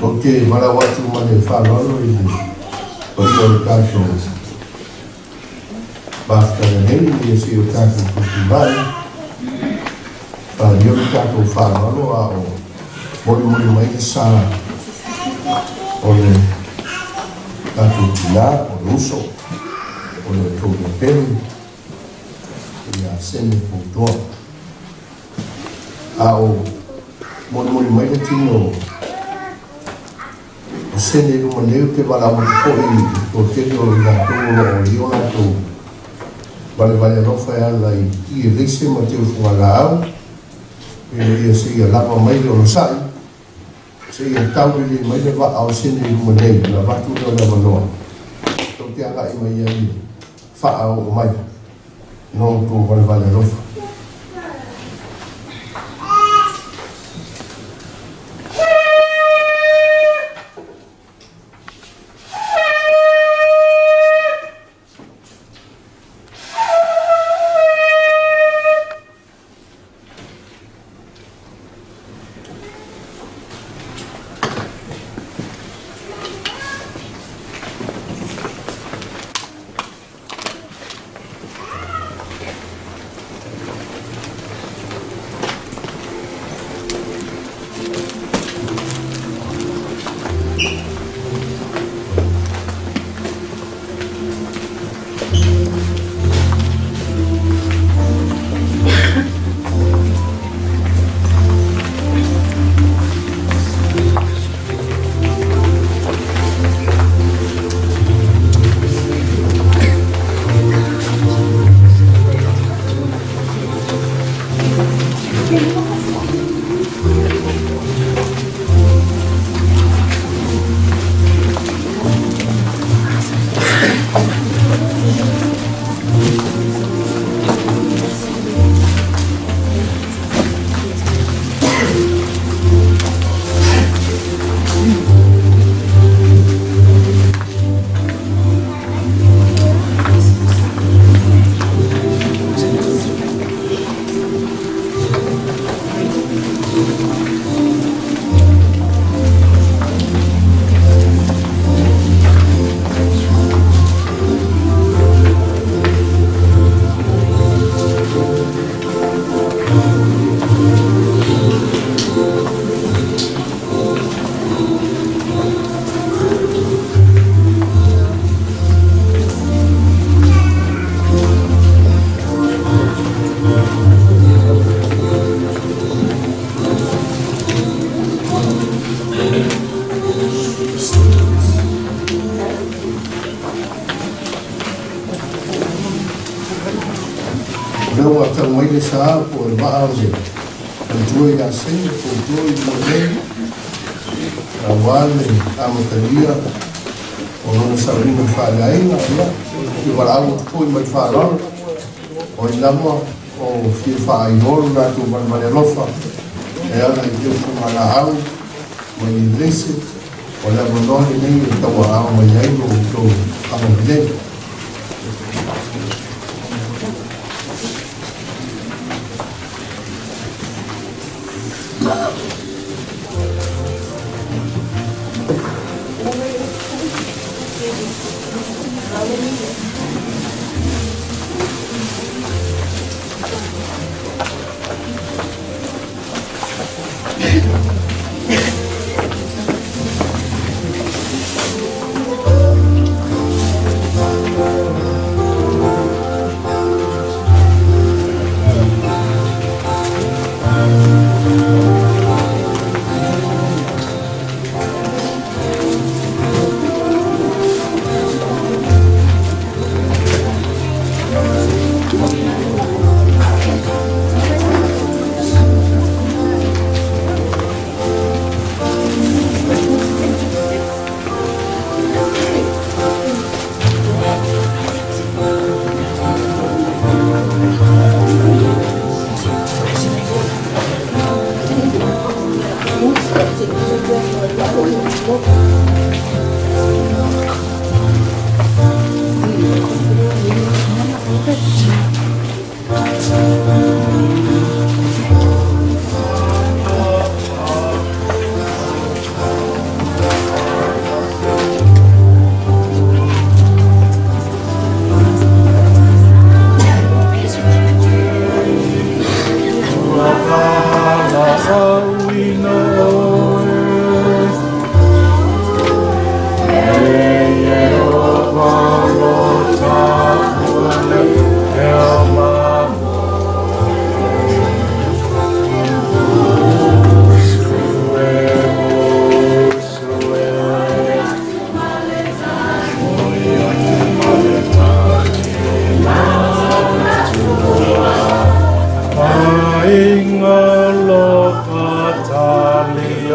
Ou te valaau atu ma le faaaloalo i le paia o le tatou mafutaga nei ina ia se i o tatou tutulai, faaalia lo tatou faaaloalo a o molimoli mai le sa o le tatou tinā, o le uso, o le tou pele ia Sene Poutoa. A o molimoli mai le tino o Sene i luma nei, ou te valaau atu foi i le toatele o i latou o lo o i o latou valevale alofa e ala i ieleise ma teufugalaau, ina ia seia lava mai le onosai, seia taulelei mai le vaa o Sene i luma nei, ona avatu lea o le avanoa tou te agai mai ai faaoo mai no outou valevale alofa. O lea ua tau mai le sa po o le vaa o le faletua ia Sene Poutoa i luma nei, aua le amatalia o lona sauniga faaleaiga. Ia, ou te valaau atu foi ma le faaaloalo, o ai lava o fia faailoa lo latou valevale alofa e ala i teufugalaau ma ielese, o le avanoa lenei e tauaao mai ai lo outou agalelei.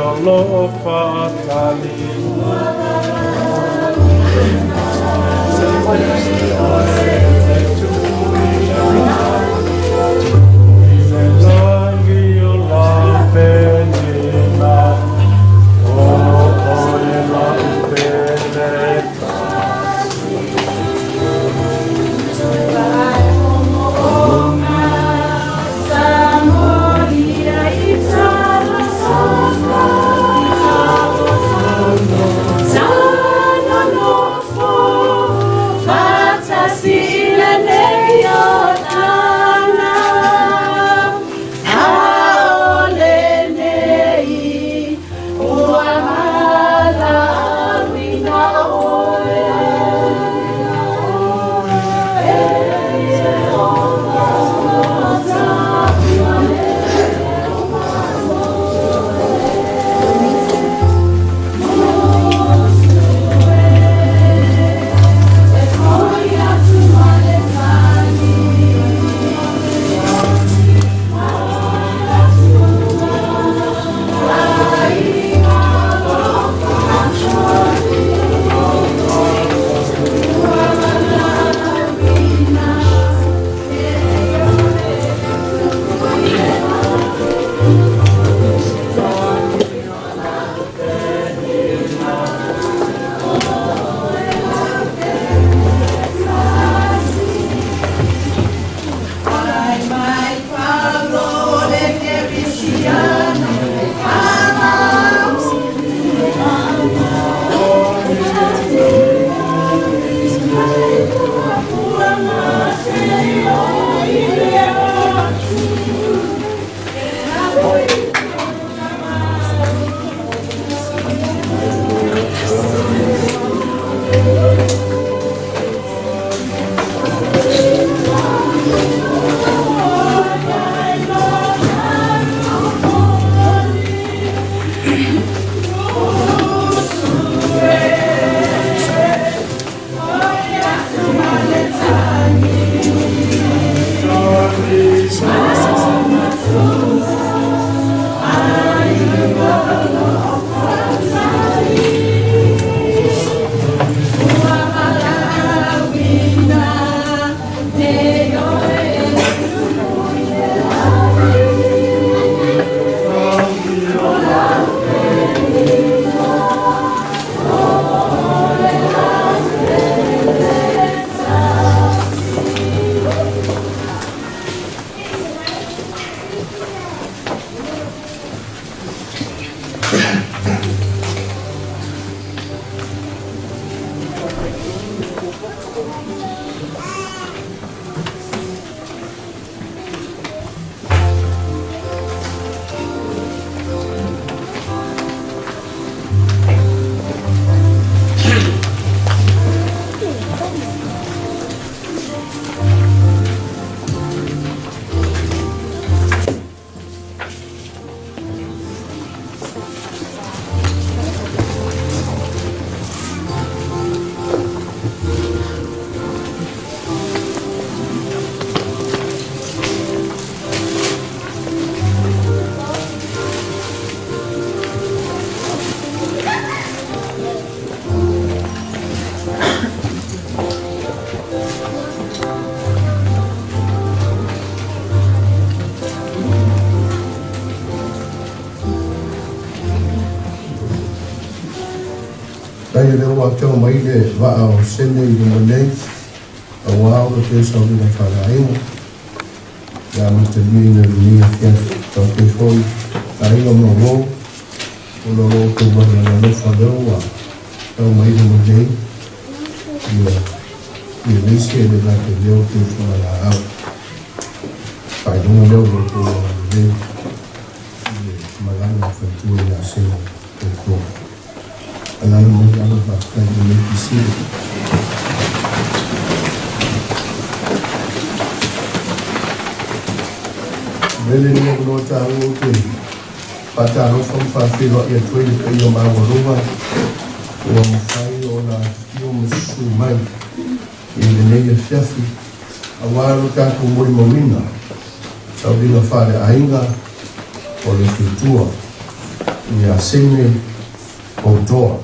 o loo faatali. I le lagi o lau penina, o oe lau pele. Faafetai o lea ua afio mai le vaa o Sene i luma nei auā o le toe sauliga faaleaiga le amataliaina i lenei afiafi. Faafetai foi aiga ma uo ona o lo outou malaga alofa lea ua tau mai luma nei ia aemaise e le gata i lea o outou fagalaau faailoga lea o lo outou agalelei i le malaga a faletua ia Sene. Tautua. Alaala mai alo, faafetai i lenei pisili. Lele ni avanoa taua ou te faatalofa ma faafeiloai atu ai le paia maualuga ua mafai ona afifio ma susu mai i lenei afiafi auā lo tatou molimauina sauliga faaleaiga o le faletua. Ia Sene Poutoa.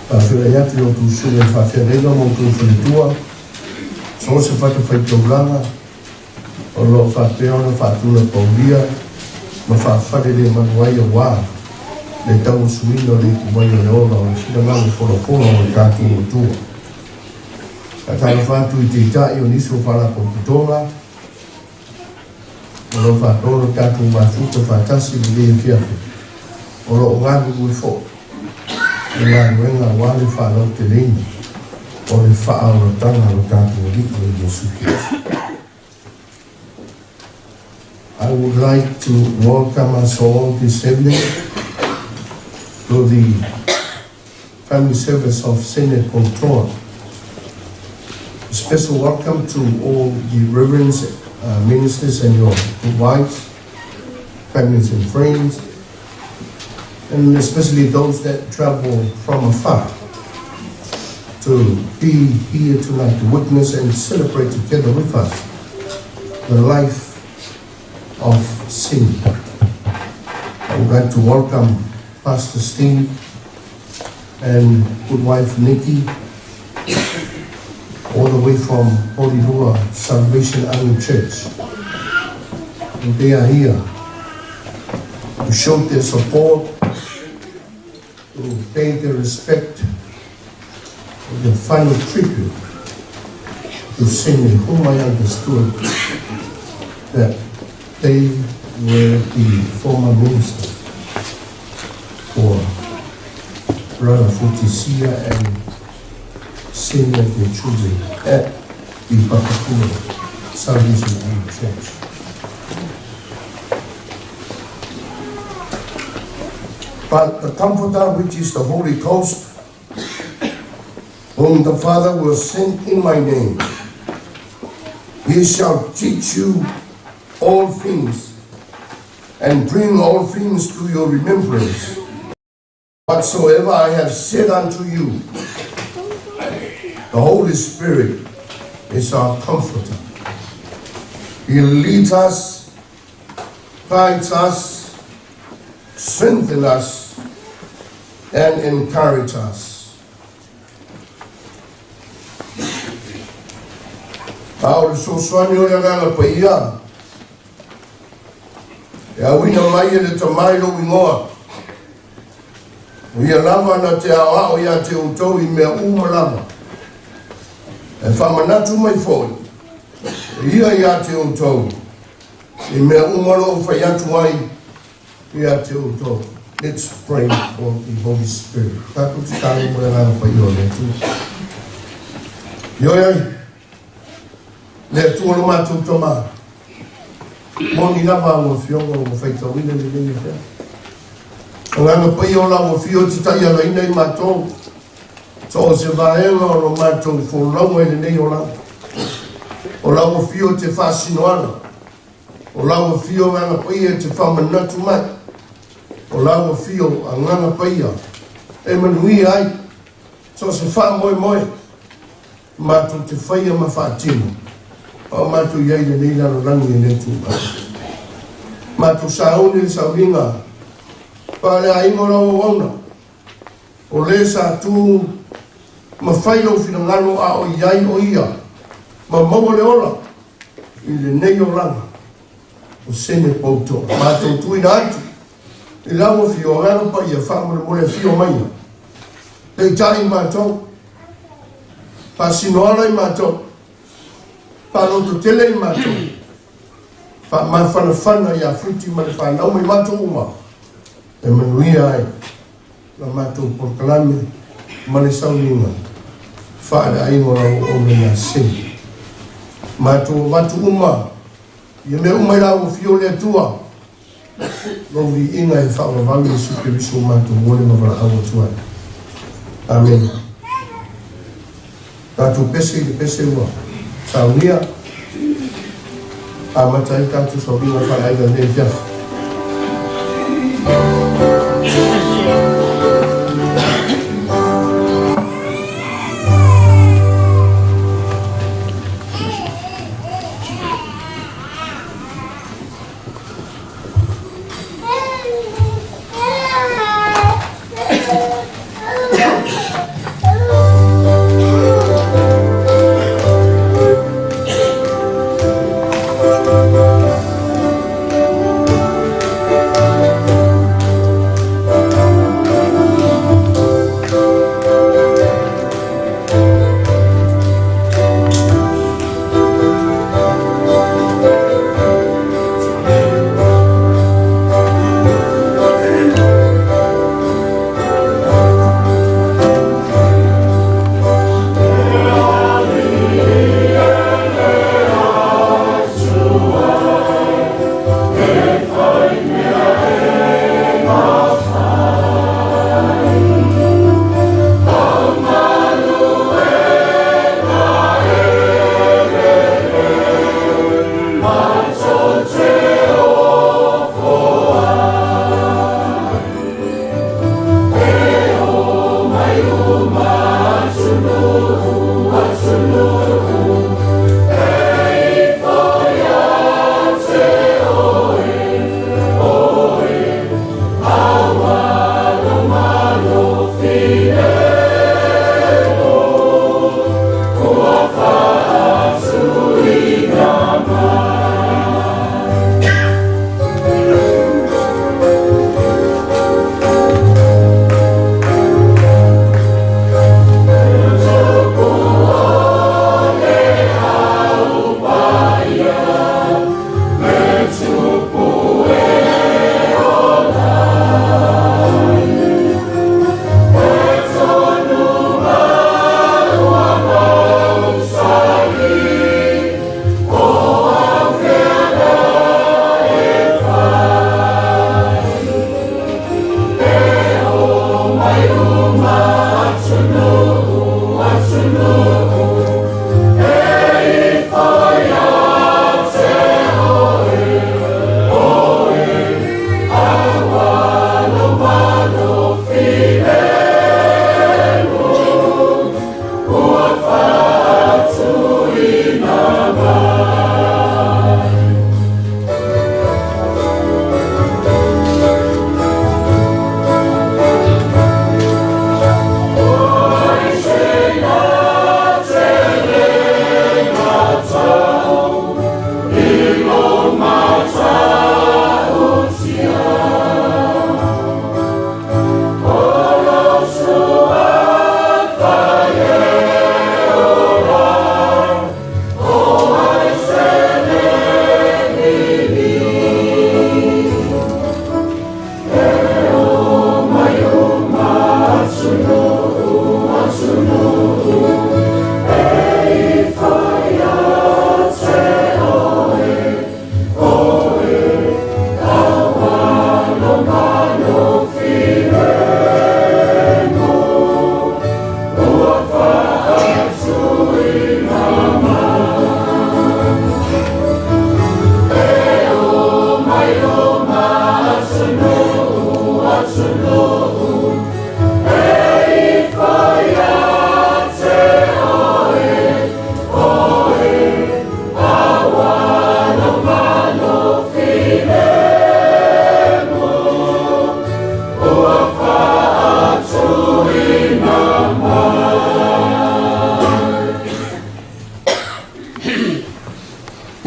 Faafeiloai atu i a outou susuga i faafeagaiga ma outou faletua, so o se fatafaitaulaga o lo o faapea ona faatunapaulia ma faafalelemalu ai aua le tauasuina o le ipuvai o le ola o le finagalo folafola o le tatou Atua. Faatalofa atu i Taitai o nisi o Faalapotopotoga o lo o faapea ona tatou mafuta faatasi i lenei afiafi, o lo o galulue foi i galuega aua le faalauteleina o le faaolataga o lo tatou Alii o Iesu Keriso. I would like to welcome us all this evening to the family service of Sene Poutoa. A special welcome to all the reverends, ministers and your wives, families and friends, and especially those that travel from afar to be here tonight to witness and celebrate together with us the life of sin. I would like to welcome Pastor Steve and good wife Nikki, all the way from Porirua Salvation Army Church. And they are here to show their support, to pay their respect, and their final tribute to Sene, whom I understood that they were the former ministers for Brother Futisia and Sene and their children at the Papakura Salvation Army Church. But the Comforter, which is the Holy Ghost, whom the Father will send in my name, he shall teach you all things and bring all things to your remembrance, whatsoever I have said unto you. The Holy Spirit is our comforter. He leads us, guides us, strengthens us, and encourages us. A o le fesoasoani o le Agaga Paia, e auina mai e le Tama i lou igoa, o ia lava na te aoao ia te outou i mea uma lava, e faamanatu mai foi e ia ia te outou i mea uma na ou fai atu ai ia te outou. Let's pray for the Holy Spirit. Tatou tatalo mo le Agaga Paia o le Atua. Ioe ai, le Atua lo matou Tama, moni lava au afioga ua faitauina lenei afiafi. Agaga Paia o lau afio e te taialaina i matou, so o se vaega o lo matou folauga i lenei olaga. O lau afio e te faasinoala, o lau afio Agaga Paia e te faamanatu mai, o lau afio Agaga Paia e manuia ai, so o se faamoemoe, matou te faia ma faatino, a o matou i ai i lenei lalolagi e le Atua. Matou sauni le sauniga, faaleaiga o lau auauna, o le sa tu ma fai lou finagalo a o i ai o ia, ma maua le ola i lenei olaga o Sene Poutoa. Matou tuuina atu i lau afio Agaga Paia faamolemole afio maia. Peitai i matou, faasinoala i matou, faalototele i matou, faamafanafana ia Futi ma le fanau ma i matou uma, e manuia ai la matou polokalame ma le sauniga faaleaiga o lau auauna ia Sene. Matou avatu uma ia mea uma i lau afio le Atua, lou viiga e faavavau Iesu Keriso matou ole ma valaau atu ai. Amene. Tatou pese i le pese ua saunia, amata ai tatou sauniga faaleaiga i lenei afiafi.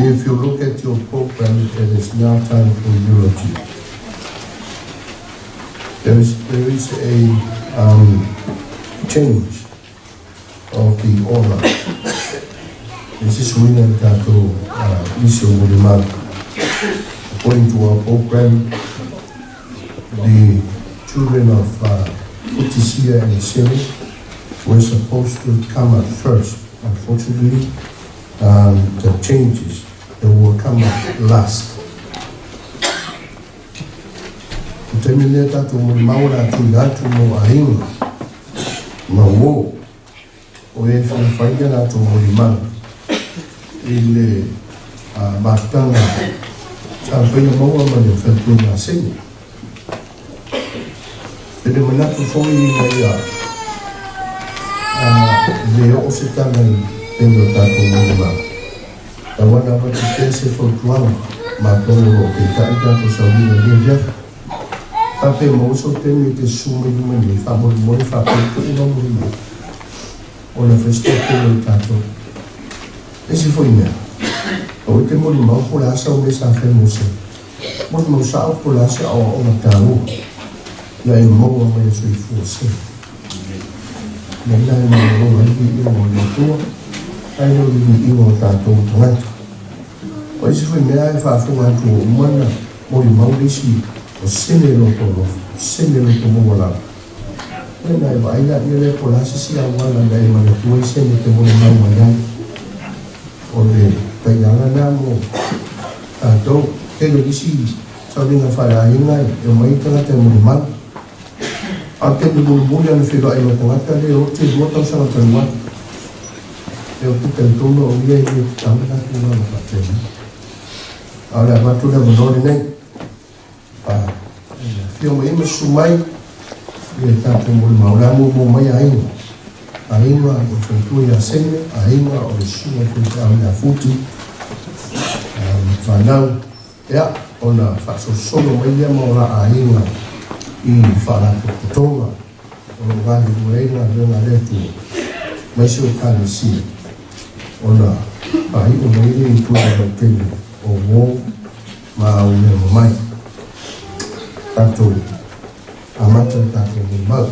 If you look at your program, it is now time for eulogy. There is a change of the order. This is suiga le tatou lisi o molimau. According to our program, the children of Utisia and Siri were supposed to come up first. Unfortunately, the changes, they will come up last. O taimi lea tatou molimau o le a tuuina atu mo aiga ma uō o e fia fai a latou molimau i le mafutaga sa faia maua ma le faletuaina Sene. E le manatu foi ina ia le oo se tala i taimi o tatou molimau. Tauana avatu pea se fautuaga matou o loo peita'i tatou sauliga i lenei afiafi. Faapea maua sou taimi e te susu mai luma nei faamolemole faapea tuu lau molimau ona fai se toatele o tatou. Isi foi mea, aua e te molimau po o le a sau mea sa fai mo se molimau sa'o po o le a se aoaoga taua na e maua mai e soifua se. Lena e malolo ai viiga o le Atua ae le o le viiga o tatou tagata. O isi foi mea e faafofoga atu ua uma ona molimau le isi o sene loto alofa, sene loto maualalo. Lena e vaai laia lea po o le a se isi auala na e manatua ai sene te molimau mai ai. O le taiala lena mo tatou. Tele o nisi sauliga faaleaiga e omai tagata e molimau. A o le taimi mulimuli ana feiloai ma tagata lea e oti e 2 tausaga talu ai. E ou te talitonu au ia e le tatau le tulaga faapena. A o le avatu le avanoa lenei. Afio mai ma susu mai ia tatou molimau. O le a muamua mai aiga. Aiga o le faletua ia Sene, aiga o le susuga i le faifeau ia Futi, fanau. Ia, ona faasolosolo mai lea ma o la aiga i faalapotopotoga o loo galulue ai le galuega a le Atua aemaise o Ekalesia ona faaiu mai lea i tulaga lautele o uō ma au mea mamai. Tatou amata le tatou molimau.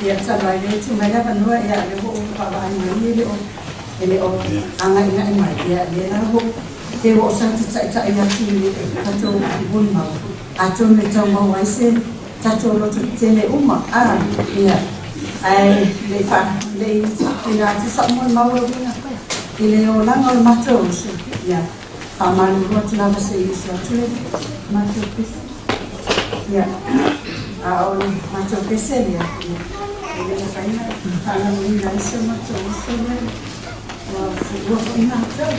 Ia talu ai lea e tuu mai le avanoa, ia o lea ua ou vaavaai mai e le o agaigai mai, ia lea la ua pe ua o sa taitaitai atu i le tatou molimau, atonu e taumau ai se tatou loto tetele uma a ia ae le i le i tuuina atu sa'u molimau e uiga i le olaga o le matou uso. Ia faamalulu atu lava se i uso atu le matou pese, ia a o le matou pese lea, ia e le mafai ona faagaluina ai si o matou uso lea ua tuua foi matou.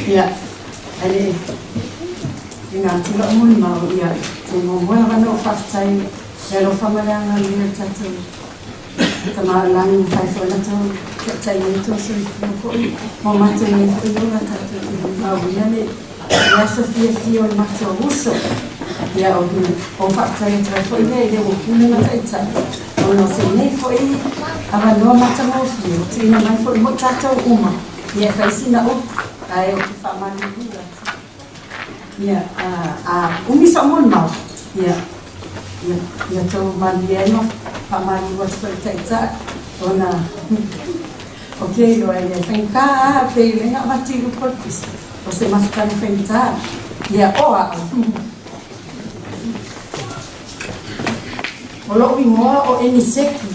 Ia, ale i ngā tula o muli mau, ia, te muamua lava ona ou faafetai le alofa ma le agalelei o le tatou Tama o le Lagi ua mafai foi ona tou taitai ai tou soifua foi ma o matou nei foi ola tatou te luitauina le aso fiafia o le matou uso. Ia, o ou faafetai atu ai foi lea i le ua pule ma taitai ona o se nei foi avanoa matagofie ua tuuina mai foi mo tatou uma. Ia, e fai sina upu, ae ou te faamalulu atu. Ia, a umi so'u molimau, ia, ia, ia tou malie ai ma faamalulu atu foi i le Taitai, ona ou te iloa e le faigata lava pei o lea na avatu i luga o le tusi, o se mafutaga faigata. Ia, o a'u. O lo'u igoa o Eniseki,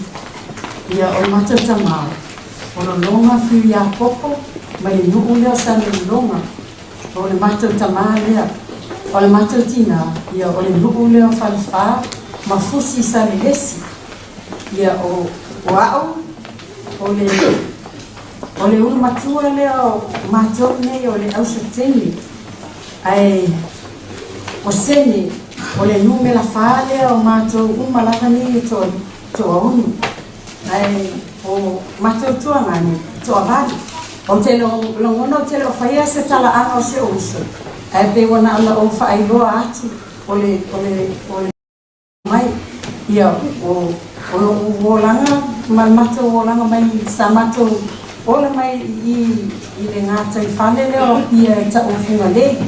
ia o le matou tamā, o Lologa Fiu Iakopo mai le nuu lea o Salelologa. O le matou tamā lea. O le matou tinā, ia o le nuu lea o Falefā ma Fusi Salelesi. Ia o o a'u, o le o le ulu matua lea o matou nei o le Auseteni. Ae o Sene, o le numera fa lea o matou uma lava nei e toaono. Ae o matou tuagane, toavalu. Ou te lagona ou te le o faia se talaaga o si ou uso, ae pei ua na ona ou faailoa atu o le o le o le mai ia o o lou olaga ma le matou olaga mai sa matou ola mai i i le gataifale lea o Apia e tau o Fugalei.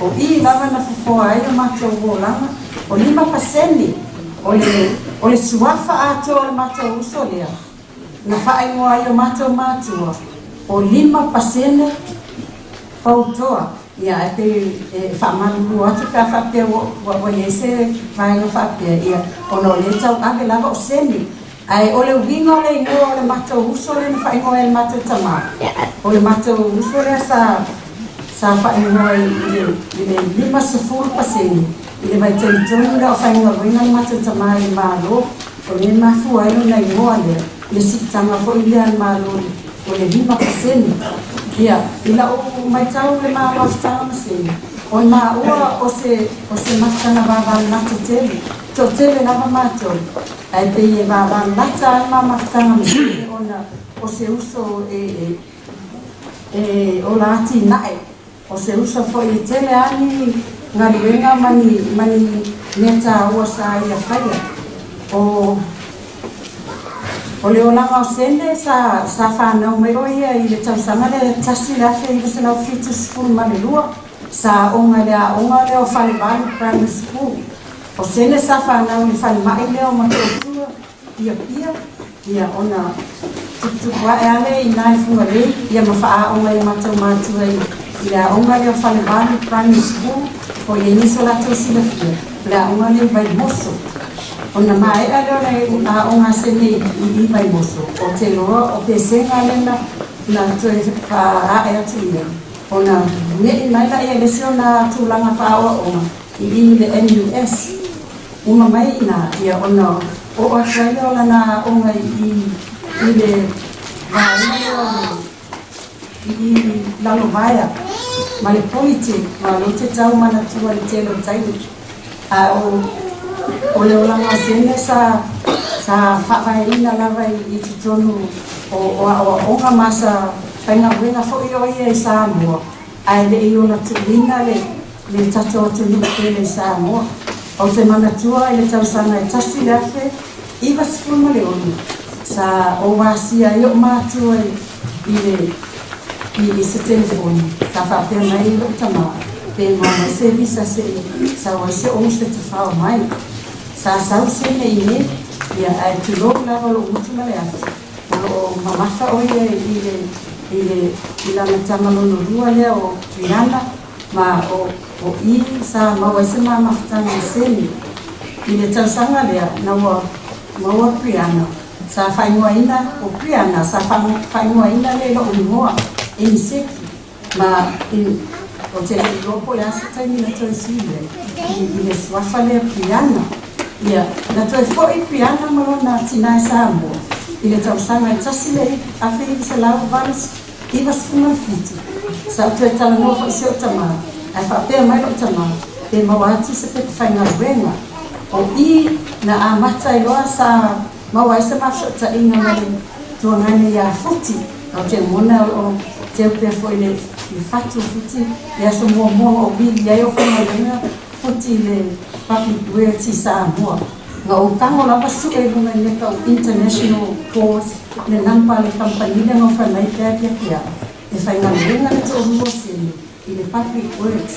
O i lava na fofoa ai lo matou olaga. O 5% o le o le suafa atoa o le matou uso lea na faaigoa ai o matou matua o 5% pautoa. Ia ae pei e faamalulu atu pe a faapea ua ua i ai se vaega faapea, ia ona o lea e tauave lava o Seni. Ae o le uiga o le igoa o le matou uso lea na faaigoa e le matou tamā, o le matou uso lea sa sa faaigoa i le i le 50% i le vaitaimi tonu lea o faigaluega le matou tamā i le Malo, o lea e mafua ai lona igoa lea, le siitaga foi lea a le Malo o le 5%. Ia, i lau matau i le ma mafutaga ma Seni, o maua o se o se mafutaga vavalalata tele, toatele lava matou, ae pei e vavalalata lava le ma mafutaga ma Seni ona o se uso e e e ola atinae. O se uso foi e tele lava ni galuega ma ni ma ni mea taua sa ia faia. O o le olaga o Sene sa sa fanau mai o ia i le tausaga lea 1972, sa aoga i le aoga lea o Falevalu Primary School. O Sene sa fanau i le falemai lea o Motootua i Apia, ia ona tuputupu ae lava lea i ina i Fugalei, ia ma faaaoga i matou matua i le aoga lea o Falevalu Primary School, o i ai nisi o latou silafia, o le aoga lea i Vaimoso. Ona maea lea o le aoga a Sene i Vaimoso, ou te iloa o pesega lea na na toe faaae atu ia, ona ne'i mai lea i le isi ona tulaga faaoaoga i i le NUS. Uma mai i ina, ia ona oo atu ai lea o lana aoga i i le vaega lea o le i i Lalovaea ma le Polytech, ma o lea ou te tau manatua i le tele o taimi. A o o le olaga o Sene sa sa faavaeina lava i totonu o o aoaoga ma sa faigaluega foi o ia i Samoa, ae le i ola tuuina le le tatou atunuu tele i Samoa. Ou te manatua i le tausaga e 1996 sa ou asia ai o'u matua i le i se telefoni, sa faapea mai ai lo'u tamā pe maua mai se visa se'i sau ai se ou se tafao mai. Sa sau Sene i nei, ia ae tulou lava lo'u gutu ma le afi, o loo mamafa o ia i le i le i lana tama lona lua lea o Riana, ma o o i sa maua ai se mamafutaga o Sene. I le tausaga lea na ua maua Brianna, sa faaigoaina o Brianna, sa faaigoaina lea i lo'u igoa Emiseki, ma i ou te le iloa po o le a se taimi na toe sui ai i le suafa lea Brianna. Ia, na toe fo'i Brianna ma lona tinā i Samoa i le tausaga e 1997. Sa ou toe talanoa foi i si ou tamā, ae faapea mai lo'u tamā pe maua atu se pepa faigaluega. O i na amata ai loa sa maua ai se mafesootaiga ma le tuagane iā Futi. Ou te lagona o loo teu pea foi le fatu o Futi i aso muamua na ou vili ai o faigaluega Futi i le Public Works i Samoa. Na ou tago lava sue i luga i mea tau international calls le number a le kamupani lea na ou fai mai pe apiapi a'u e faigaluega le toalua o Sene i le Public Works.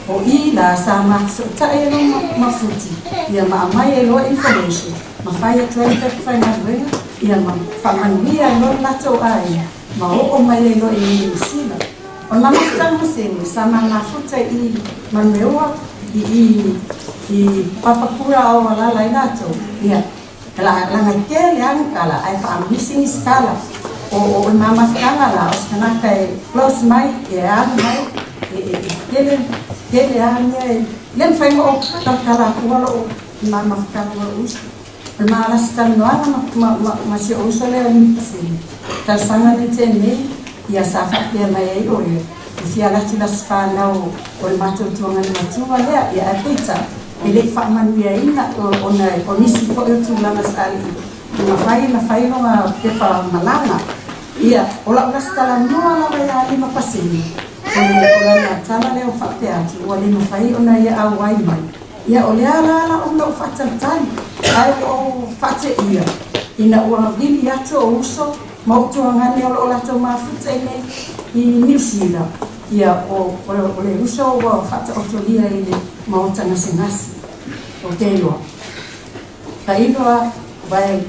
O i la sa mafesootai ai loa ma Futi ia ma aumai ai loa information ma fai atu ai le pepa faigaluega ia ma faamanuia ai loa le latou aiga ma oo mai ai loa i Niu Sila. O le mamafutaga ma Sene sa ma mafuta i Manumeua i i i Papakura ao alala ai latou ia la laga tele lava ni tala ae faamisi nisi tala. O o le mamafutaga la o se tagata e close mai e alu mai e e tele tele lava mea e le mafai ona ou talatala atua lou mamafutaga ma lou uso. O le malasi talanoaga ma ma ma ma si ou uso lea o Limipasene, talosaga lea tea nei, ia sa faapea mai ai o ia, e fia alu atu i le aso fanau o le matou tuagana matua lea, ia ae peitai, e le i faamanuiaina ona o nisi foi o tulaga sa le i mafai ona fai lona pepa malaga. Ia, o la'u lesitala lava ia 5%, o le o lana tala lea o fa'apea atu ua le mafai ona ia auai mai. Ia o lea la la ona ou fa'atalitali, ae ua ou fa'ate'ia ina ua vili atu o uso ma ou tuagane o lo'o latou mafuta i nei i Niu Sila. Ia o le uso ua fa'ata'otolia i le maota gasegase o te iloa ta'iloa vai.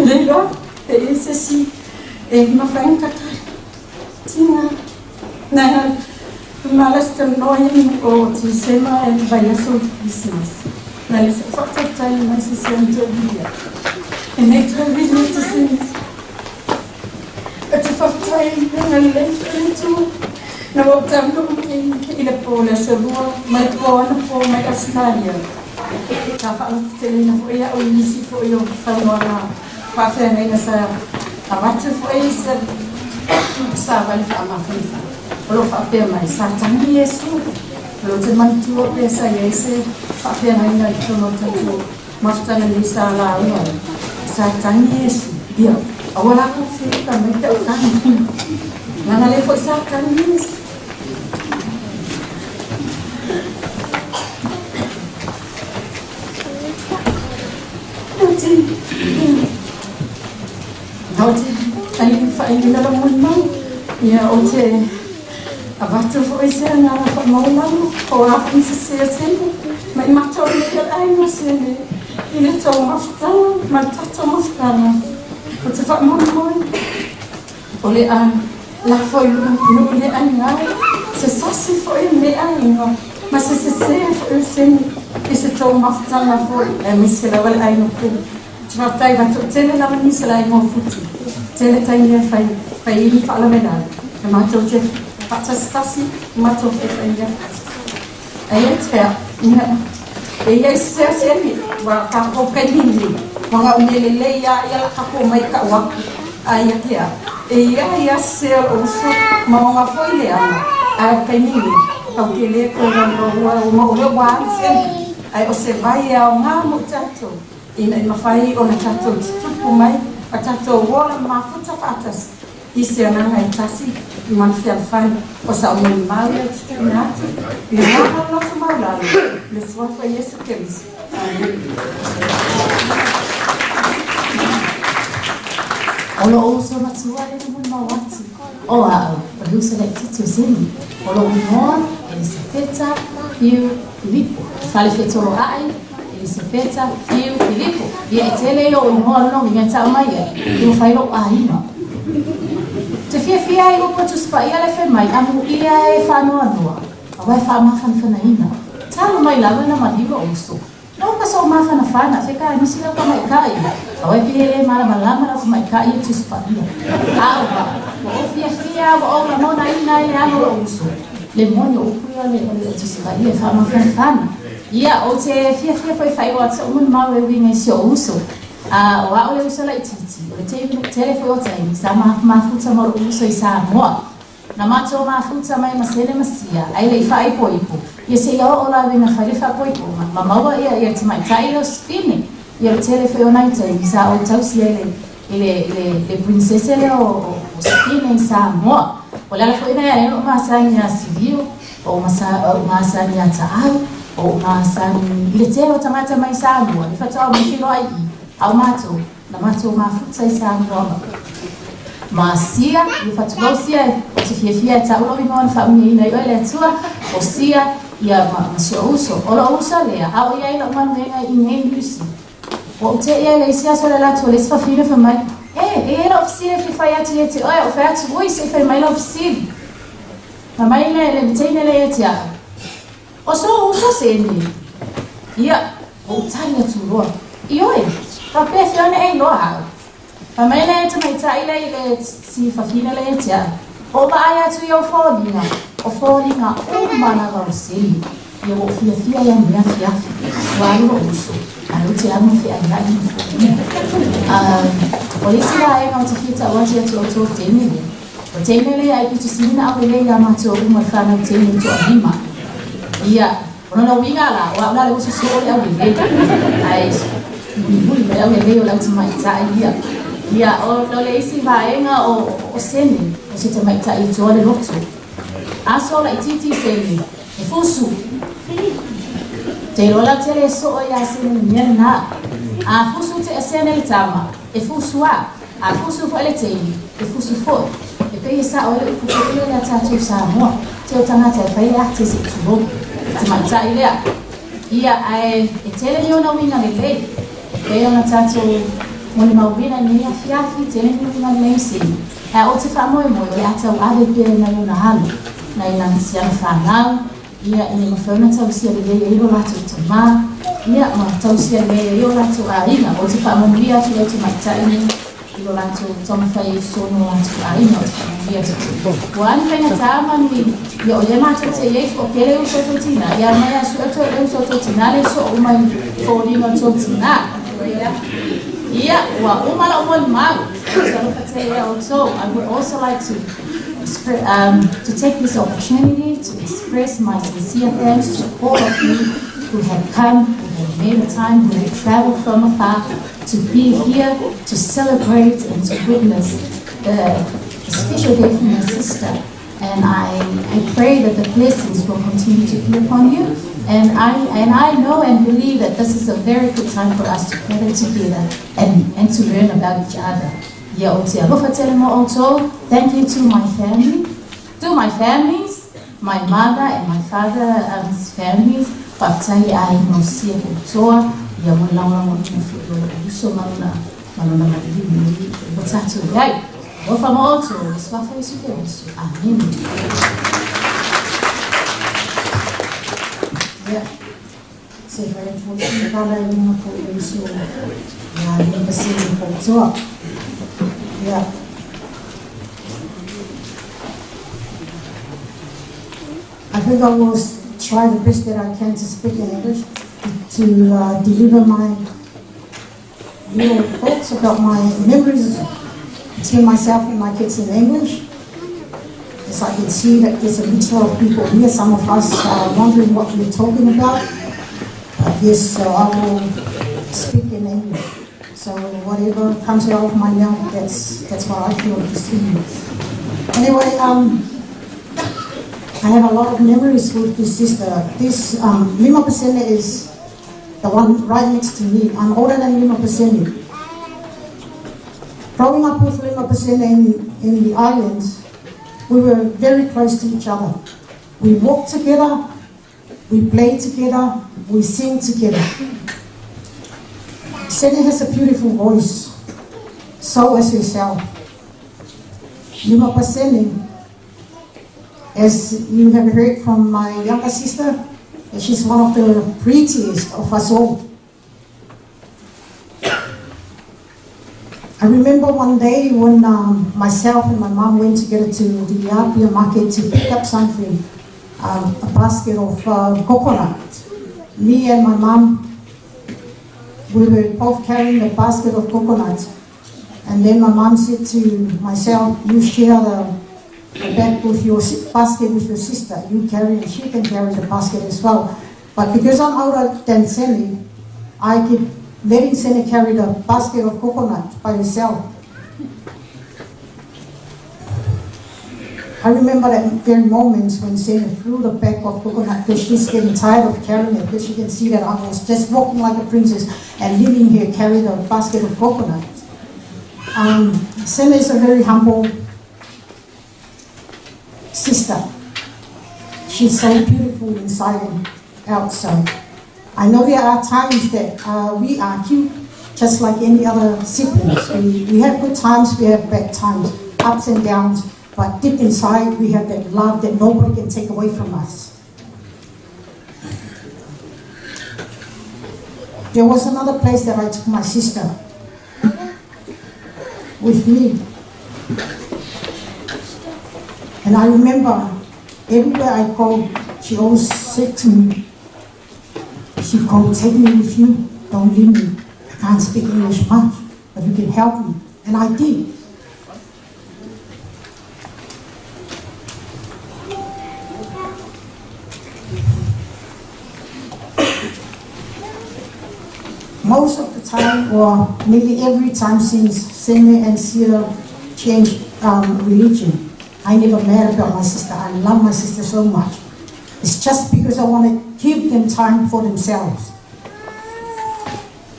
Le iloa pe i se isi e mafai ona tatali tiga na malasitanoa ia o Tisema e vaiaso Christmas na le fa'atalitai mai sese ona toe vilia e nei toe vili te sini e te fa'afetai agalelei tu na ua taunuu i le po le aso lua mai po ana po mai Australia sa fa'alototeleina fo'i a'u i nisi fo'i o faunuaga fa'afeagaiga sa avatu fo'i sa savali fa'amafanafana o lo'o fa'apea mai sa tagi Iesu o lo te manatua pea sa iai se fa'afeagaiga i totonu o tatou mafutaga nei sa lauga ai sa tagi Iesu. Ia aua lakou feka mai pe o tagi laga le fo'i sa tagi Iesu. Ou te ai fa'ailina lau molimau. Ia ou te avatu fo'i se agaga fa'amaulalo o a fo'i sesē sene ma i matou nei o le aiga sene i le tou mafutaga ma le tatou mafutaga o te fa'amoemoe o le a lafo i nu'u le aiga ai se sasi fo'i o aiga ma se sesē fo'i o sene i se tou mafutaga fo'i aemaise lava le aiga pule. Te fa'afetai vato'atele lava nisi le aiga o Futi tele taimi e fai faiini fa'alavelave e matou te fa'atasitasi matou faifaia ai e tea ia e ia i sesea seni ua tatou kaimini ua ga'unia lelei a ia la tatou mai ka'u aku ai ia tea e ia ia sesea o lo'u uso ma oga fo'i leaga ae o kaimini tau te lē toe laulaua uma o lea ua alu seni ae o se vai e aogā mo i tatou ina i mafai ona tatou tutupu mai a tatou ola mafuta fa'atasi i se agaga e tasi ma le fealofani o sa'u molimau ia tutuina atu i le agaga o loto maulalo le suafa Iesu Keriso. Amene. O lo'u uso matua le molimau atu o a'u o le uso laitiiti o Seni. O lo'u igoa Elisapeta Fiu Filipo. Fale fetolo'a'i Elisapeta Fiu Filipo. Ia e tele i o'u igoa lonogiga e ta'u mai ai i ua fai lo'u aiga. Te fiafia ai upu Tusi Paia le fai mai amuia e fa'anoanoa auā e fa'amafanafanaina. Talo mai lava na maliu lo'u uso. No ka so mafanafana fe ka nisi lau kama'ika'i auā e pei e lē malamalama lau kama'ika'i e Tusi Paia. A'o va ua ou fiafia ua ou lagonaina ai le alo o lo'u uso le moni o upu ia o le Tusi Paia e fa'amafanafana. Ia ou te fiafia fo'i fa'ailoa atu sa'u molimau e uiga i si o'u uso. A o a'u le uso laitiiti o le tele foi o taimi sa mafuta ma lo'u uso i Samoa. Na matou mafuta mai ma sene ma sia, ai le i fa'aipoipo, ia seia o'o lauina fai le fa'apoipoga, ma maua ia ia tama'ita'i o Sifine. Ia le tele foi o nai taimi sa ou tausi ai le i le i le le princese lea o Sifine i Samoa. O le ala foi lena e ala ai ona ou masani iā Silio, o ou masani iā Ta'au, o ou masani i le tele o tagata mai Samoa, le fa'ato'a mai feloa'i i, a o matou, na matou mafuta i Samoa ma sia, ia fatulou sia ou te fiafia e ta'u lou igoa na fa'amuniaina ai oe le Atua, o sia ia ma si o'u uso. O lo'u uso lea, a o i ai la'u galuega i nei Niusi. Ua ou te'i ai le isi aso le alu atu o le isi fafine fai mai, E, e i ai la'u fesili e fia fai atu ia te oe. Ou fai atu, Ui, se i fai mai lau fesili. Fai mai le teine lea ia te a'u, O sou uso seni? Ia, ua ou tali atu loa, Ioe, faapefea ona e iloa a'u? Fai mai le tamaitai lea i le si fafine lea ia te a'u, O vaai atu i ou foliga, o foliga uma lava o seni. Ia ua ou fiafia ai nei afiafi, ua alu lo'u uso, ae ou te alu ma fe'aia'i ma foliga. O le isi vaega ou te fia ta'u atu ia te outou teine lea, o teine lea ai pito sili na aulelei iā matou uma le fanau teine to'alima. Ia, o lona uiga la, o a'u la le uso soo le aulelei, ae mulimuli ma le aulelei o le au tamaita'i ia. Ia, o le isi vaega o Sene, o se tamaita'i e toa le loto. Aso laitiiti Sene, e fusu. Te iloa la ou te le soo iā Sene i le mea lenā. A fusu te Sene i le tama, e fusu a. A fusu foi le teine, e fusu foi. E pei e sa'o ai le upu foi lea ia tatou Samoa, te o tagata e fai le ate se i tulou. E tamaitai lea. Ia, ae e tele ni ona uiga lelei. E pei ona tatou molimauina i lenei afiafi, tele ni uiga lelei o Sene. Ae ou te faamoemoe o le a tauave pea e nai ona alo, nai lana siana fanau, ia, ina ia mafai ona tausia lelei ai lo latou tamā, ia, ma tausia lelei ai o latou aiga. Ou te faamanuia atu i le tamaitai nei i lo latou taumafai ai i totonu o latou aiga. Ou te faamanuia atu. Ua a ni faigata ma ni, ia, o lea matou te i ai toatele uso tou tinā, ia mai a sue tou le uso tou tinā le soo uma i foliga o tou tinā. Ia, ua uma la'u molimau. Ou te alofa tele iā outou. I would also like to take this opportunity to express my sincere thanks to all of you who have come, who have made the time, who have traveled from afar to be here to celebrate and to witness the special day for my sister. And I pray that the blessings will continue to be upon you. And I know and believe that this is a very good time for us to gather together and to learn about each other. Ia, ou te alofa tele mo outou. Thank you to my family, to my families, my mother and my father's families. Faafetai aiga o Sia toa. Ia mo le lagolagoina foi o lou uso ma lona maliliu ua tatou i ai. Alofa mo outou, i le suafa o Iesu Keriso. Amene. Ia, se fai atu foi se tala e luga foi o uso ia Lima Pasene Poutoa. Ia. I think I will try the best that I can to speak in English to deliver my little thoughts about my memories between myself and my kids in English. As I can see that there's a mixture of people here, some of us are wondering what we're talking about. But yes, so I will speak in English. So whatever comes out of my mouth, that's what I feel this evening. Anyway, I have a lot of memories with this sister. This Lima Pasene is the one right next to me. I'm older than Lima Pasene. Growing up with Lima Pasene in the islands, we were very close to each other. We walked together, we played together, we sing together. Sene has a beautiful voice, so as herself. Lima Pasene, as you have heard from my younger sister, she's one of the prettiest of us all. I remember one day when myself and my mom went together to the Apia market to pick up something, a basket of coconut. Me and my mom, we were both carrying a basket of coconut. And then my mom said to myself, "You share the bag with your basket with your sister. You carry and she can carry the basket as well." But because I'm older than Sene, I keep letting Sene carry the basket of coconut by herself. I remember that very moment when Sene threw the bag of coconut because she's getting tired of carrying it, because she can see that I was just walking like a princess and leaving her carry the basket of coconut. Sene is a very humble sister. She's so beautiful inside and outside. I know there are times that we argue, just like any other siblings. We have good times, we have bad times, ups and downs, but deep inside we have that love that nobody can take away from us. There was another place that I took my sister with me. And I remember everywhere I go, she always said to me, she go, "Take me with you, don't leave me. I can't speak English much, but you can help me." And I did. Most of the time, or nearly every time since Sene and Sia changed religion, I never mad about my sister. I love my sister so much. It's just because I want to give them time for themselves.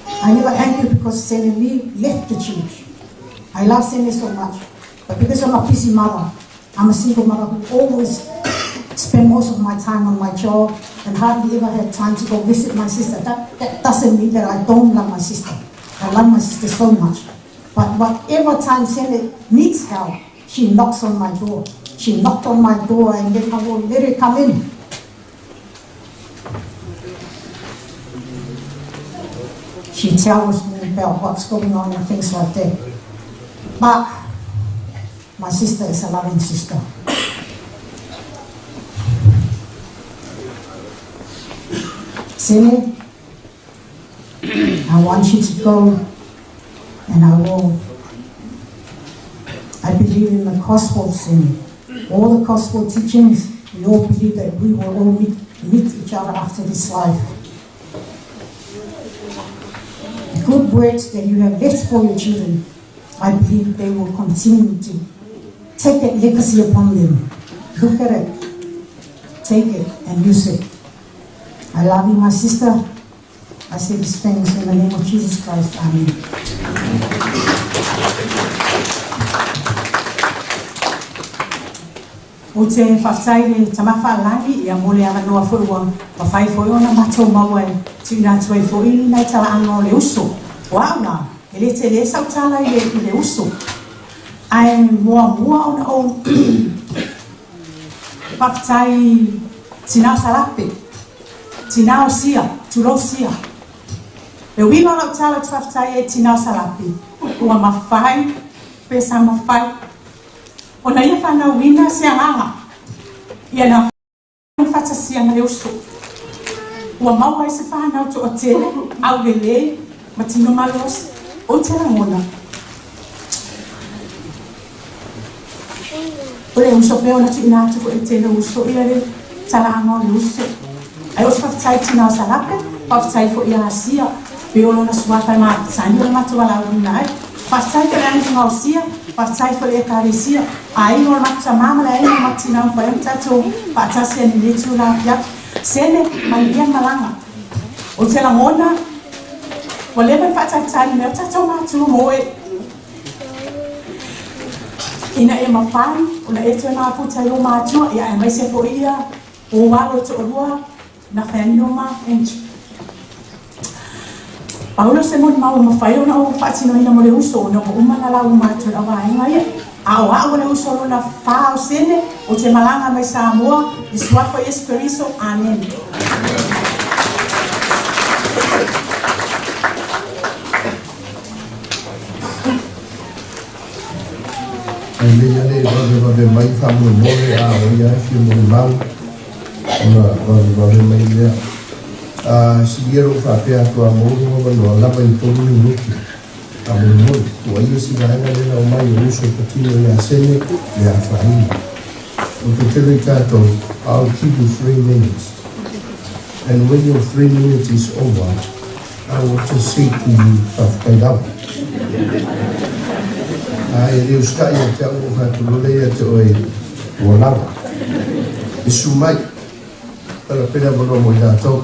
I never angry because Sene left the church. I love Sene so much. But because I'm a busy mother, I'm a single mother who always spend most of my time on my job and hardly ever had time to go visit my sister. That doesn't mean that I don't love my sister. I love my sister so much. But whatever time Sene needs help, she knocks on my door. She knocked on my door and then I will let her come in. She tells me about what's going on and things like that. But my sister is a loving sister. Sene, I want you to go, and I will. I believe in the gospel, Sene. All the gospel teachings, we all believe that we will all meet each other after this life. The good works that you have left for your children, I believe they will continue to take that legacy upon them. Look at it, take it, and use it. I love you, my sister. I say these things in the name of Jesus Christ. Amen. Ou te faafetai i le Tama Faalagi ia mo le avanoa foi ua mafai foi ona matou maua e tuuina atu ai foi nai talaaga o le uso. O a'u la, e lē telē sa'u tala i le uso, ae muamua ona ou faafetai tinā o Salape, tinā o Sia, tulou Sia. Le uiga o lau tala ou te faafetai ai tinā o Salape, ua mafai pe sa mafai ona ia fanauina se agaga ia na faatasia ma le uso. Ua maua ai se fanau toatele, aulelei ma tino malosi. Ou te lagona o le uso pea ona tuuina atu foi e tele uso ia le talaaga o le uso. Ae o se faafetai tinā o Salape, faafetai foi ia Sia, pe o lona suafa e masani ona matou valaauina ai. Faafetai foi le agiga o Sia, faafetai foi le Ekalesia, aiga o le matou tamā ma le aiga o le matou tinā ua mafai ona tatou faatasi ai i lenei itula afiafi. Sene, manuia malaga. Ou te lagona ua leva ona faatalitali mai o tatou matua mo oe ina ia mafai ona e toe mafuta i o matua, ia aemaise foi ia ou alo e toalua, Nathaniel ma Andrew. Pau lea o se molimau ua mafai ona ou faatinoina mo le uso ona ua uma ona lauga atu e le auvaega ia. A o a'u o le uso lona fa o Sene, ou te malaga mai Samoa i suafa o Iesu Keriso. Amene. E lelei lava le vavevave mai faamolemole a o ia e fia molimau ona vavevave mai lea. Silia lou faapea atu a maua lou avanoa lava i 3 minute faamolemole. Tuuaia si vaega lea na aumai o uso patino ia Sene le afaina. Ou te tele i tatou, I'll give you 3 minutes. And when your 3 minutes is over, I will just say to you, faafetai lava. Ae le usitai ia te au ua fai atu loa lea ia te oe ua lava. E su mai, pela pele avanoa mo i latou.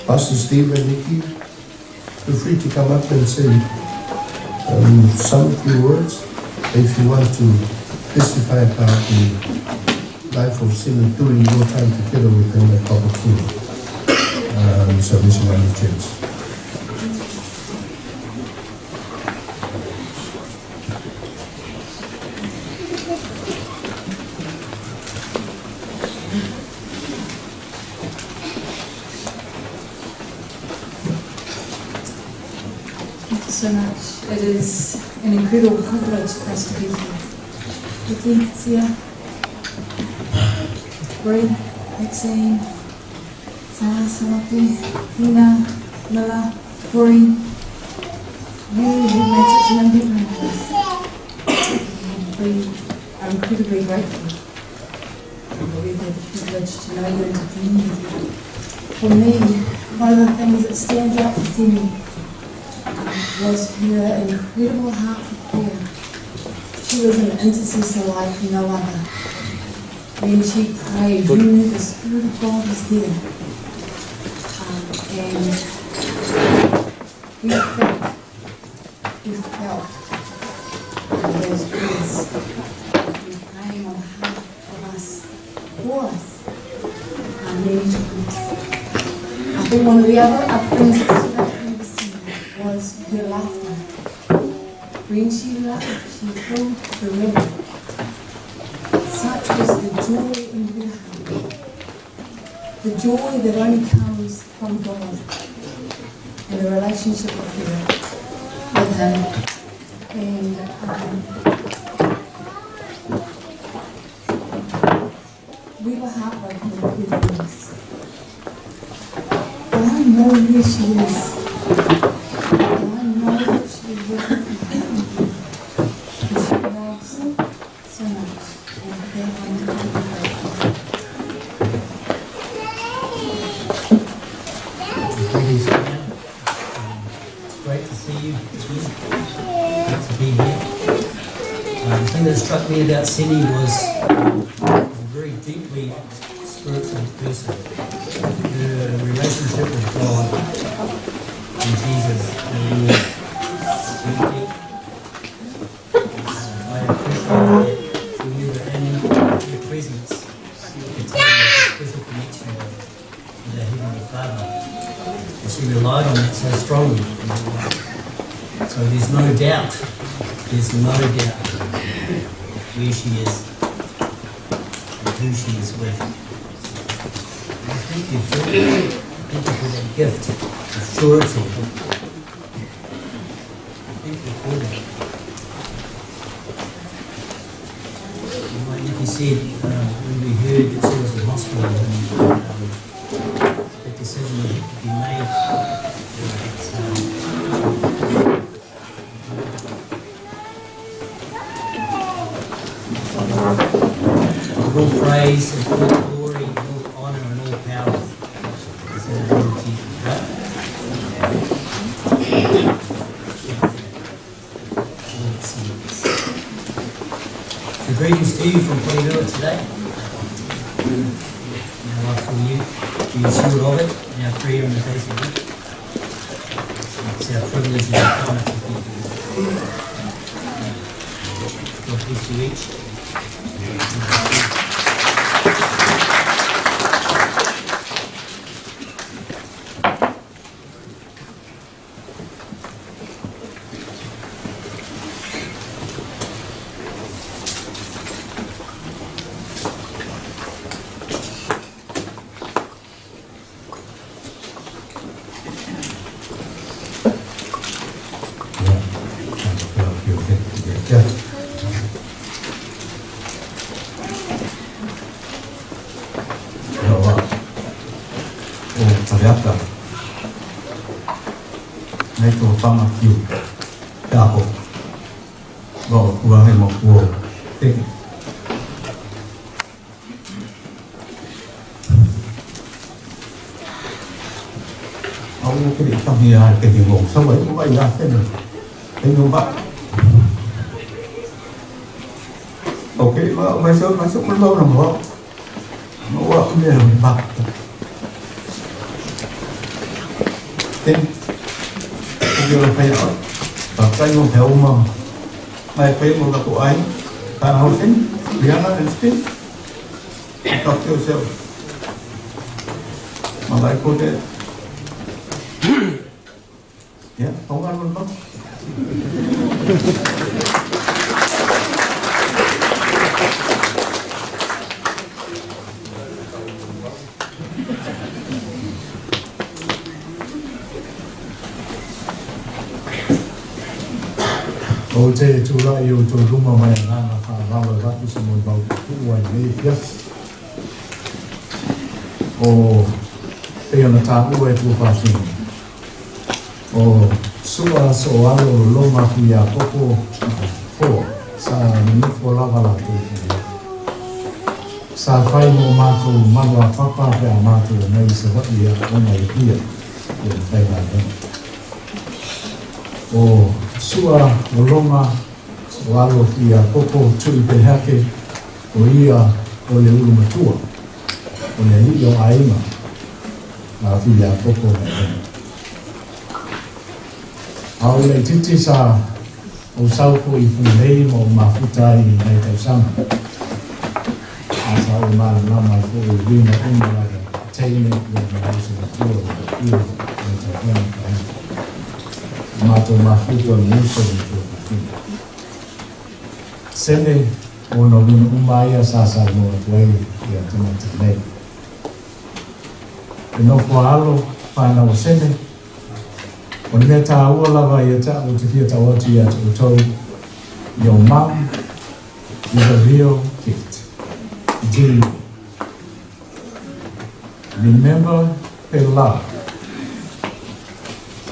Pastor Steve and Nikki, feel free to come up and say some few words if you want to testify about the life of Sene during your time together with them at Papakura, Salvation Army Church. Thank you so much. It is an incredible privilege for us to be here. Vicky, Sia, Bree, Maxine, Sarah, Salape, Nina, Miller, Corey, you have made such an impact on our lives. And we are incredibly grateful that we've had the privilege to know you and to journey with you. For me, one of the things that stands out for Seni was her incredible heart for prayer. She was an intercessor like no other. When she prayed, you knew the Spirit of God was there. And we felt those prayers praying on behalf of us, for us, many times. I think one of the other things that stood out for me this evening was her laughter. When she laughed, she filled the room. Such was the joy in her heart. The joy that only comes from God and the relationship with her, with Him. And we were heartbroken with her news. But I know where she is. And I know that she is with him. And she loves so much. And for that I'm incredibly grateful. Greetings, Sonia. It's great to see you again. Great to be here. The thing that struck me about Seni was a very deeply spiritual person. Her relationship with God and Jesus was very deep. I appreciate that when we were in her presence, you could tell there was a special connection with our Heavenly Father. And she relied on that so strongly in her life. So there's no doubt where she is and who she is with. And thank you for that. Thank you for that gift of surety. Thank you for that. And like Nikki said, when we heard that she was in hospital and that decision had to be made, all praise and all glory and all honour and all power is in the name of Jesus, right? So greetings to you from Porirua today. And our love for you, be assured of it in our prayer in the days ahead. It's our privilege and our honour to be here. God bless you each. Nei tō whanga kiu, te ako, wao kua he mo kua te. Au o kere tangi a te hi ngō, sawa e mai a tēnā, e ngō ba. Ok, ma mai so mai so mo lau na mo. Mo wa me ba. Ten. O ke whai au. Pa kai mo he uma. Mai kai mo ka ko ai. Pa hausen, Brianna and Steve. Talk to yourself. Malai ko te. Yeah, tonga mo no. O te tūrai o tō ruma mai a ngāna whāngalo ratu sa moi mau kuua i nei fiafi. O te ana tāua e tū. O sua so alo o loma ki a koko fo sa nifo lava la te. Sa fai mo matou malu a papa pe a matou omai i Savaii e aooga i Apia i le faigaluega. O Sua o Loma o alo o Iakopo Tui Pelehake o ia o le ulu matua o le alii o aiga a Iakopo ma Elena. A o le laitiiti sa ou sau foi i Fugalei ma ou mafuta ai i nai tausaga. A sa ou malamalama ai foi i uiga uma lava teine ia ma le uso matua o le afio o le taufaga paia. O matou mafuta o le uso o le tuafafine. Sene o ona uiga uma ia sa saunoa atu ai ia tamaitai nei. E nofo a alo whanau o Sene, o le mea tāua lava ia te au te fia tau atu ia te outou, your mum is a real gift. Do remember her love.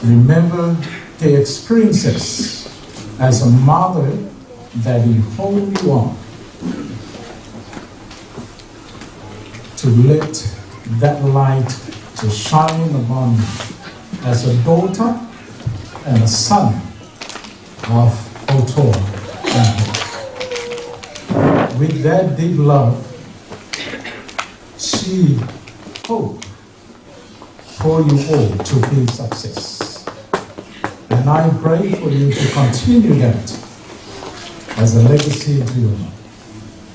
Remember her experiences as a mother that he hold you on. To let that light to shine upon you as a daughter and a son of Otoa. With that deep love, she hoped for you all to be success. And I pray for you to continue that as a legacy to your mother.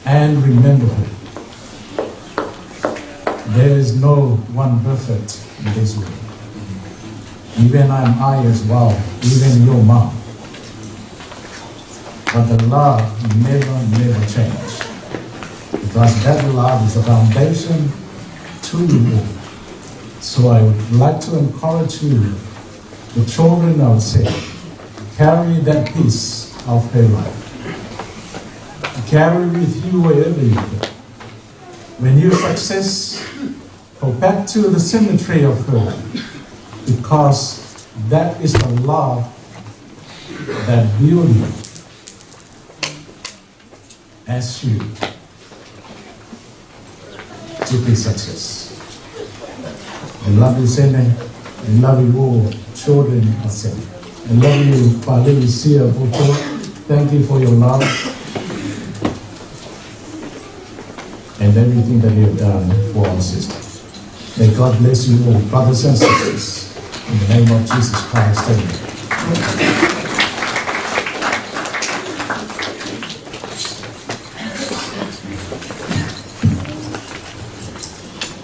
And remember her. There is no one perfect in this world. Even I'm I as well, even your mom. But the love never, never changes. Because that love is a foundation to you all. So I would like to encourage you, the children I would say, carry that piece of her life. Carry with you wherever you go. When you success, go back to the cemetery of her, because that is the love that built you as you to be success. I love you, Sene. I love you all, children of Sene. I love you, Pale Sia Oto. Thank you for your love and everything that you have done for our sister. May God bless you all, brothers and sisters. In the name of Jesus Christ, amen.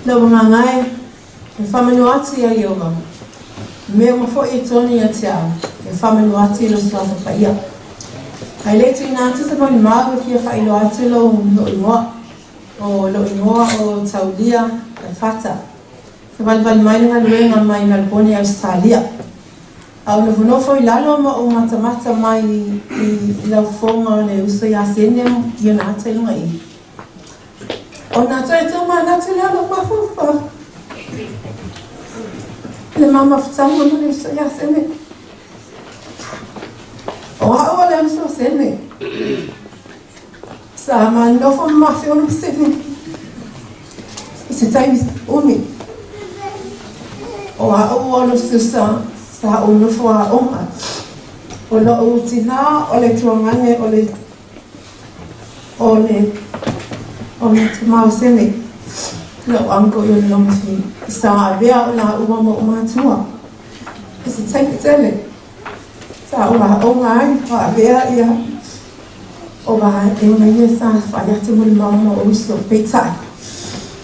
Lau agaga e, e faamanu atu ia Ieova, mea uma foʻi e tonu ia te au, e faamanu atu i lou suafa paia. Ae le tuuina atu se molimau e fia faailoa atu lou lou igoa, o lou igoa o Taulia Fata. Savalivali mai le galuega mai Melbourne i Ausetalia. A ou nofonofo i lalo ma ou matamata mai i laufofoga o le uso ia Sene i ona ata i luga i i. Ona toe taumanatu lea o lou mafaufau i le ma mafutaga ma le uso ia Sene. O au o le uso o Sene. Sa ma nofo mafe ona ma Sene i se taimi umi. O au o le susa sa ou nofo aoga. O lou tinā o le tuagane o le o le o le tama o Sene, lou uncle i ona lomasi, sa avea o lāua ma ou matua i se taimi tele. Sa ou aoga ai o avea ia o vaega ia sa fai atu mo le maoma o uso, peitai,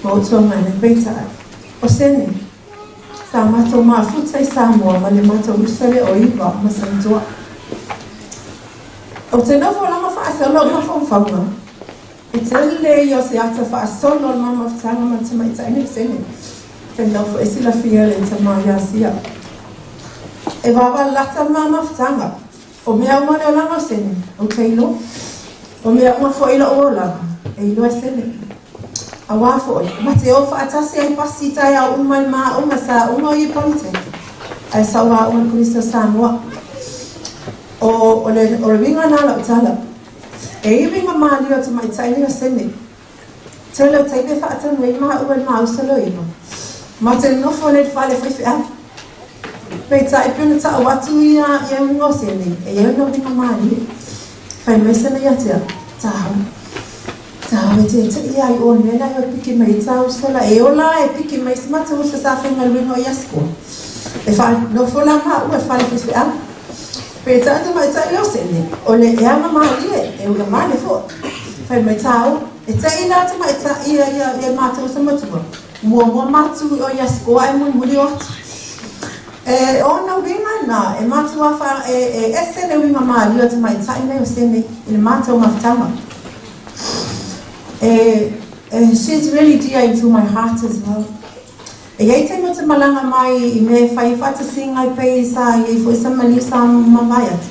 ma ou tuagane, peitai. O Sene, sa matou mafuta i Samoa ma le matou uso lea o Iva ma Santua. Ou te nofo lava faasolo i mafaufauga. E tele ia o se ata faasolo o le mamafutaga ma le tamaitai nei sene. Whenau foi e silafia le tama ia Sia. E vavalata le mamafutaga. O mea uma le olaga o sene, ou te iloa. O mea uma foi lou olaga, e iloa e sene. Auā foi, ma te o faatasi ai pasi taeao uma i le maauga sa uma o ia Polytech, ae sau aoga i le Kolisi o Samoa. O, o le, o le uiga lena o lau tala. E iwi nga malie o tamaitai nei o Sene. Tele o taimi e faatonu ai maua i le ma uso loima. Ma te nonofo lea i le fale faifeau. Peitai pei ona tau atu ia ia uiga o sene, e i ai ona uiga malie. Fai mai sene ia te au, Tāu, tāu e te te ia i o le mea lea e piki mai ai tā uso la. E ola e piki mai si matou uso sa faigaluega o i Asikoa. E faanofo la maua i le fale faifeau. Peitai tamaitai lea o sene, o le eaga malie, e uiga male foi. Fai mai tāu, e te i la tamaitai ia ia ia matou uso matua. Muamua matu i o i Asikoa ae mulimuli o atu. E ona uiga na, e matua wha, e, e ese le uiga malie o tamaitai nei o sene i le matou mafutaga. E, e, she's really dear into my heart as well. E iai taimi o te malaga mai i mea e fai ai faatasiga i pei sa iai foi sa maliu sa mavae atu.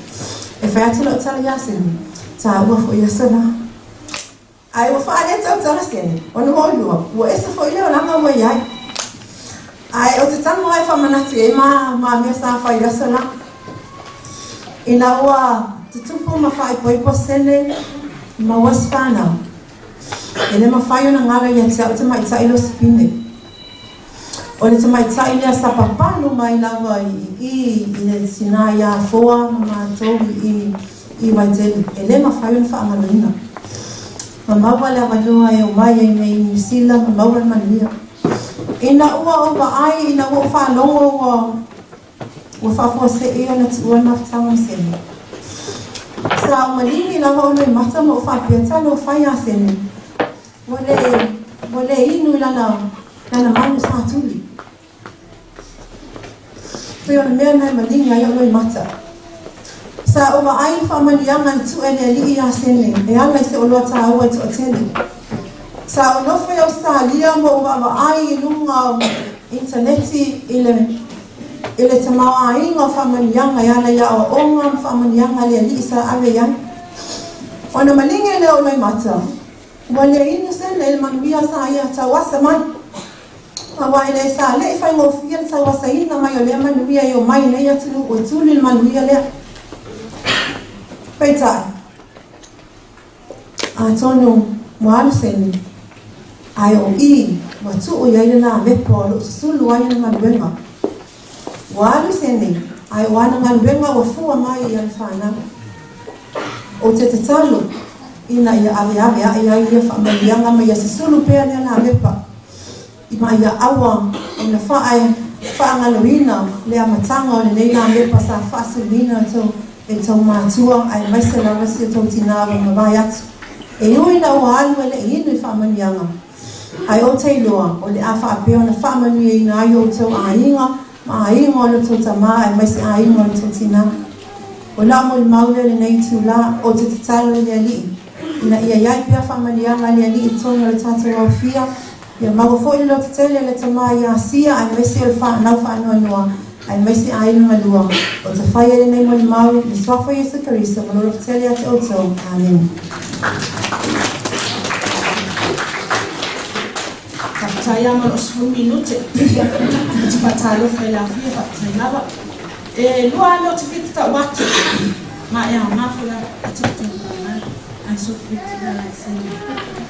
E fai atu lau tala ia Sene, taua foi aso la. Ae ua faalea tautala Sene, ona ua oilua, ua ese foi le olaga ua iai. Ae o te tago e faamanatu i ai ma, ma mea sa fai i aso la. Ina ua tutupu ma faaipoipo Sene ma ua se whanau. E le mafai ona galo ia te au tamaitai Losipine. O le tamaitai lea sa papalo mai lava i i i le tinā ia Afoa ma matou i i i Waitele. E le mafai ona faagaloina. Ma maua le avanoa e omai ai nei i Niu Sila ma maua le manuia. Ina ua ou vaai, ina ua ou faalogo ua Ua faafuasei ona tuua le mafutaga ma Sene. Sa ou maligi lava o Loimata ma ou faapea, Talofa ia Sene, ua le, ua le inu i lana, lana manu sa tuli. Pei o le mea lena e maligi ai o Loimata. Sa ou vaai i le faamanuiaga i le tue a le alii ia Sene e ala i se oloa taua i toatele. Sa ou nofo i Ausetalia ma ou vaavaai i luga o initaneti i le i le tamaoaiga o faamanuiaga e ala i aoaoga ma faamanuiaga a le Alii sa ave i ai. Ona maligi lea o Loimata, ua le inu sene i le manuia sa ia tauasa mai. Aua e le sa leʻi faigofie le tauasaina mai o lea manuia e omai i nei atunuu e tuli le manuia lea. Peitai, Atonu ua alu sene, ae o i ua tuu i ai le lamepo o loo susulu ai ana galuega. Ua alu sene, ae o ana galuega ua fua mai i ana whanau. O te tatalo, ina ia aveave aʻe ai ia faamanuiaga ma ia susulu pea lea lamepa, i ma ia aua ona faae faagaloina le amataga o lenei lamepa sa faasuluina e tou matua aemaise lava si o tou tinā ua mavae atu. E ui ina ua alu e leʻi inu i faamanuiaga, ae ou te iloa o le a faapea ona faamanuiaina ai outou aiga ma aiga o lo tou tamā aemaise aiga o lo tou tinā. O lau molimau lea i lenei itulā, ou te tatalo i le Alii, ina ia i ai pea faamanuiaga a le Alii i totonu o le tatou aofia, Ia maua foi le loto tele o le tama i Asia aemaise o le whanau whaanoanoa, aemaise aiga galua, o te whai e lenei molimau, i le suafa o Iesu Keriso, ma lo loto tele ia te outou. Amen. Faafetai lava mo lou sefulu minute. Ou te faatalofa i le afio, faafetai lava. E lua lava mea ou te fia tatau atu, ma e aoga foi a te I'm so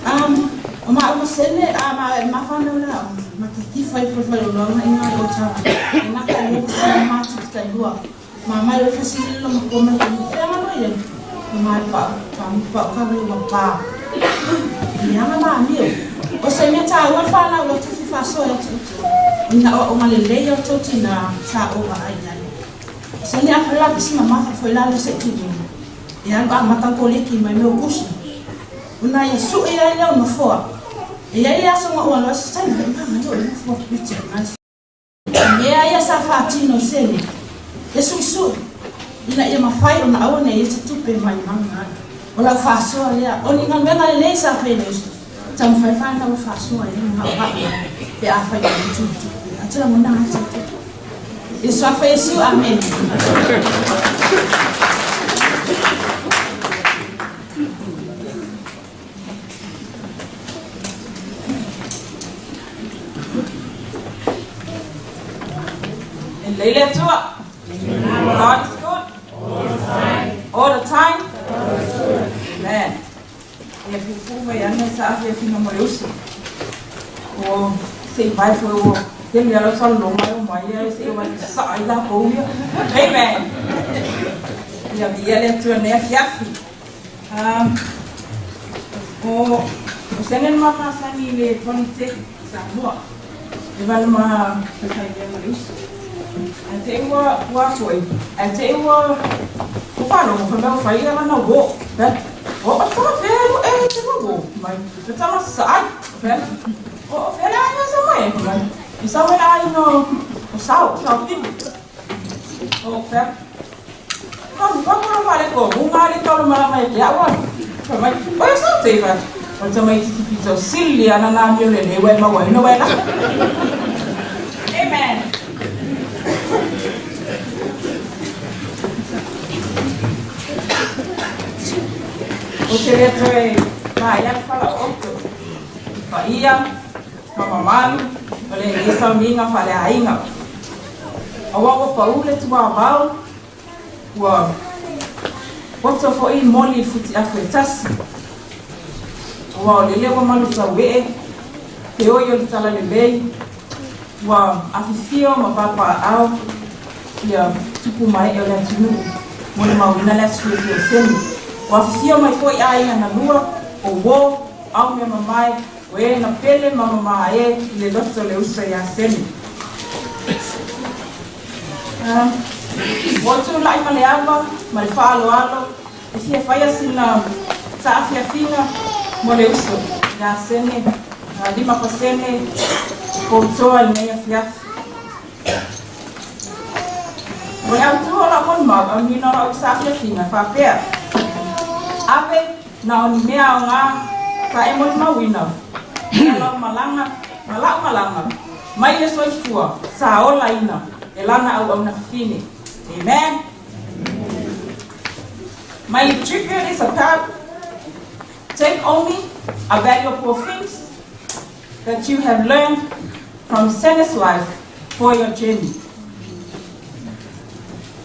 Um, o ma uma sene, a ma ma whanau la, ma te tiwhai whai whai o loanga i ngā o tā. E ngata i lewa sene mātu ki tai hua. Ma mai o whasiri lo ma kua mai i whenga no ia. Ma mai pa, pa mi pa ka wale wa pa. I anga ma mio. O se mea tā ua whanau o tufi whasoa e tu tu. Ina o o ngale lei o tō tina sa o wa ai ai. Se ni a whala pisi ma mafa foi lalo se tu E alu amata koleki mai mea o kusi. Ona ia suʻe ai lea o nofoa. E iai le aso na ou alo ai se taimi kai maga o le nofoa piti o nai. Mea ia sa faatino i sene, e suʻisuʻi, ina ia mafai ona aua nei e se tupe mai maga ai. O lau faasoa lea, o ni galuega lelei sa fai e le uso, taumafai whanau e faasoa i le nga'o pe afai o le tutupu. A te lagona ai te I le suafa o Iesu, amene. E lelei le Atua. God is good. All the time. Amen. Ia puupuu mai ana sa afiafiga mo le uso. O se i vai foi o tele ala sa longa o mai e se i vai sa ai la pou ia. Amen. Ia via le Atua nei afiafi. O sene ma masani le Polytech Samoa. E wale ma whai mea ma le uso. Ae te ua ua foi. Ae te ua o whalo mo whamea o whai ala na wo. O o tama whea e te wo wo. Mai. O tama sa ai. O whea le ai sa mai. Mai. I sa mai ai no o sao, sao fini. O whea. Ka wa kora whale ko, munga le tau mala mai ke awa. Mai. O e sa te wha. O te mai titi pito sili ana nā mio le lewe ma wai no wena. Amen. O te le toe ma ia whala oto. Pa ia, ma mamalu, o le nisa minga whale ainga. A wawa pa ule tua vau, ua poto fo i moli futi afu e tasi. Ua o lele ua malu tau ee, te oi o le tala lelei, ua afifio ma papa au, ia tupu mai e o le atunuu, mo le mauina le asu e o seni. Ua afifio mai foi aiga na lua, o wo, au mea mamae, o e na pele ma mama e i le loto le uso ia seni. Ua tu lai ma le ava, ma le whaaloalo, e fia whaia sina taafiafiga mo le uso ia sene, 5% poutoa i nei afiafi. O le autua la mon mau, au nina lau saafiafiga whapea. Ave na o ni mea o ngā sa e moni mauina. Ia lau malanga, ma lau malanga, mai le soifua, sa ola ina, e lana au au na fine. Amen. My tribute is about take only a valuable things that you have learned from Sene's life for your journey.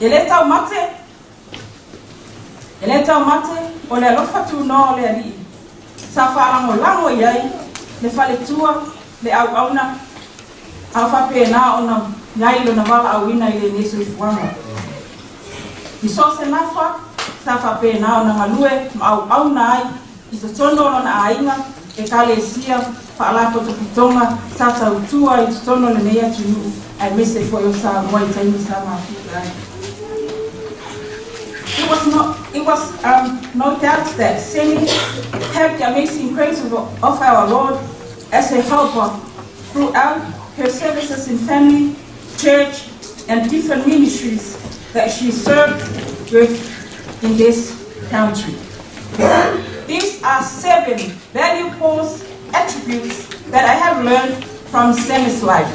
E le tau mate, e le tau mate, o le alofa tu no o le alii. Sa whaalango lango i ai, le faletua, le au auna, au whape nā ona ngai lo na wala au ina i le nesu i fuanga. I so se nafa, sa whape nā ona ngalue, ma au auna ai, i te tono o lona aiga, e kalesia, whaalato te putonga, sa tautua i te tono le nei atunuu, ai mese foi o Samoa i taimi sa mafuta ai. It was no doubt that Seni had the amazing grace of our Lord as a helper throughout her services in family, church, and different ministries that she served with in this country. These are 7 valuable attributes that I have learned from Seni's life.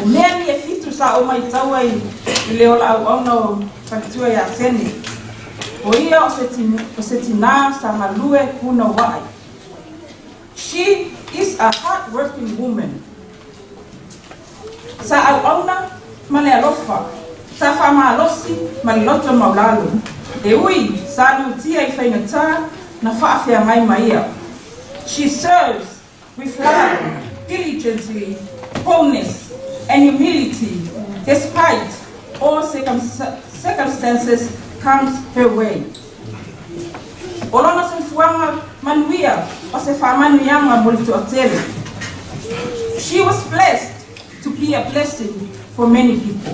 O mea ni e fitu sa o mai taua i le ola au auna o whakatua ia Seni. O ia o se tina sa ngalue puna waai. She is a hard-working woman. Sa au auna ma le alofa, sa whamalosi ma le loto maulalo. E ui, sa nutia i whaingatā na whaafea ngai maia. She serves with love, diligently, wholeness, and humility, despite all circumstances comes her way. O lona soifuaga manuia o se faamanuiaga mo le toatele. She was blessed to be a blessing for many people.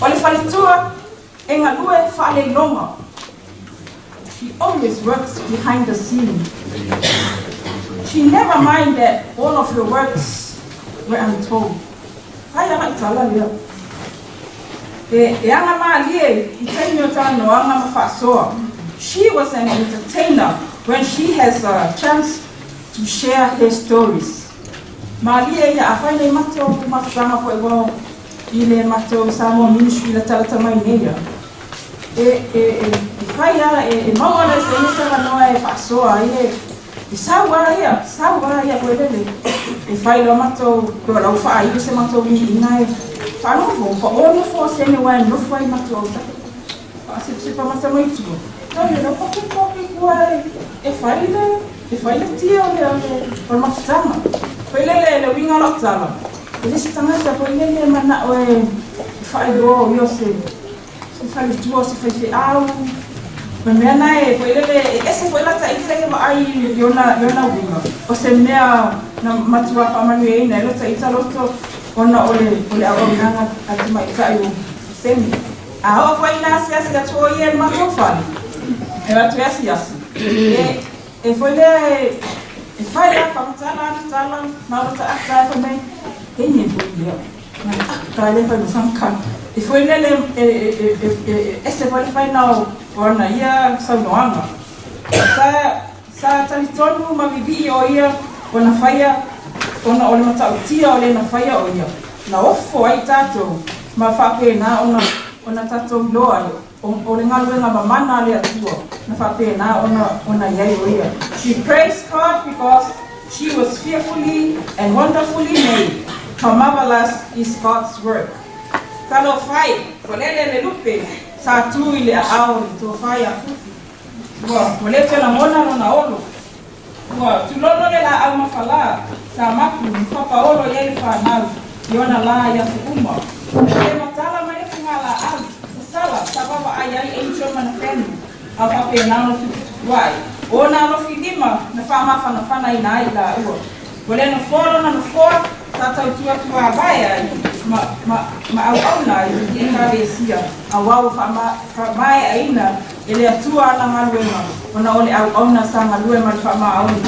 O le faletua e galue faaleiloga. She always works behind the scene. She never mind that all of her works were untold. Kai ala i tala lea. E anga maalie i taimi o tānoaga ma faasoa. She was an entertainer when she has a chance to share her stories. Maalie ia a whainei matou mafutanga foi wao i le matou Samoa Ministry la talata mai nei ia. E whai a e maua le se ina sa noa e faasoa ai e i sau a ia koe lele. E whai lo matou, ko lau wha ai se matou i ina e whanofo, pa ono fo se ne wai nofo ai matou au take. Pa se se pa mata mai tuo. Toi le poki poki kua e e fai le e fai le tia o le o le o le mafutaga. Foi lele le uiga o lau tala, e le o se tagata foi lele e manao e faailoa o ia o se se faletua o se faifeau. O le mea lena e foi lele e ese foi lata ita ia vaai i ona i ona uiga, o se mea na matuā faamanuiaina ai lota ita loto ona o le o le auaunaga a tamaitai o Semi. A oo foi ina asiasi atu o ia i le matou fale, e o atu e asiasi, e e foi lea e e fai lava faamatala ana tala ma lota ata e fai mai, e nie foi lea. Ta le fai ma ka. E foi lele e e e e ese foi le faina o ana ia saunoaga. Sa sa talitonu ma vivii o ia ona faia ona o le matautia o le na faia o ia. Na ofo ai tatou ma faapena ona ona tatou iloa ai o le galuega mamana a le Atua na faapena ona ona i ai o ia. She praised God because she was fearfully and wonderfully made. How marvelous is God's work. Talofa e, ua lele le lupe sa tu i le aao o le tofa ia Fufi. Ua ua le toe lagona lona olo. Ua tulono le laau mafalā sa mapu ma fapaolo i ai le fanau i ona lā i aso uma. E matala mai le fugalaau sasala sa vaavaai ai Angel ma Nathaniel a faapena ona tuputupu ae o ona alofi lima na faamafanafanaina ai i laua. Ua le nofoa lona nofoa sa tautuatuavae ai ma ma ma auauna ai i Ekalesia auā ua faamaeaina e le Atua ana galuega ona o le auauna sa galue ma le faamaoni.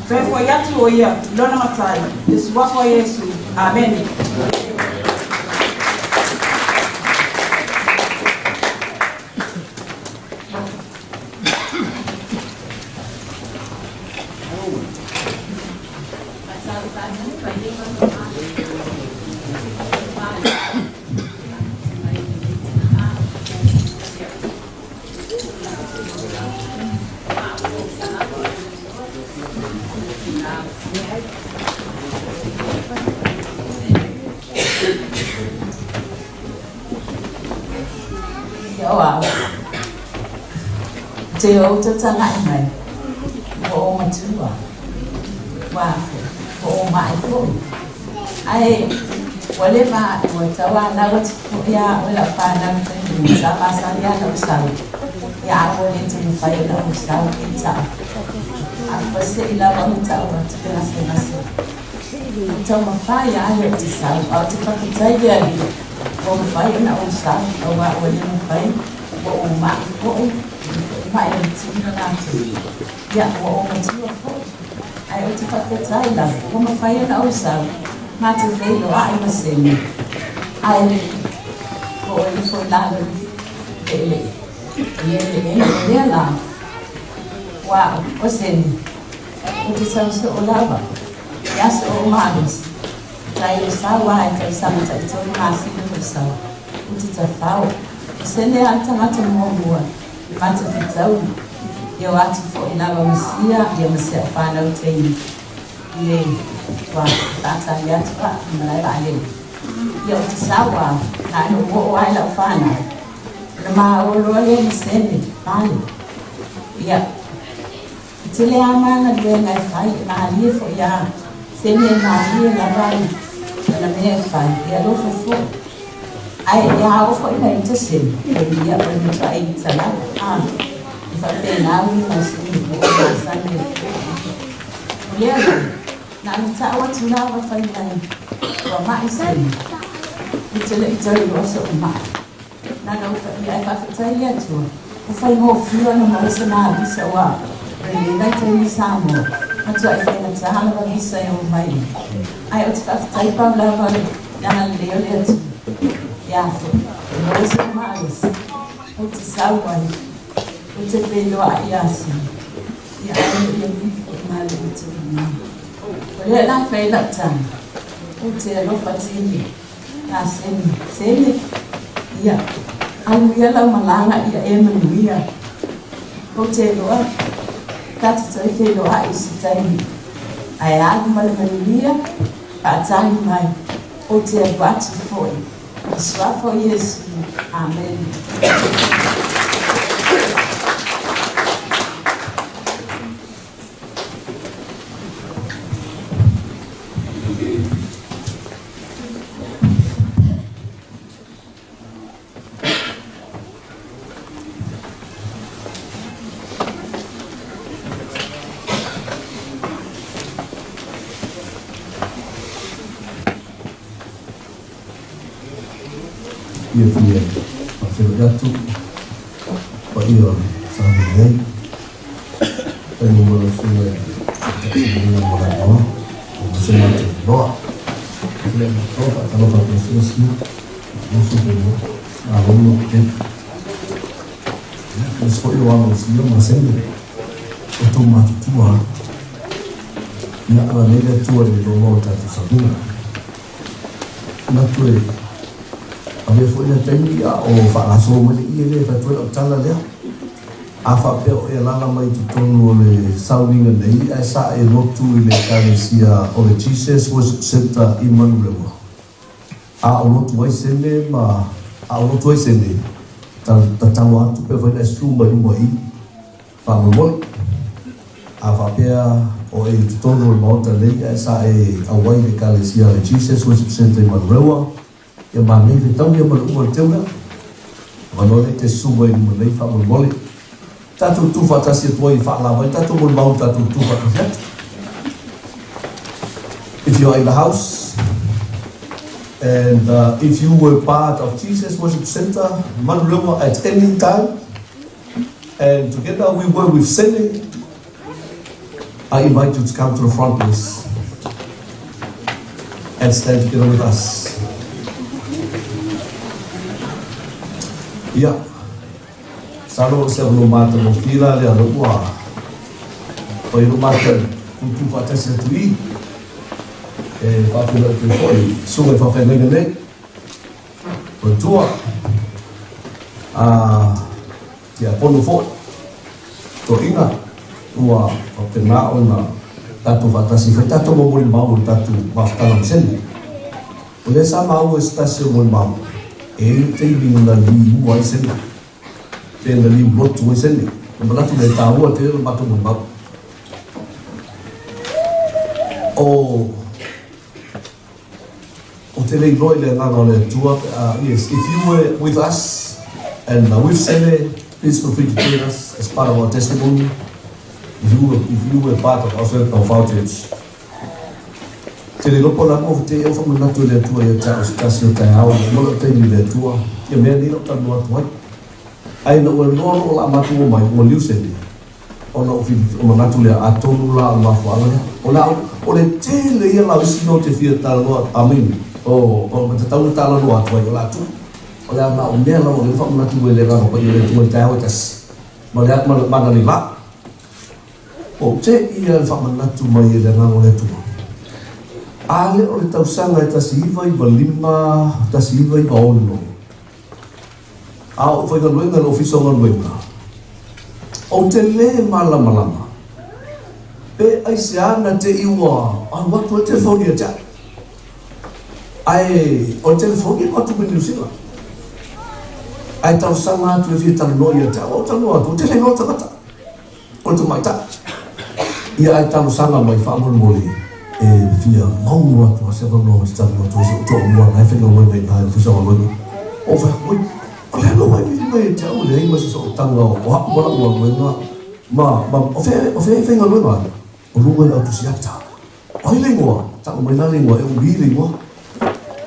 Toe fo'i atu o ia i lona Matai, le suafa o Iesu. Amene. Ia o au. Te ou tatagai mai, ua ou matua, ua ua ou maʻi foi. Ae ua leva ua tauanau atu foi ia oe lau fanau i taimi sa masani lava ona ou sau. Ia ae ua le taumafai ona ou sau e tau. Afuasei lava ona tau atu le gasegase. Ua taumafai lava ia ou te sau, ae ou te faafetai i le Alii ua mafai ona ou sau, auā ua le mafai ua ou maʻi foi, maʻi o le tino latou. Ia ua ou matua foi. Ae ou te faafetai lava ua mafai ona ou sau matou feiloai ma Semi. Ae ua ou ifo i lalo i le eleele o lea lā. Ua o Semi, ou te sau soo lava i aso o ou malosi. Tai o sau lava i tausaga taitolu masina lou sau. Ou te tafao. O Sene lava le tagata muamua i matou fetaui. Ia o atu foi lava ma sia ia ma si au fanau taimi i le wa faatali atu a i malae vaalele. Ia ou te sau a na ona ou oo lava i lau fanau ona maua loa lea ma Sene fale. Ia e tele lava ma galuega e fai e malie foi a Sene e malie lava i lana mea e fai e alofa foi. Ae ia oo foi ina ita Sene e ia o le matuai ita lava a e faapena uiga o Sene ua ou masani ai foi. O lea la, na ona tau atu lava fai mai ua maʻi Sene, ou te le i toe iloa soʻu maʻi. Na ona ou faia ae faafetai i le Atua ua faigofie ona maua se ma visa aua o lenei vaitaimi i Samoa matuai faigata lava visa e oo mai ai. Ae ou te faafetai pau lava le agalelei o le Atua ia foi e maua sou malosi ou te sau ai ou te feiloai ia Sini ia ae ia foi ma le tulaga. O lea la fai lau tala ou te alofa tele Ia Sene, Sene, ia, alu ia lau malaga ia e manuia. Ou te iloa, ta te toe feiloai i se taimi. Ae alu ma le manuia, faatali mai, ou te alu atu foi. I le suafa o Iesu. Amene. Fiafia e faafeiloai atu paia o le Samoa nei. Taimi mo lau susuga i le Taitai mo le avanoa, ua se matou iloa. Le matou faatalofa atu i susuga Siu, Musu Pelo, Malo mo te. Ia, foi o alo Sio ma Sene, o tō matutua. Ia, ala nei le Atua i le loa o tatou sauniga. Manatu e avea foi lea taimi a o faagasolo mai le ie lea e fai atu ai lau tala lea. A faapea o e alaala mai i totonu o le sauniga nei ae sa e lotu i le Ekalesia o le Jesus Worship Centre i Manurewa, a o lotu ai Sene ma a o lotu ai Sene, tatalo atu pe afai na e susu mai luma i i. Faamolemole, a faapea o e i totonu o le Maota nei ae sa e auai i le Ekalesia a le Jesus Worship Centre i Manurewa, ia manei fetaui ia ma le uma o le teu lea. Avanoa lea e te susu mai i luma nei faamolemole. Tatou tu faatasi atu ai e faalava ai tatou molimau i tatou tu faatasi atu. If you are in the house and if you were part of Jesus Worship Center, Manurewa at any time, And together we were with Sene. I invite you to come to the front, please, and stand together with us. Ia, salo o se avanoa matagofie la lea lea ua fai lo matou tutu faatasi atu i e faafeiloai atu ai foi susuga i faafeagaiga nei. Matua, a tiakono foi, toeaina, ua faapena ona tatou faatasi e fai tatou mau molimau o le tatou mafutaga ma Sene. O lea sa maua i se tasi o molimau, e i ai le taimi na liua ai Sene, pe na liu lotu ai Sene. Na manatu lea e taua tele lo matou molimau. O Ou te le iloa i le agaga o le Atua pe a, yes, if you were with us and with Sene, please feel free to join us as part of our testimony. If you were, if you were part of our, of our church. Te le iloa po o le a mo te e o whamanatu e le Atua ia te ao se tasi o taeao, mo lau taimi i le Atua, ia mea nei lau talanoa atu ai. Ai na ua loa loo la matou o mai, ua liu Sene. Ona ou o manatu lea, atonu la o le mafuaaga lea. O le a, o le tele ia la o isi mea ou te fia talanoa, I mean, o, o tatau ona talanoa atu ai, o le a tuu. O le a na o mea lava o lea ua faamanatu e le Agaga Paia o le Atua i le taeao e tasi, ma le, ma, ma analeila. Ou te ia le faamanatu mai e le Agaga o le Atua. A le o le tausaga e 1995, 1996, A o faigaluega i le Ofisa o Galuega, ou te lē malamalama pe aisea na te i ua alu atu ai le telefoni ia te au. Ae o le telefoni e alu atu mai Niu Sila. Ae talosaga atu e fia talanoa ia te au, ou talanoa atu, ou te le iloa le tagata. O le tamaitai. Ia ae talosaga mai faamolemole e fia maua atu a se avanoa ou te talanoa atu ai si ou toalua la e faigaluega i ina i le Ofisa o Galuega. Ou fai atu, Oi, o le a lou vaivili mai ia te au e leai ma se sootaga o au ma lau galuega ma, ma, o fea, o fea e faigaluega ai? O luga i le autusiata. O ai le igoa? Tau mai la le igoa e umi le igoa.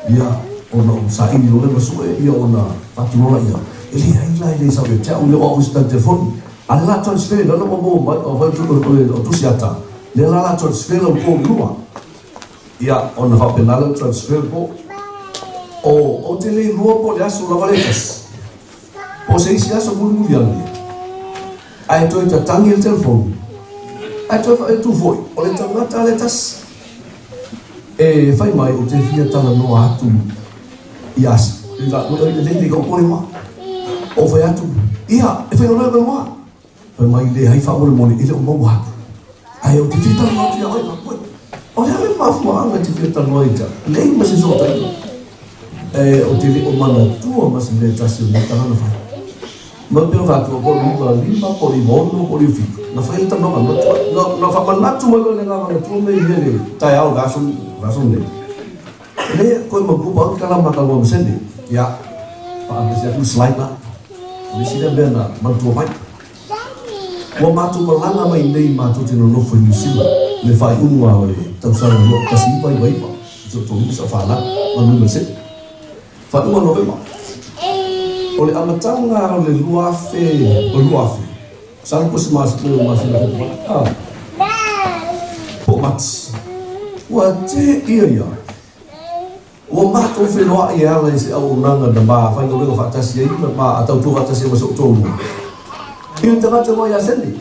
Ia, ona ou saili loa lea ma sue, ia ona faatu loa ia. E leai la e le sau ia te au ia o au i se tali telefoni. A le la transfer la ua maua mai, o fai o le o tusi ata. Lea la la transfer lau po i luma. Ia, ona faapena lea transfer po. O, ou te le iloa po o le aso lava lea e tasi. Po o se isi aso mulimuli ane, ae toe tatagi le telefoni, ae toe faaitu foi, o le tagata lea tasi. E fai mai ou te fia talanoa atu i asi. Le le ka pole ma. O fai atu, ia, e faigaluega mai ma. Fai mai leai faamolemole e le o maua atu. Ae ou te fia talanoa atu ia oe, faamoe. O le a le mafuaaga e te fia talanoa ia te au? Leai ma se sootaiga. E, ou te le o manatua ma se mea e tasi o nei tala na fai. Ma pei ona fai atu, po o le 95, po o le 96, po o le 97. Na fai le talanoaga, na, na, na faamanatu mai loa le agaga matua me i le taeao le aso, le aso lenei. Le koe makupa au kala ma kalua masene. Ia, faamese atu slide la. O le isi lea mea na manatua mai. Ua matou malaga mai nei matou te nonofo i Niu Sila i le faaiuga o le tausaga 1999, i si o toalima sa o fanau, ma Niu Masene. Faaiuga o Novema. O le amataga o le 2000, o le 2000, masalo po o se masina foi ah, po o Mati, ua teia ia. Ua matou feiloai e ala i se auaunaga na ma faigaluega faatasi ai ma ma tautua faatasi ai ma so'u toalua. I le tagata mai ia Seni.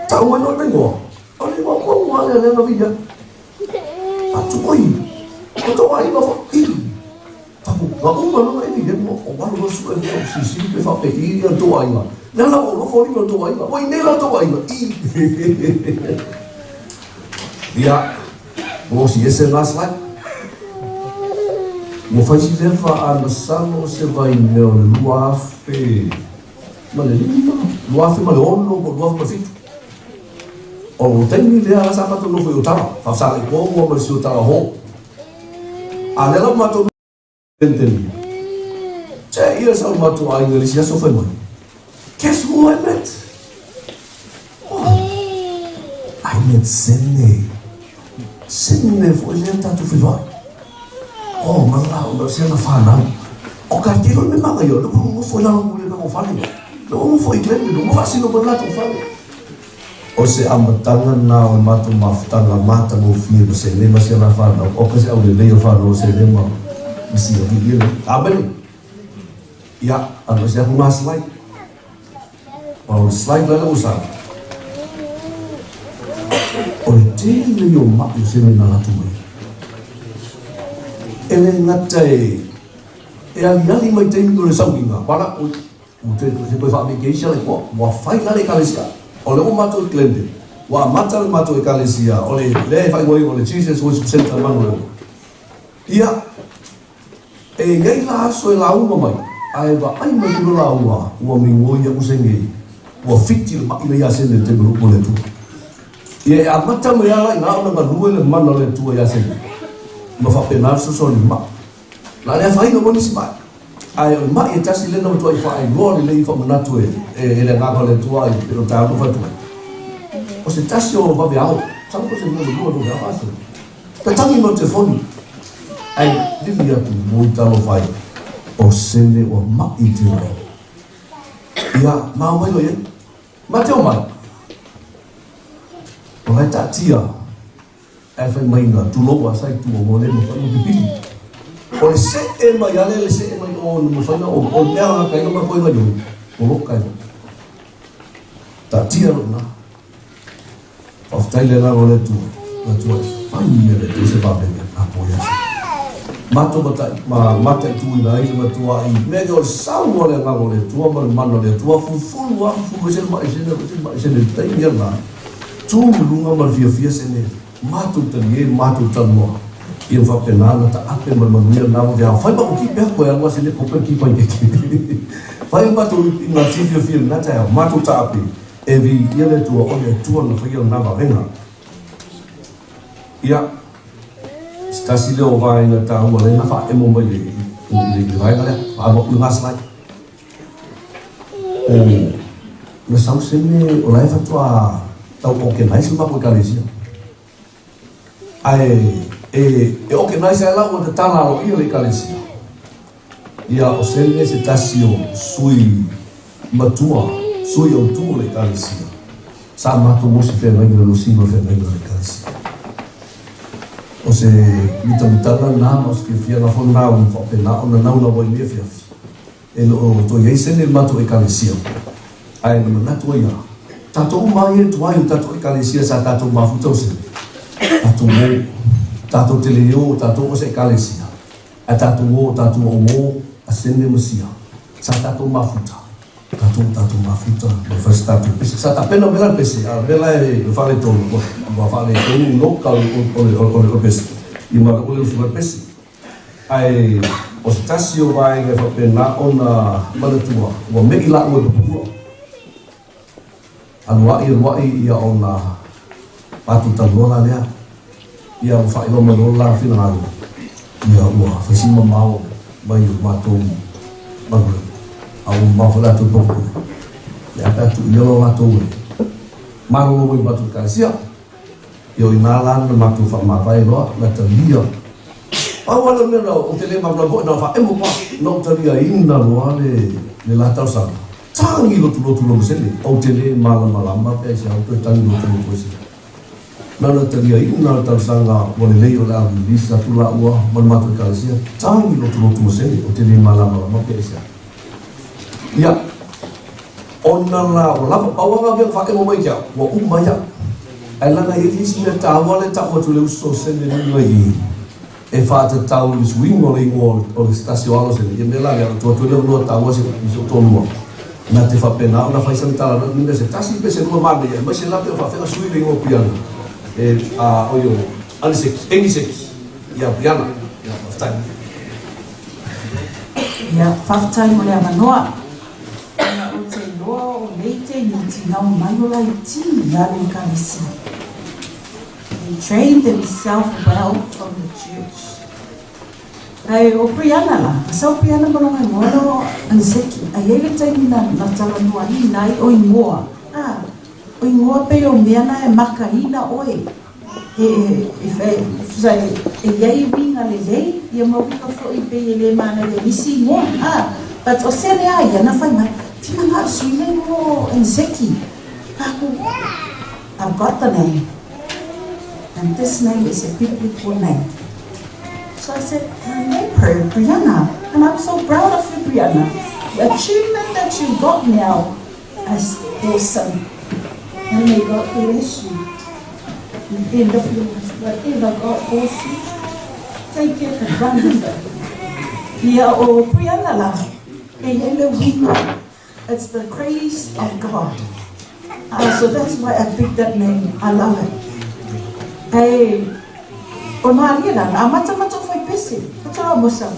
Tau mai loa le igoa. O le igoa tonu lava lea lea na vili atu. Atu oi, o tou aiga foi. I. Taku, na uma loa e vili atu, o alu loa sue o silisili pe faapei ia tou aiga. Lea la ua ou nofo alii ma tou aiga. Ua i nei la tou aiga. I. Ia, ua osi ese lena slide. Ua fai si lefa a masalo se vaimea o le 2005, 2006 po o 2007. O le taimi lea la sa matou nofo i Otara, faafesagai toa ma le si Otara Hall. A lea la ua matou Tenteni. Te ia sa o matou aiga i le isi aso fai mai. Guess who I met? Oh, I met Sene. Sene foi lea tatou feiloai. Oh, ma la o se na whanau. O ka tiro me manga yo, le mo foi la mo le ka fale. Le mo foi kle le mo fasino mo la to fale. O se amataga lena o le matou mafutaga matagofie ma Sene ma si ana fanau, o ka se aulelei o fanau o Sene ma ma si alii ia. Amene. Ia, alu ese aku ngā slide. O le slide la le ua sau. O le tele o ma'i o Sene na latou mai. E le gata e e aliali mai taimi o le sauiga, wala, oi, Ua toe se toe faamekei le koa, ua fai la le Ekalesia. O le ua matou i Glendale, ua amata le matou Ekalesia, o le lea e faaigoaina o le Jesus Worship Centre Manurewa. Ia, e i ai la aso e lauga mai, ae vaai mai kilo lauga, ua migoi aku se nei, ua fiti le ma'i lea ia Sene i le taimi o le upu a le Atua. Ia e amata mai lava la i ina ona galue le mana o le Atua ia Sene, ma faapena le fesoasoani ma'i. Na le afaina mo nisi ma'i, ae o le ma'i e tasi lea na matuai faailoa lelei faamanatu e e le Agaga o le Atua i pei o taeao na fai atu ai. O se tasi o vaveao, masalo po o se mea ua lua vaveao a se tatagi mai o le telefoni, ae vili atu mo i talofa ai, o sene ua ma'i tele ai. Ia, ma omai loa i ai. Ma te omai. O la e taatia Ae fai mai na tulou a sa i tua ua le mafai ona pipili. O le see mai ale le see mai o na mafai na o o mea la kai ma koe ngai o lo kai. Taatia lo na. Faafetai le agaga o le Atua, le Atua e fai e le Atua se vavega a po ia se. Matou matai, ma mataituina ai le matuai mea o le sau o le agaga o le Atua ma le mana o le Atua, fufulu a fufulu ese le mai sene, ese le mai sene le taimi ia na. Tu i luga ma le fiafia sene matou talie matou talanoa ia ma faapena ona taape ma le manuia lena vaveao. Fai matou ki pea koe alu a sene kope ki pai keke. Fai matou i nga ti fiafia lena taeao matou taape e viia le Atua o le Atua na faia lena vavega. Ia, se tasi lea o vaega taua lea na faaemo mai le i le vaega lea, alu aku i nga slide. O na sau sene o la e faatoa tau organize le matou ekalesia. Ae e e organize ai la ua tatala aloaia le ekalesia. Ia o sene se tasi o sui matua, sui autu o le ekalesia. Sa matou o se feagaiga le losina o le feagaiga o le ekalesia. O se mitamitaga lena ma o se fiafiaga foi lena ua faapena ona naunau ai i lenei afiafi. E le o toe i ai se mea i le matou Ekalesia, ae na manatu ai a tatou uma ia e tuai o le tatou Ekalesia sa tatou mafuta o se tatou o, tatou te le o tatou o se Ekalesia, ae tatou o tatou o a sene ma sia, sa tatou mafuta, tatou tatou mafuta ma fai se tatou pese. Sa tapena mai la le pese, a o le mea la e faaletonu, ua faaletonu loka o le pese, i ma le usu mai le pese. Ae o se tasi o vaega e faapena ona manatua, ua me'i lāua i Papua. Alua'i alua'i ia ona matou talanoa la lea, ia ua faailoa mai loa le la finagalo, ia ua fai si mamao mai o matou Manuel, a ua mamao foi latou i Papua. Ia pe a tuu ia loa latou e malolo mai i matou Ekalesia. Ia o i ina la na matou faamavae loa, na talia. Pau lava lea o le mea na ou te le malamalama foi na o faaemo pa na ou taliaina loa le le la talosaga. Tagi lotulotu lou sele, ou te le malamalama pe aisea ua toe tagi lotulotu ai sele. Na ona taliaina le talosaga ua lelei o le a release atu laua ma le matou ekalesia, tagi lotulotu ma sele, ou te le malamalama pe aisea. Ia, ona la ua lava, pau lava mea na faaemo mai ia te au, ua uma ia. Ae leaga e i ai le isi mea taua lea e tau atu e le uso o sele luga i i, e faatatau i le suiga o le igoa o le tasi o alo sele, ia mea la lea, tuu atu ai le avanoa taua i si ou toalua, na te faapena ona fai sana tala ni mea se tasi pe se lua manaia, aemaise la pe o faafefea sui le igoa o Piana, e, a, oi o Aniseki, Eniseki, ia Piana. Ia, faafetai. Ia, faafetai mo le avanoa. Ona ou te iloa o nei teimiti nau mai o laiti i alu i Ekalesia. They train themself well from the church. Ae o Brianna la, a sau Brianna ma lona igoa lea o Nzeki, a i ai le taimi na, na talanoaina ai o igoa, a, o igoa pei o mea na e makaina oe. E, e, e, e i ai uiga lelei, ia ma uiga foi pei e le manaia i nisi igoa, a, but o Sene a ia na fai mai, Tina sui le igoa o Nzeki. Aku, I've got the name. And this name is a biblical name. So I said, name her Brianna. And I'm so proud of you, Brianna. The achievement that you got now is awesome. And may God bless you. In the end of your life, whatever God calls you, take it and run with it. Ia o Brianna la, e i ai le uiga. It's the grace of God. So that's why I picked that name. I love it. Hey, o Maria la, a mata mata fai pese. Katoa mo sa.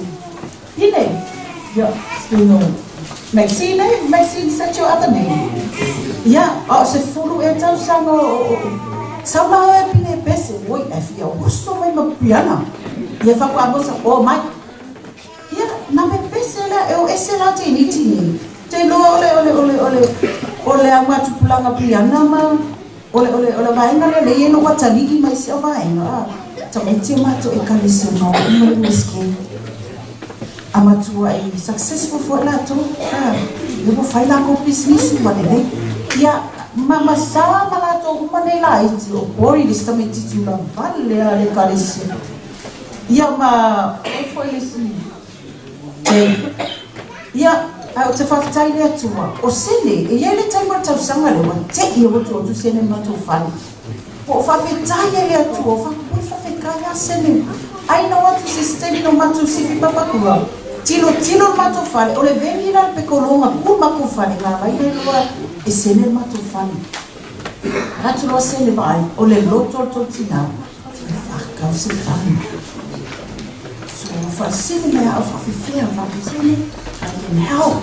Ine. Yeah, you know. Maxine, eh? Maxine, such your other name. Yeah, o se fulu e tau sanga o sau la e pine pese. Oi, e fia uso mai ma piana. Ia fa kwa mo sa o mai. Ia, na me pese lea, e o ese la te niti nei. Te loa ole ole ole ole o le au tupulaga Brianna ma o le o le o le vaega lea le ia no atalii mai se o vaega a tamaiti o matou ekalesia ma o uma le miski a matua e successful foi latou a e ua fai lakou pisinisi ua lelei ia ma ma sa ma latou uma nei laiti o pori le si tamaititi ulavale a le ekalesia ia ma oi foi le isi Ia, ae ou te faafetai i le Atua, o Sene, e i ai le taimi o le tausaga lea, ua te'i e ua tuu atu Sene i matou fale. Ua ou faafetai ai i le Atua, ua faapea, oi faafetai lava Sene, ai na o atu i se isi taimi na o matou sifi papakura, tilotilo le matou fale, o le veni la le pekologa ku le matou fale, galai le lua e Sene le matou fale. Atu loa Sene vaai, o le loto o le tou tinā, e whakau se fale. So, whaasili me au whawhiwhia, whakasili, I can help.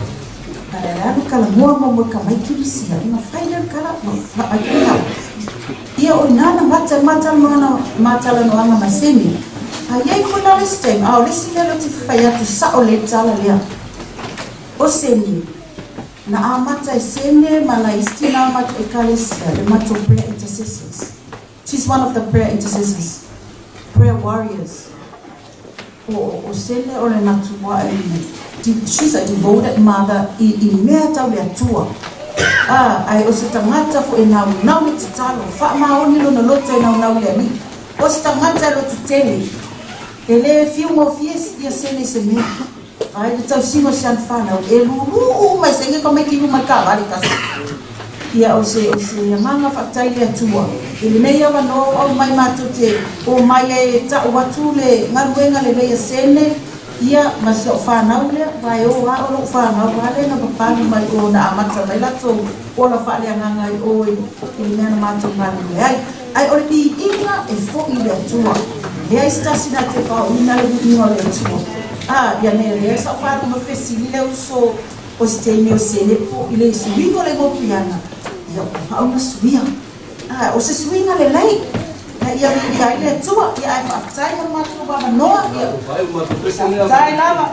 But e alu kala mua mo mo ka mai kirisia, ina whai leo kala, no, I can help. Ia o nana mata mata mana matala no anga maseni. A iai foi la le stem, a o le si lelo te whai atu sa o le tala lea. O seni, na a mata e sene ma na isti na mato e kalesia, le mato prayer intercessors. She's one of the prayer intercessors, prayer warriors. O, o sene o le natua e, she's a devoted mother i, i mea tau le Atua. Ah, ai o se tagata fo e nau nau i te talo, wha maoni lona loto e nau nau le ani. O se tagata e loto tele. E le fiu mo fie ia sene se mea. Ai le tausiga o si ana fanau, e lūlū mai se ka mai ki mai ka vale kasi. Ia o se o se agaga faafetai i le Atua. I lenei avanoa o au mai matou te o mai ai e ta'u atu le galuega lelei a Sene ia ma si o'u fanau lea, vae o a o lo'u fanau a lea na papalu mai o na amata mai latou ola faaleagaga ai o i le mea na matou galulue ai. Ae o le viiga e fo'i i le Atua. Leai se tasi na te faaoina le viiga o le Atua. A, ia nei lea sa ou faalogo fesili le uso o se teine o Sene po i le suiga o le igoa Brianna. Ia ua au na suia. A, o se suiga lelei. A ia viiga ai le Atua. Ia ae faafetai mo le matou avanoa. Ia, faafetai lava.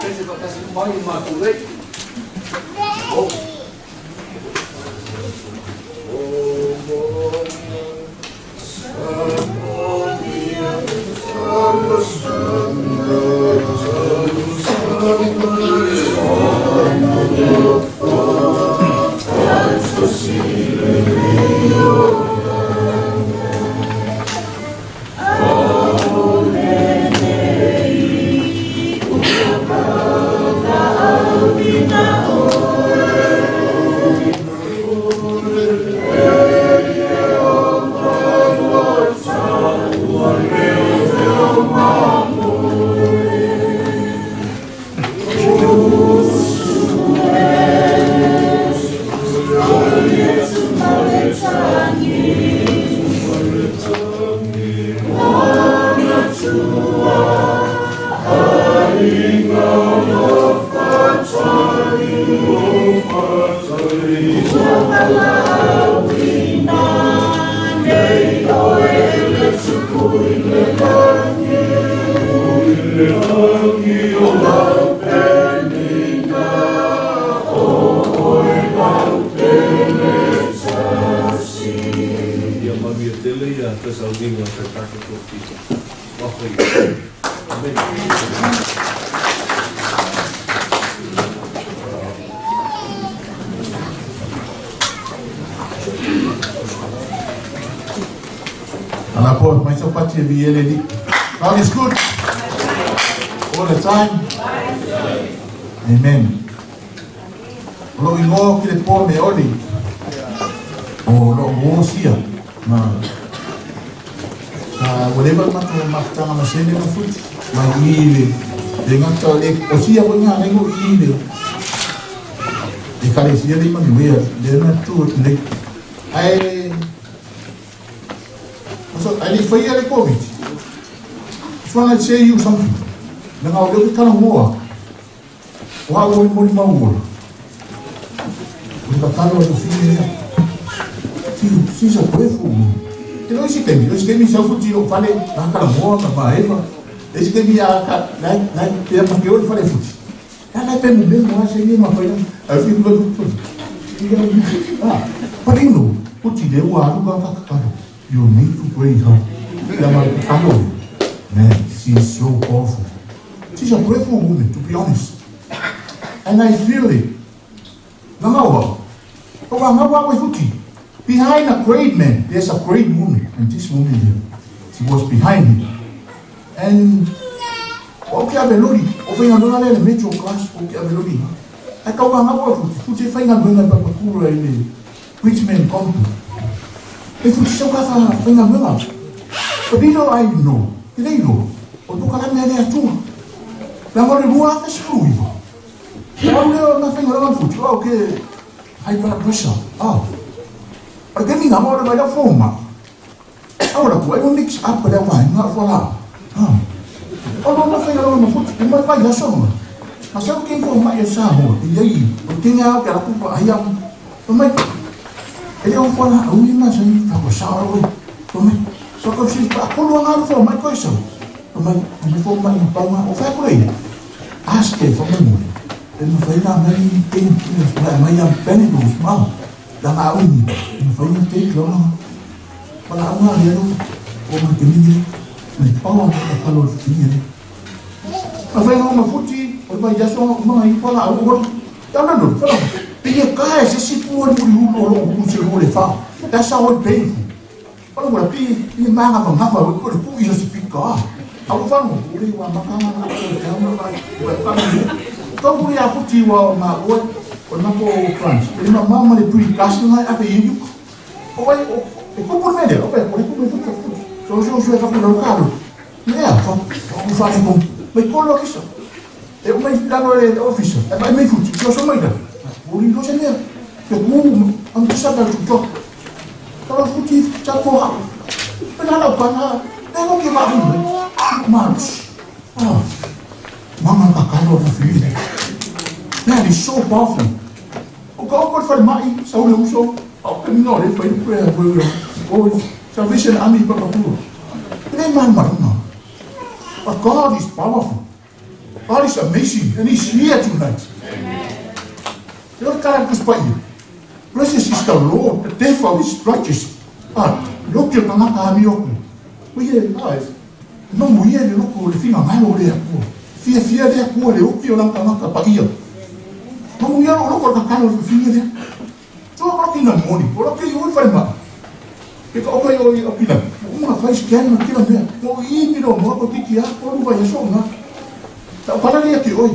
God is good all the time. Amen. O lou igoa ki le po me oli o lou uō sia ma sa ua leva le matou mafutaga ma sene ma futi mai i le le gata le o sia foi gagaina o i le ekalesia le i manuia lea na tu atu nei ae ae le i faia le Koviti. Just wanna say you something. Leaga o lea ou te talanoa. O au o le molimau ola. O le tatalo a le fine lea. She's a prayerful woman. Te lo isi taimi, isi taimi sau futi o fale, la kala moa ma maeva. Isi taimi a ka lai lai te ma ke o le fale futi. La lai pe mo me mo se ni ma fai. A fi mo futi. Ah, but you know, futi le ua alu ka ka ka. You need to pray her. La ma ka Man, she's so powerful. She's a prayerful woman, to be honest. And I feel it. Nagawa. Behind a great man, there's a great woman. And this woman here, she was behind him. And o ke ave lori, o whainga nona le metro class, o ke ave lori. Ai kau ngā ngawa futi, futi e whainga nona papakura i le Richmond Company. E futi sau ka whainga nona. But you know, I know, te leiro, o tō kalame le atua. La ngore rua afe suru iwa. Au leo na whainga nona futi, o ke high blood pressure. Ah. O ke minga mo le mai foma. Au la ku ai mix up le wa nga fo la. Ah. O no na whainga nona futi, e mai vai aso. Ma sa ke fo mai e sa mo, i ei, o te ngā ke la kupa ai am. O mai e le o fo la au i ma sa i fa ko sa o o mai so ko si pa ko lo ngā fo mai ko sa. O mai o mai fo mai pa nga o fa ko rei. Aske fo mai mo. E no fai la mai te mai mai am pene do ma. La ma uni. No fai ni te lo. Pa la nga le lo. O ma te ni. Me pa wa ka pa lo ni. Ma fai nga ma futi o mai jaso ma i pa la o. Ya no no. Pe ye ka se si pu o ni u lo lo ku se lo le fa. That's how it painful. Ora ora pi pi manga ma ma o ko pu i se pi ka. Au fa mo o le wa ma ka ma ko ka ma ma o ka ni. Ka ku ya futi wa ma o o na ko France. E ma ma le pri ka na a pe yu. O vai o e ko por mele, o vai o ko me futi. So so so fa ko lo ka. Ne a fa o fa ko. Me ko lo kiso. E o mai lalo le office. E mai me futi. So so mai da. O li lo se ne. Ke ku am sa da tu to. Ka futi cha ko ha. Pe na lo pa na. Ne lo ke ma hu. Ma. Ah. Mama ka ka lo na fi. That is so powerful. O ka o ko fa mai sa o le uso. O ke no le fa prayer o Salvation Army pa pa ku. Ne man ma no. But God is powerful. God is amazing, and He's here tonight. Amen. Precious is the Lord, the death of His righteous. Ah, look at the Naka Amioku. We hear eyes. No, we hear the look of the thing on my own. Fiafia le Atua i le oti o lana tagata paia. Manuia lou loto i le tatalo i le fafine lea. 2 o'clock in the morning, o lake i o i le falemai. Ke ka oka i o i Aukilani, ua uma ona fai scan ma kela mea. Ua ou imi loa moa toeitiiti lava tolu vaiaso o ina. Sa ou kala lea ia te oe.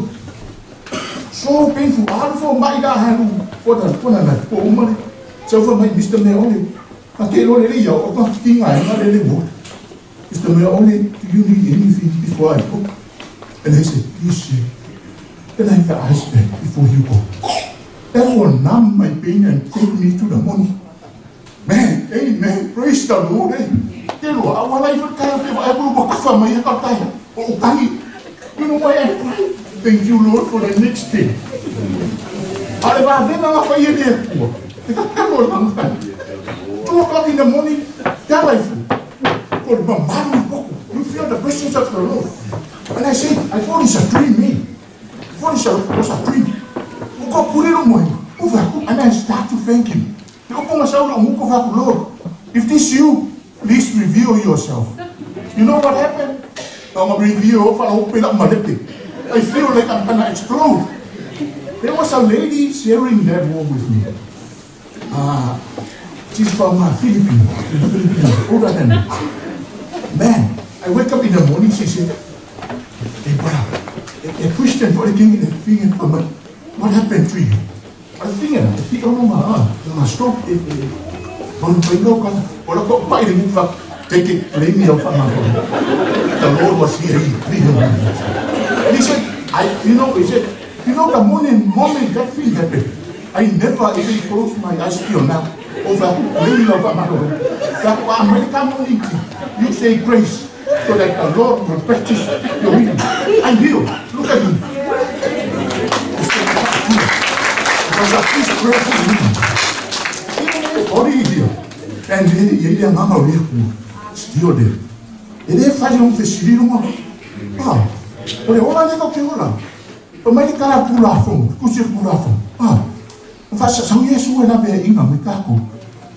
So painful, alu fomai la halu for the night, po uma le sau fai mai, Mister Meole, na te iloa lelei au, o ka tigaina le le ward. Mister Meole, do you need anything before I go? And he said, yes sir, can I have the ice pack before you go? That will numb my pain and take me to the morning. Man, amen, praise the Lord, eh. Te loa, a ua lai foi le taeao pe vaai atu ua kafa mai e ka taeao. O ou tagi, you know why I cry? Thank you Lord for the next day. A o le vavega na fai e le Atua, e tatalo i lana tagi. 2 o'clock in the morning, te ala ifo. Ko le mamalu i poku. You feel the presence of the Lord. And I said, I thought it's a dream, eh? I thought it was a dream. Ua ko pule lo moe. Ufa aku, and I start to thank him. Te upu nga sau lo muko fa aku, Lord, if this you, please reveal yourself. You know what happened? Tama reveal, fa lo pela malepe. I feel like I'm gonna explode. There was a lady sharing that wall with me. She's from Philippines, Philippines, older than me. Man, I wake up in the morning, she said, hey brother, a Christian for the king in the thing, what happened to you? I think I think oh ma, ma stop it. Take it, blame me The Lord was here, he And he said, I, you know, he said, you know, the morning, moment that thing happened, I never even closed my eyes till now. Over blame of That American morning, you say grace so that the Lord will practice your healing. I'm healed. Look at me. Because of this prayer for me. Even the body here. And ye ye nganga o le ku still there. E le fai o fesili lunga. Ah, o le ola le ka ke ola. O mai le kala pula fo, ku se pula fo. Ah, o fa sa sau Yesu e la ve inga me kako.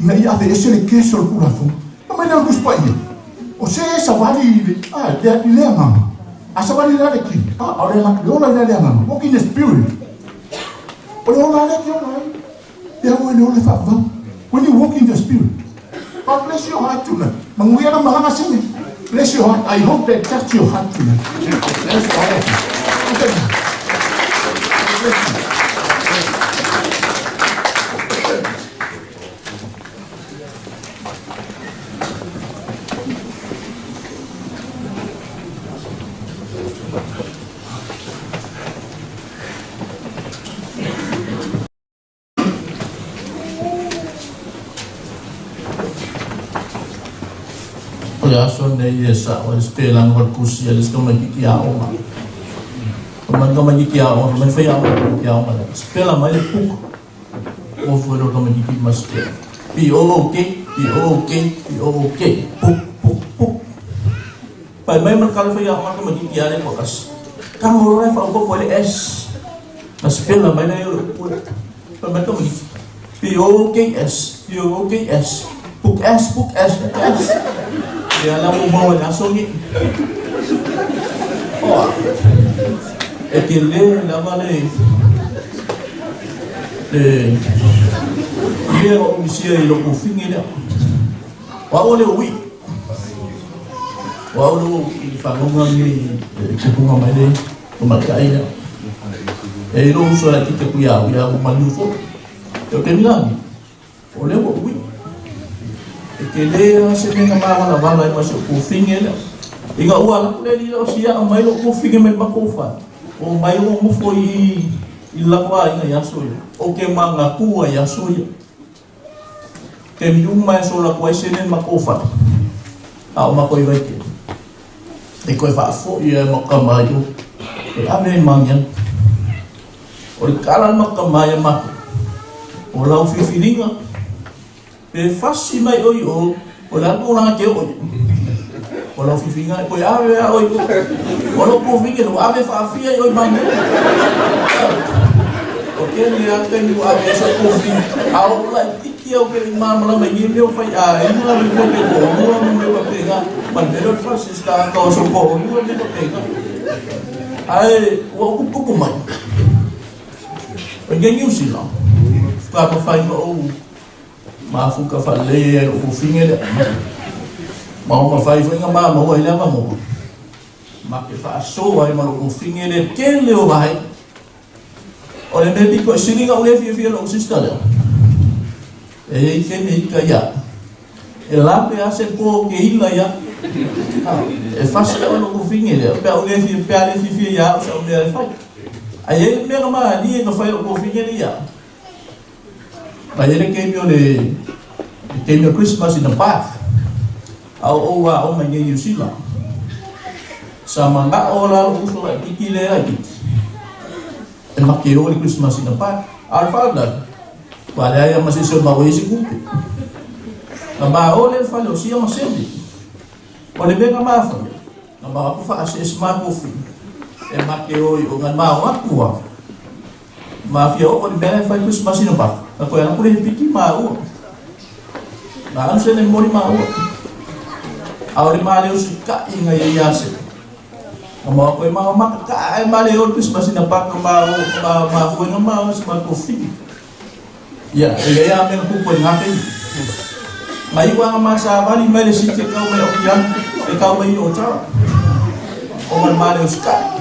Ina ia ave ese le keso le pula fo. O mai le tus pa ia. O se e sa wali i le, ah, le i le nganga. A sa wali le ki. Ah, o le la le ola le le nganga. Walk in the spirit. O le ola le ki ola. Te au e le ola fa va. When you walk in the spirit. God bless your heart tonight. Manguia na malanga sini. Bless your heart. I hope that touch your heart tonight. Bless all of you. Look at me. Bless you. O le aso lenei e sa'o ai le sipelaga o le tusi a le isi tamaititi aoga. Fai mai le tamaititi aoga, fai mai le faiaoga i le tamaititi aoga lea, sipela mai le puka. Ofu ai le tamaititi ma sipela. P-O-O-K, P-O-O-K, P-O-O-K, puk, puk, puk. Fai mai ma le tala faiaoga a le tamaititi a lea toatasi. Tago loa e faaopoopo ai le S. Na sipela mai lea o le upu lea. Fai mai le tamaititi, P-O-O-K-S, P-O-O-K-S, puk S, puk S, puk S. Ia la ua maua i le aso lenei. Oa, e tele lava le le mea o ou misia i lou figi lea. O au o le ui'i. O au le ua ui'i i le faaloga lenei e tupuga mai le tamaitai lea. E i lou uso laitiiti atu ia au, ia ua maliu foi. E o te milagi, o lea ua ui'i. E tele lava se mea na māvalavala ai ma si ou tuafine lea. Ina ua alu atu le alii lea o siaa mai lou tuafine mai le matou fale, o mai ou nofo i i le latou aiga i aso ia. Ou te manatua i aso ia. Taimi uma e sola atu ai sene i le matou fale, a o matou i Vaitele, e toe faafoi ai ma tama ai o e ave ai Magiana. O le tala ma tama ai a matou, o lau filifiliga, pe fasi mai oe i o, o le a le tulaga e te oo i ai? O lau filifiliga e toe ave lava oe i o. O lou kovine, ua ave faafia i oe Magiana. O tele lava taimi ua ave ai sau kovine, a o laitiiti au ke le i malamalama i nei mea o faiaiga ma mea pe toalua ma mea faapena. Ma le mea lea o le fasi, se tagata o sau toalua ma mea faapena. Ae ua ou tuputupu mai. O i Niu Sila, faatoa mafai ona ou mafuta faalelei ai lou fofine lea. Ma ua mafai foi ona ma maua ai le avanoa ma te faasoa ai ma lou fofine le tele o vaega. O le mea pito i sili na ou le fiafia lou sister lea. E i ai taimi e ita ia. E lape lava se po ke ila ia. E fasi au lou fofine lea. Pe a ou le fia, pe a le fiafia ia au sa mea e fai. Ai e mea na malie na fai lou fofine lea ia. Ma i ai le taimi o le le taimi o Christmas ina Perth. A o ou aoga i nei Niu Sila. Sa manao la lou uso laitiiti lea laitiiti e make o i le Christmas ina Perth. A o le faalavelave, ua leai lava ma se isi o maua ai se tupe. Na ma o lea i le fale o Sia ma Seli. O le mea na ma faia, na ma o atu faaseese matou e make o i o na ma o atu lava. Ma fia oo i le mea la e fai Christmas ina Perth, na toe alu atu le piki maua. Na alu sene momoli maua. A o le ma le usitaʻi na ia ia se. Na ma koe ma maka ka ai ma le o Christmas ina Perth na ma o ma ma fue na ma o se ma kofi. Ia, e le a mea kupu e ngā taimi. Ma iwa nga ma sa vali mai le siti e kau mai o ki anu, e kau mai i Otara. O ma le ma le usitaʻi.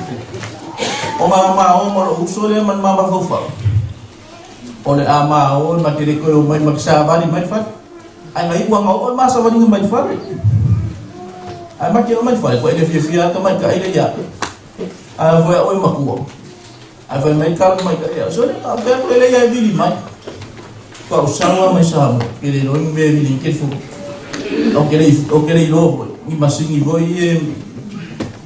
O ma ma o ma lou uso lea ma le ma mafaufau. O le a ma o ma te le koe o mai ma te savali mai le fale. Ai ngai ua nga o ma savali mai le fale. Ai ma ke o mai le fale, ko e le fiafia ata mai ka ile ia. Ai foi a oi makua. Ai fai mai kala mai ka ia. So le ka pe ko le ia e vili mai. Ko au sawa mai sa mo. Ke le loi me vili ke fu. O ke le o ke le ilo foi. Ni masingi foi e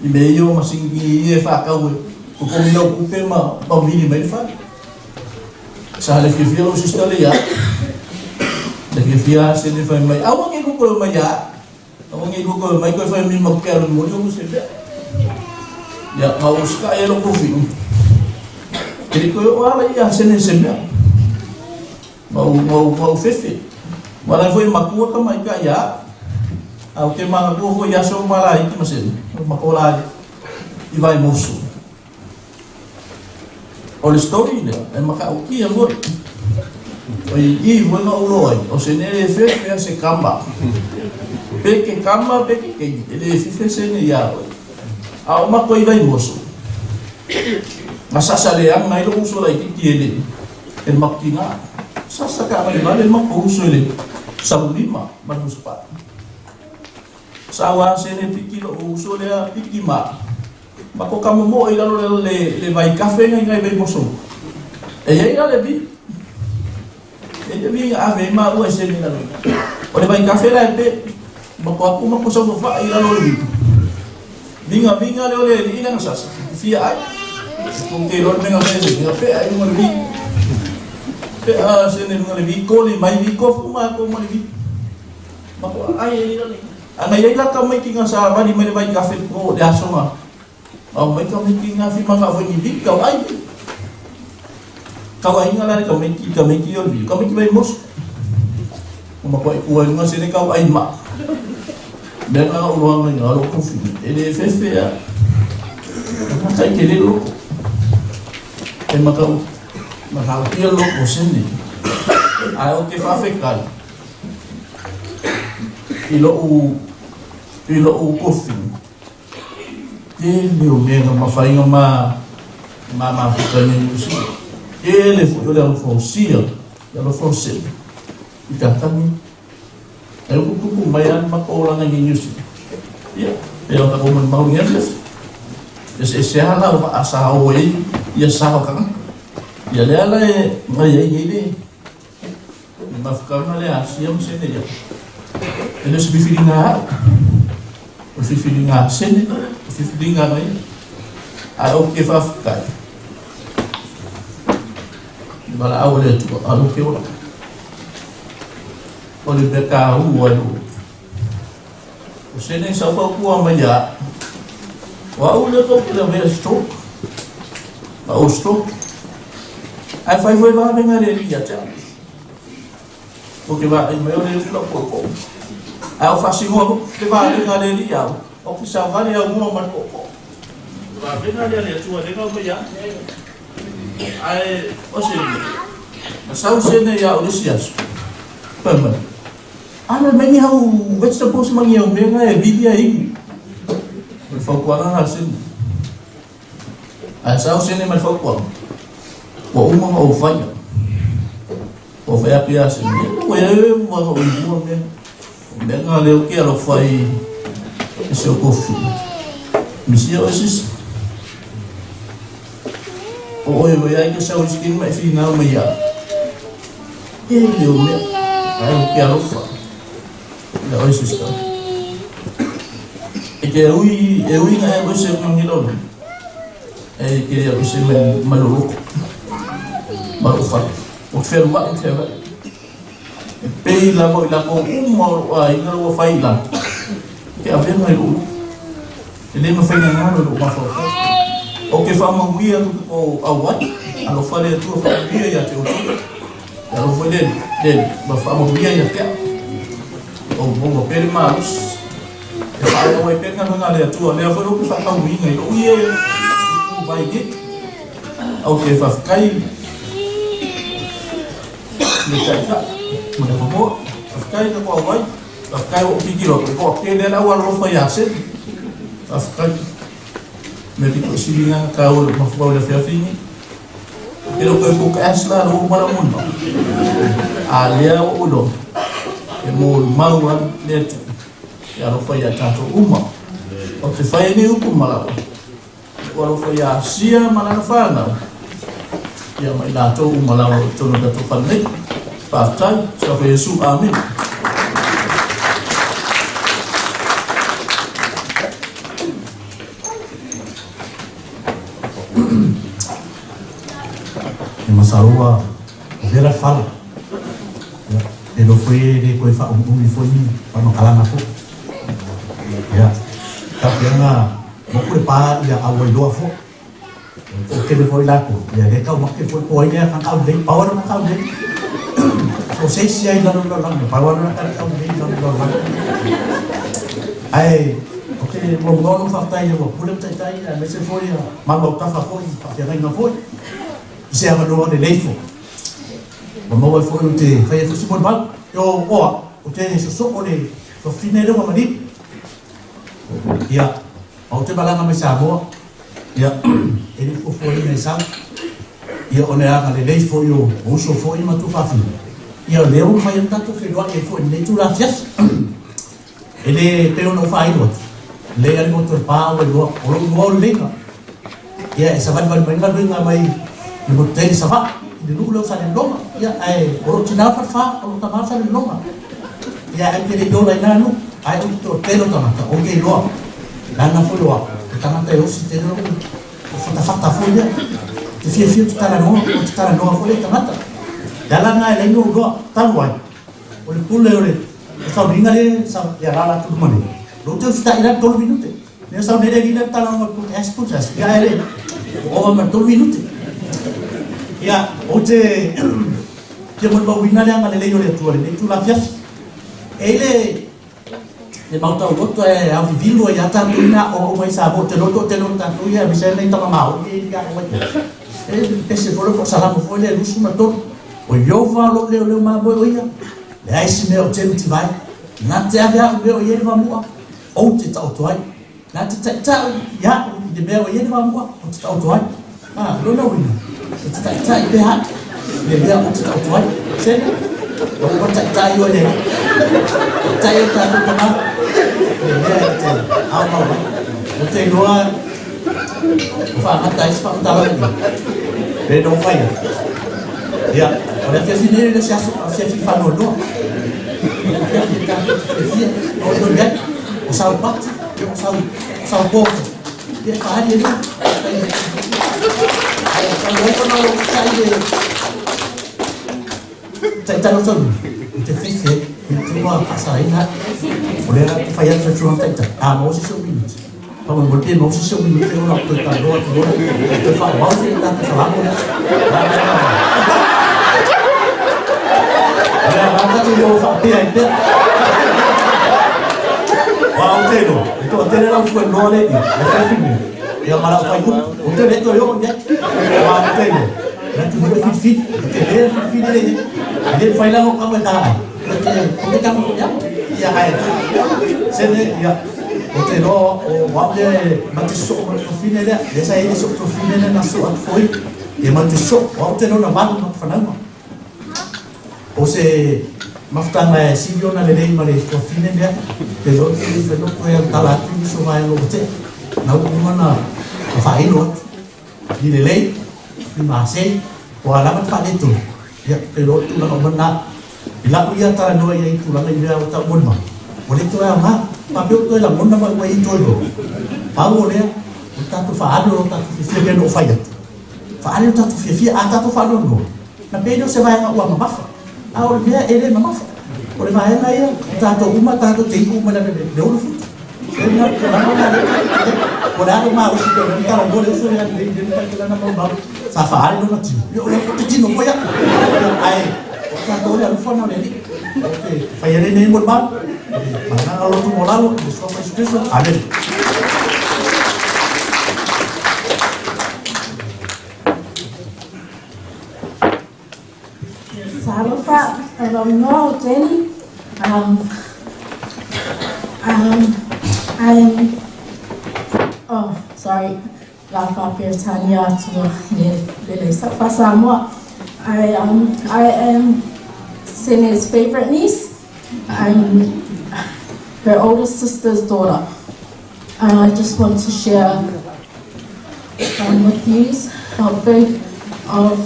i me io masingi e whakau e. Ko ko mi lau kupe ma ma vili mai le fale. Sa le fiafia lou sister le ia. Le fiafia se le fai mai. Aua nge kuko mai ia. Aua nge kuko mai koe fai mi ma ke alu moli o se pea. Ia ma o ska e lo kofi. Ke le koe o ala ia se ne se mea. Ma o ma o ma o fefe. Ma la foi makua ka mai ka ia. A o ke mana kua foi ia so mala i ki masene. Ma ko la i vai mosu. O le story lea, e matautia foi. O i i foi na ou loa ai, o se ne le fefe a se kama. Pe ke kama, pe ke keiki, e le fefe sene iā oe. A o matou i Vaimoso, na sasa leaga ai lou uso laitiiti e le e le makutina. Sasa ka mai vale le matou uso i le Samulima ma le Usupa'a. Sa ua sene piki lou uso lea piki ma Ma ko ka momoʻo i lalo le, le, le vai kafe ngai ngai vai moso. E iai la le vi. E le vi nga ave ma ua se ni lalo. O le vai kafe la e pe. Ma ko aku ma ko sa fa i lalo le vi. Vinga vinga le o le li ina sasa. Fia ai. Ko ke lo menga fe se nga pe ai mo le vi. Pe a se ne le vi ko li mai vi ko fu ma ko mo le vi. Ma ko ai e li lalo. A na iai la tamaiti nga sa vali mai le vai kafe po le aso nga. A mai tamaiti nga fi manga foi ni vi kau ai vi. Kau ai nga la le tamaiti tamaiti o vi. Tamaiti mai mos. O ma koe ua nga se le kau ai ma. Mea nga uloa nga nga lo kofi. E le fefe a. Ma kai te le loko. E makau. Makau tia loko sene. Ai o te whawhekai. I loʻu, i loʻu kofi, tele o mea na mafai ona ma, ma mafuta nei Niu Sila. Tele foi o le alofa o Sia, le alofa o Sele, i tatagi. Ai o kupuku mai ana ma ko olaga i Niu Sila. Ia, e o takou malimau i afiafi. Eseese lava la o vaa sa o ai ia sa o tagata. Ia lea la e mai ai nei le Le mafutaga lea a Sia ma Sene ia. E le o se filifiliga a au. O le filifiliga a Sene, o le filifiliga a ia. Ae ou te faafetai. I le valaau a le Atua, a lou ke ola. O le mea taua i lou. O Sene sa fautua mai ia au. O au lea tou te lavea stroke. Ma o stroke. Ae fai foi vavega le alii ia te au. O ke vaai mai o le upu lau popo. Ae o faasinoa hoʻi le vavega a le alii au, o ke savali au mua ma le popo. avega lea a le Atua lea na aumai ia au. Ae o se mea, na sau sene ia au i le isi aso, fai mai, Ala mai ni au vegetables ma ni au mea na e vili a inu. O le fautuaga lena a le sene. Ae sau sene ma le fautuaga, ua uma ona ou faia. Ua fai atu ia Sene, ua e ua ona ou inua mea. O mea na lea ou te alofa i si o kofi. Misia oe sisi. O oe oe ai ke sau i ma e finau mai ia. E le o mea. Ai o ke alofa. Ia oe sister. E te ui, e ui na e oe se ngangilolo. E ke au se mai mai loko. Ma o fale. O feluai feluai. E pei lava i lakou uma o lou aiga ua fai i lalo, ke avega i lou loto. E le mafai ona galo i lou mafaufau. Ou te faamanuia atu i kou auai, alofa le Atua faamanuia ia te outou. E alofa i le Alii, le Alii, ma faamanuia ia te au. Ou maua pea le malosi e faaauau ai pea le galuega a le Atua, lea foi ou te faataunuuina i lou ia ituvai nei. Ou te faafetai le taitai ma le mamoa. Faafetai le tatou auai. Faafetai ua ou tilotilo atu, e toatele lava le au alolofa ia Seni. Faafetai. Mea pito i sili lena na taua i lou mafaufau i le afiafi lenei. E le o toe book as la lou malamalama. A lea ua ou iloa, e molimau lava le Atua e alofa ia tatou uma. Ou te fai ai nei upu ma lau Ua alofa ia Asia ma lana fanau, ia ma i latou uma lava o totonu o le tatou fale nei. Faafetai, suafa Iesu, amene. E masalo ua vela le fala. Ia, e iloa foi e le toe faaumiumi foi ni faamatalaga foi. Ia, tau pea moku le pa ia auai loa foi. O tele foi latou, ia le taumate foi po ai lea kakau lelei, pau lava kakau lelei. So se isi ai lalo lalolagi, pau lava kakau lelei lalo lalolagi. Ae o te muamua ona faafetai i le ua pule ma taitai aemaise foi ia malu autafa foi i faafeagaiga foi i se avanoa lelei foi. Ua maua ai foi ou te faia foi se molimau. E o oa, ou te sosoo le fafine lea ua maliu. Ia, ou te malaga mai Samoa, ia, e le i fuafuaina e sau, ia, ona e agalelei foi o uso foi ma tuafafine, ia, o lea ua mafai ona tatou feiloai ai foi i lenei itula afiafi. E le pei ona ou faailo atu, lelei lava le motu o le pa ua iloa, o lou iloa o le leiga. Ia, e savalivali mai galuega mai le motu tele i Savaii, i le nuu lea o Salelologa, ia, ae o lou tina o Falefa, o lou tama o Salelologa. Ia, ae ou te le i ola i na nuu, ae ou te toatele o tagata, ou te iloa, leaga foi o au, o tagata e osi tele lou o fatafata foi lea. Te fiafia ou te talanoa, ou te talanoa foi le tagata. Le ala lena e ala ai ona ou iloa, talu ai, o le pule o le sauniga lea sa ia alaala atu i luma nei, lou te usitai la le 3 minute. Lea sau nei le alii lea talanoa mai put as put as. Ia ae le ova ma le 3 minute. Ia, ou te fia molimauina le agalelei o le Atua i lenei itula afiafi. E i le le maota o loto e avivilo ai ia tatou ina o mai Samoa te loto te loto tatou ia aemaise ai nai tama maoli e i o mai. E pese foi le po salamo foi le 23. O Ieova lou leoleo mamoe o ia, leai se mea o te mativai. Na te ave au mea o i ai le vamu'a, ou te taoto ai. Na te taita'u iaʻu i le mea o i ai le vamu'a, ou te taoto ai. A, o lona uiga, e te taitai pea aʻu i le mea ou te taoto ai. Sene, ua uma taitai oe le Alii. Taitai oe tatou tama i le mea e te aomao ai. Ou te iloa ua faagata ai se faamatalaga nei, pe na ou fai atu. Ia, o le afiafi nei e le o se aso afiafi faanoanoa. O le afiafi e tatou te fiafia, nofonofo ai. O sau pati, ia o sau, sau po foi. Ia e faaali e lea. Ae talu ai ona o lou tai le taitai o tonu, ou te fefe ai, i te ua faasalaina ai. O lea ou te fai atu le tulaga taitai, a maua se isi ou minute. Faamolemole pe maua se isi ou minute ona ou toe talanoa atu loa lea, toe faaauau se tatou salamo lea. O lea lava tatou le o faapea ai pea. Aua ou te iloa, e toatele lau fueloa lea i i, le afiafi nei. Ia ma lau faigulu, ou te le toe oo i ai. Aua ou te iloa, le atunuu e filifili, e tele le filifili lea i ai. E le mafai la ona tau e ta ai, ou te, ou te tago foi lava. Ia ae, Sene, ia, ou te iloa o au lea e ma te sosoo ma le tuafafine lea, lea sa i ai le isi ou tuafafine lea na sosoo atu foi, ia ma te sosoo, o au ou te iloa na valu ma te fanauga. O se mafutaga e sili ona lelei ma le tuafafine lea, te iloa ou te le mafai ona toe autala atu i nisi o vaega ua tea. Na ua uma ona faailo atu i lelei, i masei, po o a lava ni faaletonu, ia, ou te iloa o tulaga uma na. I lau ia talanoa i ai i tulaga i mea ua tau molimau, ua le toe aoga. Faapea ua toe lagona mai ua i ai toe loa. Pau o lea, o le tatou faaalu o lo tatou fiafia pei ona ou fai atu. Faaali lo tatou fiafia, a tatou faanoanoa, na pei lea o se vaega ua mamafa, a o le mea e le mamafa. O le vaega ia, o tatou uma tatou te iu uma i lalo le 6 futu. O le a le malosi pe o le talanoa le uso lea lelei lelei mai lana maumau sa faale lona tino. Ia o le te tino foi au. Ae o tatou le alofa na o le Alii. O te fai ale nei mo le mau. Mananga lotu mo lalo, i le suafa Iesu Kristo. Amen. Talofa, o Jenny. I'm, oh, sorry, La Faperetania atua le le sa Samoa. I am Sene's favorite niece. I'm her oldest sister's daughter. And I just want to share with you how big of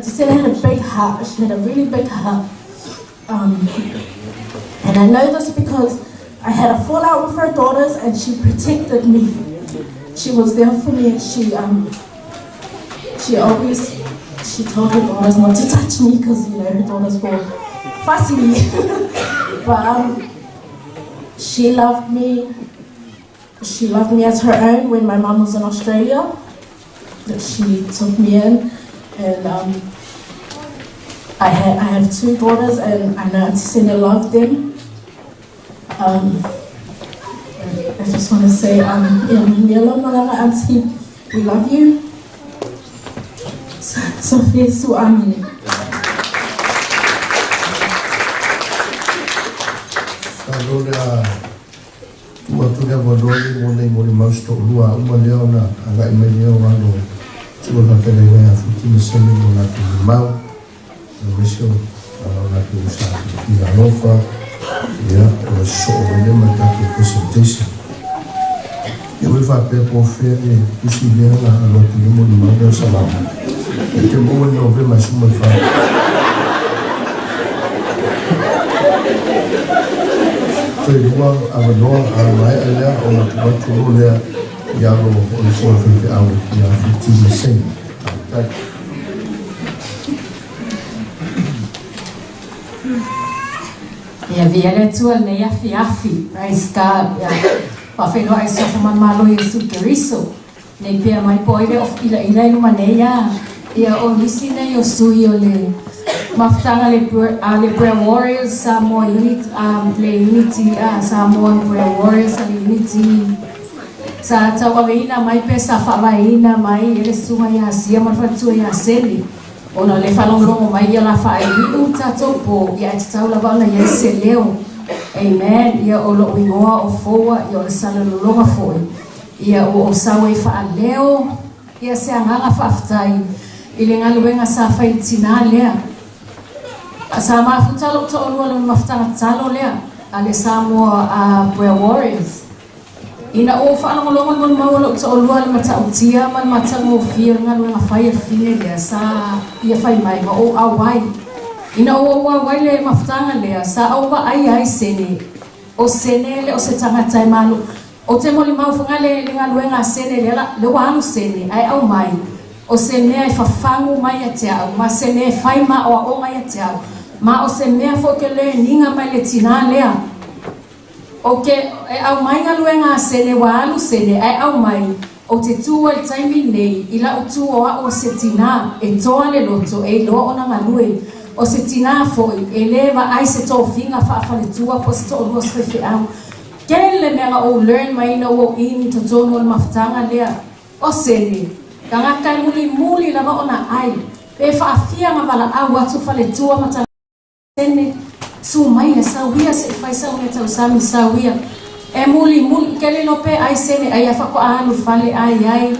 Sene had a big heart. She had a really big heart. And I know this because I had a fallout with her daughters and she protected me. She was there for me and she always, she told her daughters not to touch me because, you know, her daughters were fussy. But she loved me. She loved me as her own when my mum was in Australia. She took me in, and I have 2 daughters, and I know Auntie Sene loved them. I just want to say, Auntie, we love you. Sophia Suamini. Tuu atu le avanoa lenei mo nei molimau se toalua a uma lea ona agai mai lea o alo o Susuga Faafeagaiga ia Futi ma Sene mo latou molimau, aemaise o latou sa filifili alofa, ia, ona sosoo mai lea ma le tatou presentation. Ia ua faapea po o fea le tusi lea na alo atu ai le molimau lea o Salama. E te maua i Novema 14. Toe lua avanoa a maea lea ona tuu atu loa lea i alo o le fola faifeau ia Futi ma Sene. Faafetai. Ia via le Atua lenei afiafi. Praise God. Ia faafeiloai i suafa manumalo Iesu Keriso. Nei pea mai po ai le of ila ila i luma nei a. Ia o nisi nei o sui o le mafutaga le a le Prayer Warriors Samoa Unit le Unity Samoan Prayer Warriors a le Unity sa tauaveina mai pe sa faavaeina mai e le susuga ia Asia ma le faletua ia Sene. Ona o le faalogologo mai ia la faaiuiu tatou po, ia ae tatau lava ona i ai se leo. Amen. Ia o lou igoa o Foua, ia o le Salelologa foi. Ia ua ou sau ai faaleo ia se agaga faafetai i le galuega sa fai i le tinā lea. Sa mafuta lou toalua lona mafutaga tatalo lea a le Samoa Prayer Warriors. Ina ua ou faalogologo i le molimau a lou toalua i le matautia ma le matagofie o le galuega fai a le fine lea sa ia fai mai ma ou auai. Ina ua ou auai i le mafutaga lea, sa ou vaai ai sene o sene le o se tagata e malu. Ou te molimau foga le le galuega a sene lea la le ua alu sene ae aumai o se mea e fafagu mai ia te au ma se mea e fai ma aoaoga ia te au ma o se mea foi ke learning mai le tinā lea. Ou te e aumai galuega a sene ua alu sene ae aumai ou te tu ai le taimi lenei i lau tu o a'u o se tinā e toa le loto e iloa ona galue o se tinā foi e le vaai se tofiga faafaletua po o se toalua o se faifeau. Tele le mea na ou learn mai ina ua ou in totonu o le mafutaga lea. O Sene, tagata e mulimuli lava ona ai, pe faafia na valaau atu faletua ma Sene, su mai e sau ia se i fai sau mea tausami sau ia. E mulimuli, ke lilo pe ai Sene ai a faatoa alu i fale ai ai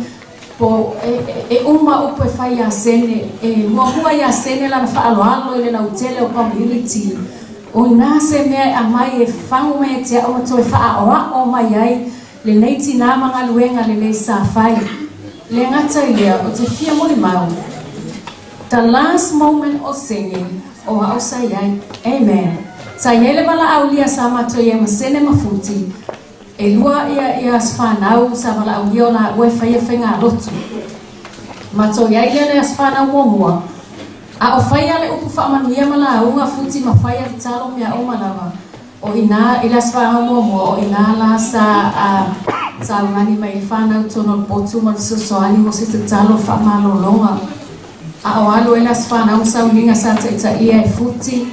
po e, e, e uma upu e fai iā Sene, e muamua iā Sene lana faaaloalo i le lautele o community. O ina se mea e aumai e fagu mai ia te au ma toe faaoao mai ai lenei tinā ma galuega lelei sa fai. Le gata i lea, ou te fia molimau, the last moment o Sene, o au sa i ai. Amen. Sa i ai le valaaulia sa matou i ai ma Sene ma Futi, e lua ia ia aso fanau sa valaaulia o laua e faia faigalotu. Matou i ai lea le aso fanau muamua, a o faia le upu faamanuia ma lauga Futi ma faia tatalo mea uma lava. O i ina i le Aso Fanau muamua, o i ina la sa saugani mai ai fanau tonu o le potu ma le fesoasoani mo se tatalo faamalologa. A o alu ai le Aso Fanau ma sauniga sa taitaia e Futi,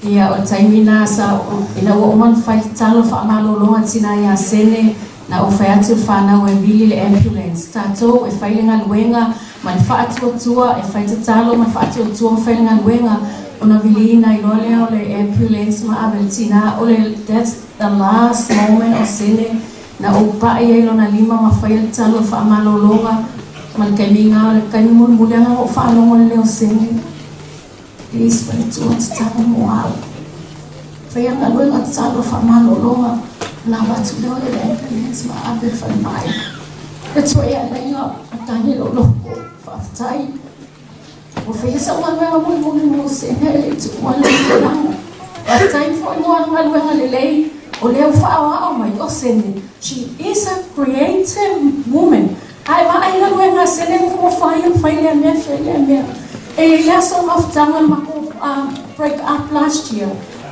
ia o le taimi na sa ina ua uma ona fai le tatalo faamalologa tina ia Sene, na ou fai atu i le fanau e vili le ambulance. Tatou e fai le galuega ma le faatuatua, e fai tatalo ma le faatuatua ma fai le galuega, ona viliina ai loa lea o le ambulance ma ave le tina. O le, that's the last moment o Sene na ou pai ai lona lima ma faia le tatalo faamalologa ma le taimi na o le taimi mulimuli lava na ou faalogo i le leo o Sene. Please faletua tatalo mo au. Faia galuega tatalo faamalologa ona avatu lea o le ambulance ma ave i le falemai. Le tuaialaiga a tagi lou loko faafetai. Ua faia sau galuega mulimuli mo sene e le i tuua le tulaga. Faafetai foi mo ana galuega lelei o lea ua faaoao mai o sene. She is a creative woman. Ae vaai galuega a Sene nofonofo ai e fai lea mea fai lea mea. E i ai le aso o mafutaga le matou break up last year.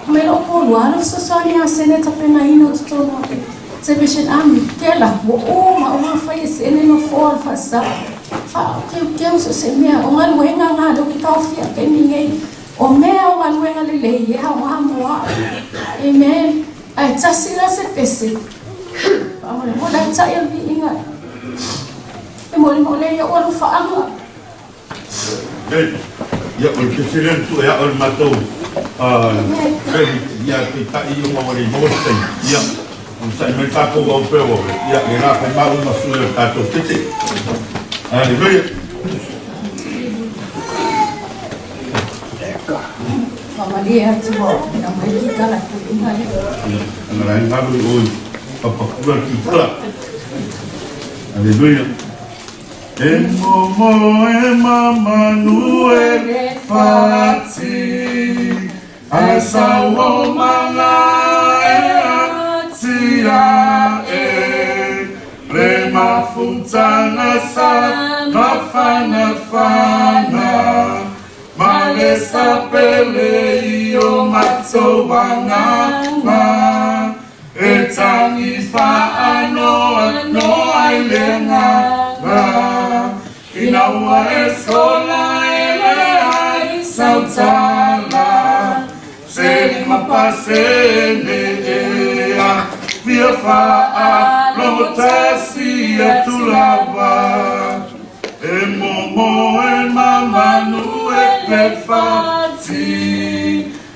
Mai lou toalua alu fesoasoani ia Sene tapenaina o totonu o le Salvation Army. Kela ua uma uma fai e Sene nofoa le faasao. Faakeukeu so se mea o galuega na lea ou te taofia taimi nei. O mea o galuega lelei e aoga mo au. Amen. Ae tasi la se pese. Faamolemole a tai o le viiga. E molemole ia ua alofaaga. Hey, ia o le pese lea na tuu e a'o i le matou credit, ia peitai ona ua le maua se taimi, ia onosai mai le tatou au pea ua ia le la fai maua ma sui o le tatou pese. Hallelujah. Faamalie atu ua aumai le kitara e puipuiga lea. Ia, ana la e galu i o i Papakura le kitara. Hallelujah. E momo e mamanu e fati, Ai sau o manga e atia e, Le mafutanga sa mafanafana. Malesa pele i o matou agaga, E tangi faanoanoa ai le agaga, Ina ua e sola e leai sau tala, Se 5% ea, fia faalogo tasi atu lava. E momo e mamanu e le fati,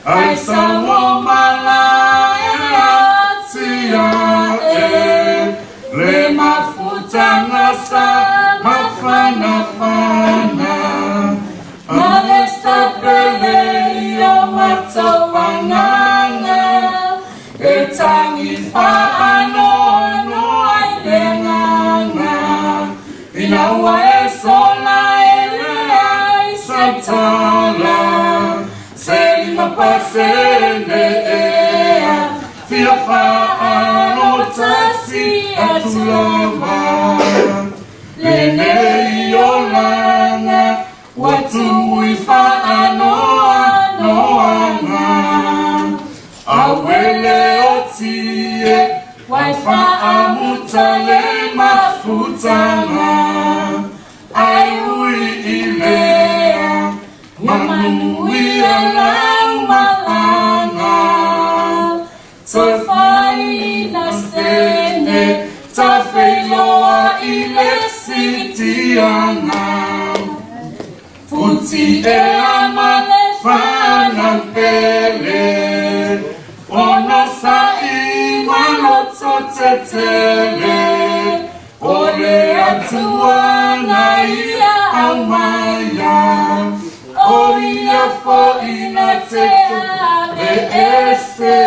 Ai sau o mala e atia e, Le mafutanga sa mafanafana, Ma le sapele i o matou agaga, E tangi faanoanoa ai le agaga. Ina ua e sola e leai se tala, Se 5% ea, fia faalogo tasi atu lava. Lenei olaga ua tumu i faanoanoaga. Auele o tie, wai faamuta le mafutaga. Ai ui i lea, manuia lau malaga. Toe whai na se. Uti e ama le whanau pele, Ono sa i maloto te tele, O le atua na ia au maia, O ia fo i na te le ese,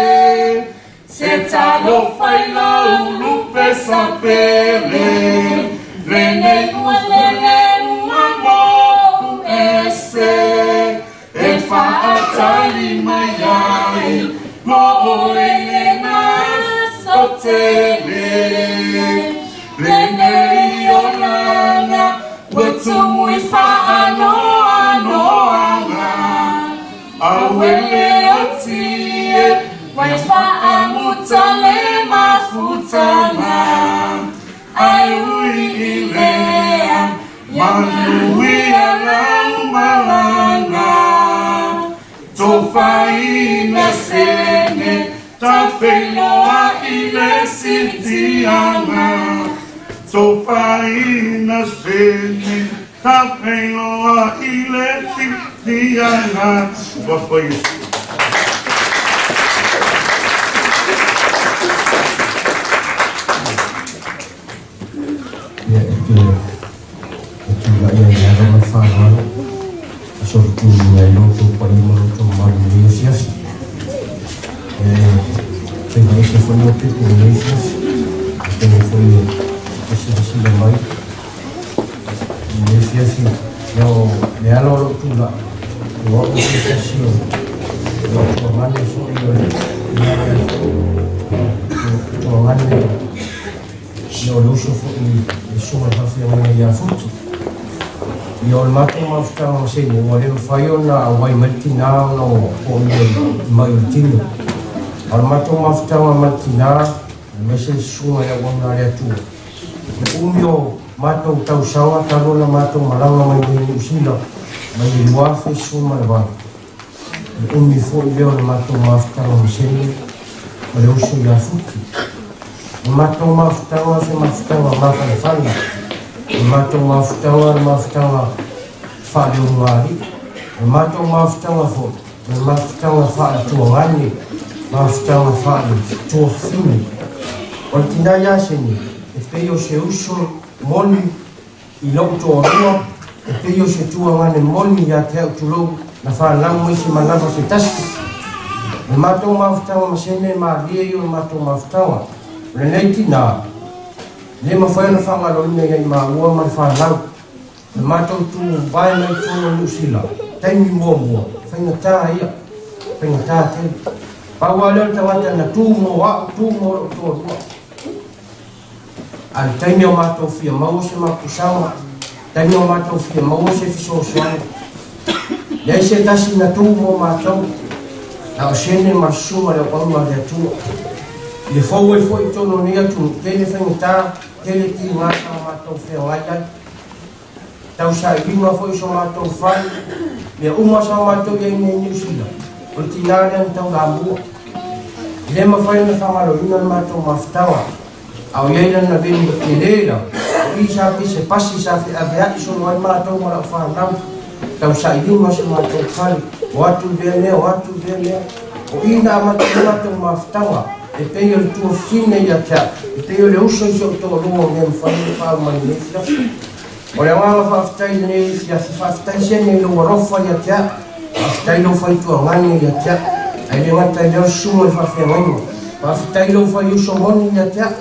Se talo whai lau lupe sa pele, Lenei ua lele ua mo ese, E whaatali mai ai, mo oe le na sotele. Lenei o langa, ua tumui whaanoa noanga, Awele o tie, wai whaamuta le mafutanga. Ai ui i lea, manui a lau malanga. Tō whaina sene, ta whailoa i le sitianga. Tō whaina sene, ta whailoa i le sitianga. Ua whai. Ia e te e tula'i ai le ava ma le fa'aloalo e solituina ai lo outou paia ma lo outou mamalu i lenei afiafi. E faiva ese fo'i o pepe i lenei afiafi, e taimi fo'i e silasila mai i lenei afiafi. Ia o le ala o lo'u tula'i, o a'u se tasi o o tuagane fo'i o le mea lea tuagane. Ia o le uso fo'i le susuga i le faafeagaiga ia Futi. Ia o le matou mafutaga ma Sene ua le mafai ona auai mai le tinā ona ua po'oia i ma'i o le tino. A o le matou mafutaga ma le tinā aemaise le susuga i le auauna a le Atua, le umi o matou tausaga talu ona matou malaga mai nei i Niu Sila mai le 2018, Le umi foi lea o le matou mafutaga ma Sene ma le uso ia Futi. O le matou mafutaga o se mafutaga mafanafana. O le matou mafutaga o le mafutaga faaleulugalii. O le matou mafutaga foi o le mafutaga faaletuagane, mafutaga faaletuafafine. O le tinā ia Sene e pei o se uso moni I lou toalua, e pei o se tuagane moni ia te au tulou na fanau mai se manava se tasi. O le matou mafutaga ma sene e malie ia o le matou mafutaga. O lenei tinā, le mafai ona faagaloina ia i maua ma le fanau. O le matou tu vae mai totonu o Niu Sila, taimi muamua, faigata ia, faigata tele. Pau lava lea o le tagata na tu mo au, tu mo lou toalua. A le taimi o matou fia maua se mapusaga, taimi o matou fia maua se fesoasoani. Leai se tasi na tu mo matou, na o Sene ma le susuga le auauna a le Atua. I le fou ai foi i totonu o nei atunuu, tele faigata, tele tiga sa matou feagai ai. Tau sailiga foi so matou fale, mea uma sa matou i ai nei i Niu Sila, o le tinā lea na taulamua. E le mafai ona faagaloina le matou mafutaga, a o i ai lana veni tele lava, o i sa pei se pasi sa feavea'i solo ai matou ma lau fanau, tau sailiga so matou fale, o atu lea mea, o atu lea mea. O i na amata ai le matou mafutaga, e pei o le tuafafine ia te au, e pei o le uso i si ou toalua o mea mafai ona faaau mai i lenei afiafi. O le agaga faafetai i lenei afiafi, faafetai Sene i lou alofa ia te au, faafetai lou faituagane ia te au, ae le gata i lea o le susuga i le faafeagaiga, faafetai lou faiuso moni ia te au.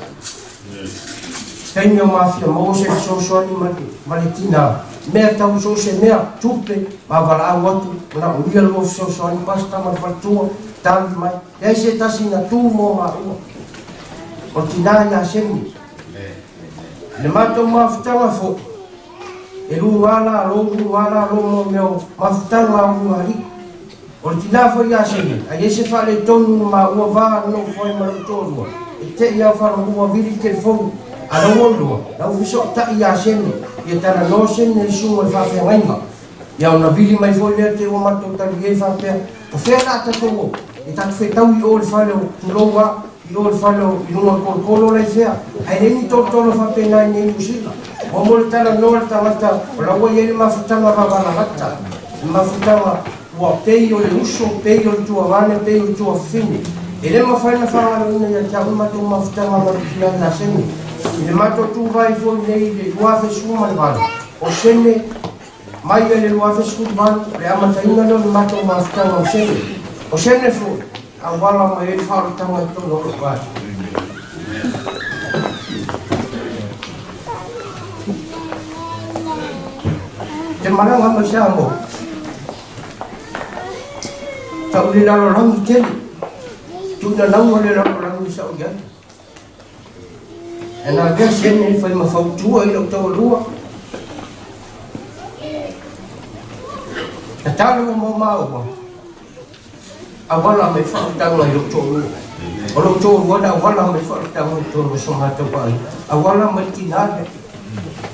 Taimi o mafia maua se fesoasoani ma le tinā, mea tau so o se mea, tupe, ma valaau atu, manaomia lua fesoasoani, pastor ma le faletua, tali mai, leai se tasi na tu mo maua. O le tinā ia Sene. Le matou mafutaga foi, e lugā lalo, lugā lalo mo mea o mafutaga a ulugalii. O le tinā foi ia Sene, a i ai se faaletonu na maua va nofo ai ma lou toalua, e te'i lava falomua vili telefoni, a lau oloa, lau fesoota'i ia Sene, ia talanoa Sene i susuga i le faafeagaiga. Ia ona vili mai foi lea te ua matou tali ai faapea, o fea la a tatou o? E tatou fetau i o i le fale o tulou a, i o i le fale o i luga o le kolokolo la i fea, ae leai ni tolotolo faapena i inei i Niu Sila. Muamua le talanoa le tagata o la ua i ai le mafutaga vavalalata, le mafutaga ua pei o le uso, pei o le tuagane, pei o le tuafafine. E le mafai ona faagaloina ia te au le matou mafutaga ma le tina ia Sene. I le matou tulai foi nei i le 2018, o Sene mai ai le 2018, o le amataina lea o le matou mafutaga o Sene. O Sene foi, auala mai ai le faaolataga i totonu o lou aiga. Te malaga mai Samoa. Tau le lalolagi tele. Tuina lauga le lalolagi sa o i ai. E na avea sene e fai ma fautua i lau taualua. Tatalo mo maua. Auala mai faautaga i lou toalua. O lou toalua na auala mai faautaga i totonu o so matou aiga. Auala mai le tina lea.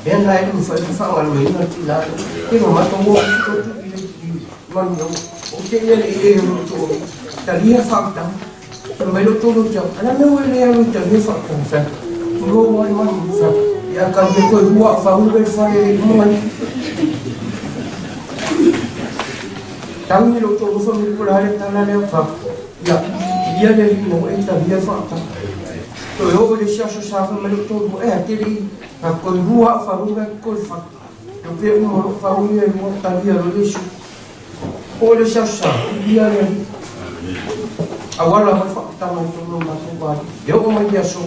Mea na e le mafai ona faagalueina le tina lea. Pe ua matou o atu i le manu o te ia le i o lou toalua. Talia faautaga. Fai mai lou toalua ia te au, a le mea ua e le alu e talia faautaga fai. Tulou ai manu fai. Ia ka le toe hua au faulu le fale le uma mai. Tau i lou toalua fai mai po o le a le tala lea fa. Ia, ia le alii ina ua e talia le faautaga. Toe oo i le isi aso sa fai mai lou toalua, ea te le i, fa toe lua au faguga e toe fa. Tau pea uma lou fagu ia e lua talia loa le isi. Oo i le isi aso sa, ia le alii. Auala mai faautaga i totonu o le matou aiga. E oo mai le aso,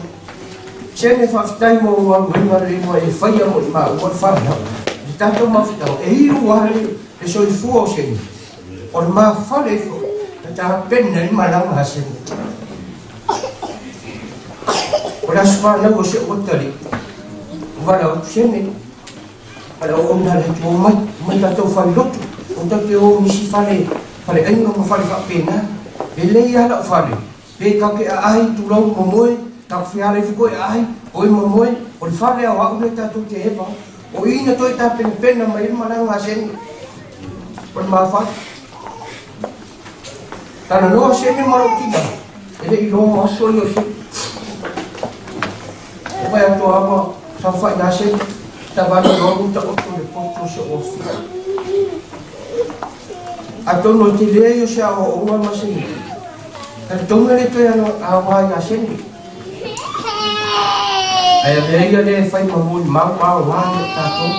Sene faafetai mo galuega lelei ua e faia mo i maua le fanau. I le tatou mafutaga, e iu lava le le soifua o Sene, o le mafale ifo na tapena ai malaga a Sene. O le aso fanau o si ou atalii, ua valaau atu Sene, valaau ona le atu o mai, mai tatou fale lotu, o tatou te o nisi fale, fale aiga ma fale faapena. E lelei lava lau fale, pe tatou te aai tulou momoe, tatou fealai foi toe aai, toe momoe, o le fale lava o au lea tatou te eva. O i na toe tapenapena mai ai le malaga a Sene, o le mafai. Talanoa Sene ma lou tina, e le i loa aso ia o Sene. O fai atu lava ua saofai ina Sene, savali loa ua taoto le poto o si ou afio. Atonu o le tele ia o se aoaoga ma se talitonu e le toe aoga ia Sene. Ae avea ia lea e fai ma molimau ma aoga ia tatou.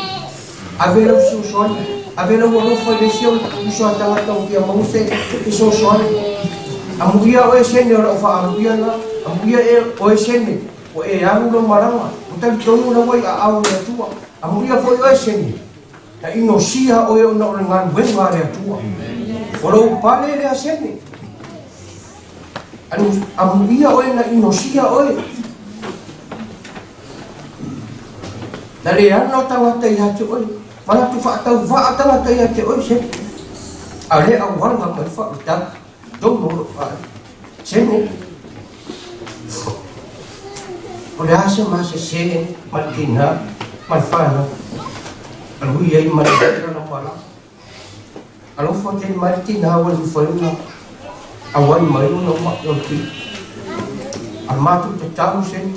Ave lau fesoasoani, ave lau alofa i le isi uso a tagata ua fia maua se fesoasoani. Amuia oe Sene o lau faaamuia lena, amuia oe Sene ua e alu lau malaga, ua talitonu lau ai aao i le Atua. Amuia foi oe Sene, na inosia oe ona o le galuega a le Atua. O lou pale lea Sene. Amuia oe na inosia oe. Na le ana o tagata ia te oe. Manatu faatauvaa tagata ia te oe Sene. A o lea auala mai faautau. Tonu o lou faaiuga. Sene. O le a se masese ma le tina ma le fanau. Alu ai ma le lana malaga. Alofa tele mai le tina ua mafai ona auai mai ona ma'i o le pili. A matou tatalo Sene,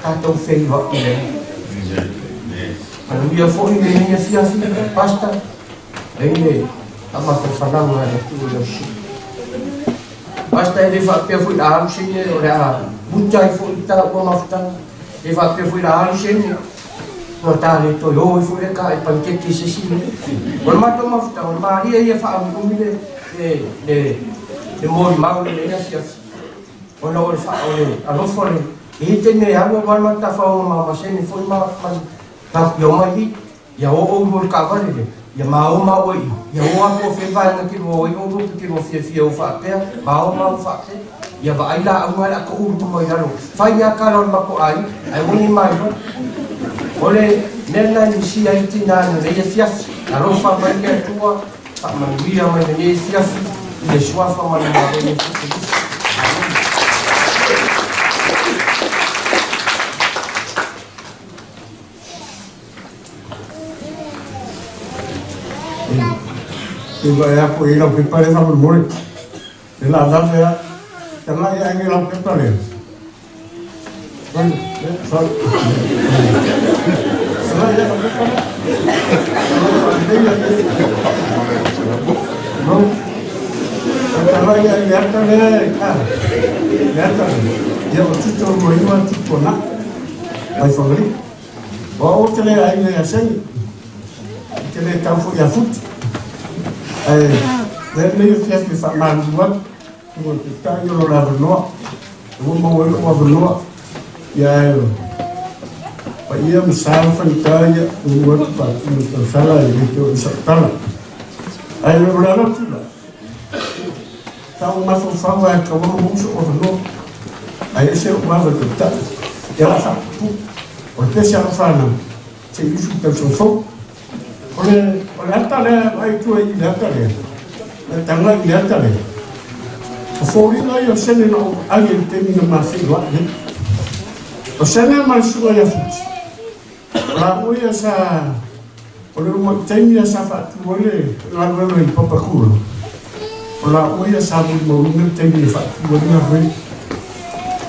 tatou feiloai i le Manuia foi lenei afiafi, Pastor, ai le faamafanafanaga a le Atua i lau susuga. Pastor, e le faapea foi la alu Sene o le a muta ai foi le taua mafutaga. E le faapea foi la alu Sene Ua ta le toe o ifo le ka e panikeke i se isi mea. O le matou mafutaga, o le malie ia faaumiumi le, le, le, le molimau i lenei afiafi. Ona o le, fa, o le alofa o le, e i ai taimi e alu alu alu alu tafaoga ma maseni foi ma, ma ta, ia omai i, ia o oulua i le taavale lea, ia ma o maua i, ia o atu o fea vaega ke lua o ai oulua pe ke lua fiafia o faapea, ma o maua faapea. Ia vaai laauga le a toulu mai lalo. Fai lava tala o le matou aiga, ae ua ni mailoa. O le mea lena e misia ai tina i lenei afiafi. Alofa mai le Atua, faamanuia mai lenei afiafi i le suafa ma le Malo o Iesu Keriso. Amene. E vaai aku i lau pepa lea faamolemole. E lavelave a. Tagai ae lau pepa lea. Sorry, sorry. tagai ia ka pepa lea. O lo o faaleleia le No. O tagai ia i le ata lea e ka. Le ata lea. Ia o tuto mo iwa tuto na. Mai whangali. O o te le aiga ia Seni. Te le tau foi ia Futi. Ae, le nei o fiafi wha atu. Ua te tai o lo le avanoa. Ua maua ai lou avanoa. Ia e paia ma sa ma faigata ia ua atu faatino tausala e le te o i sautala. Ae o le ala atu la. Sa ou mafaufau ae tatau ona maua sou avanoa. Ae ese lou ava i taitai. Ia la faapupu. O le pese a lau fanau, se i usu i tausaga fou. O le, o le ata lea, vaai atu ai i le ata lea, le taga i le ata lea. O foliga ia o sene na ou vaai ai i le taimi na ma feiloai ai. O sene ma le susuga ia Futi, o laua ia sa, o le uluai taimi ia sa faatu ai le galuega i Papakura, o laua ia sa molimauina le taimi e faatu ai le galuega.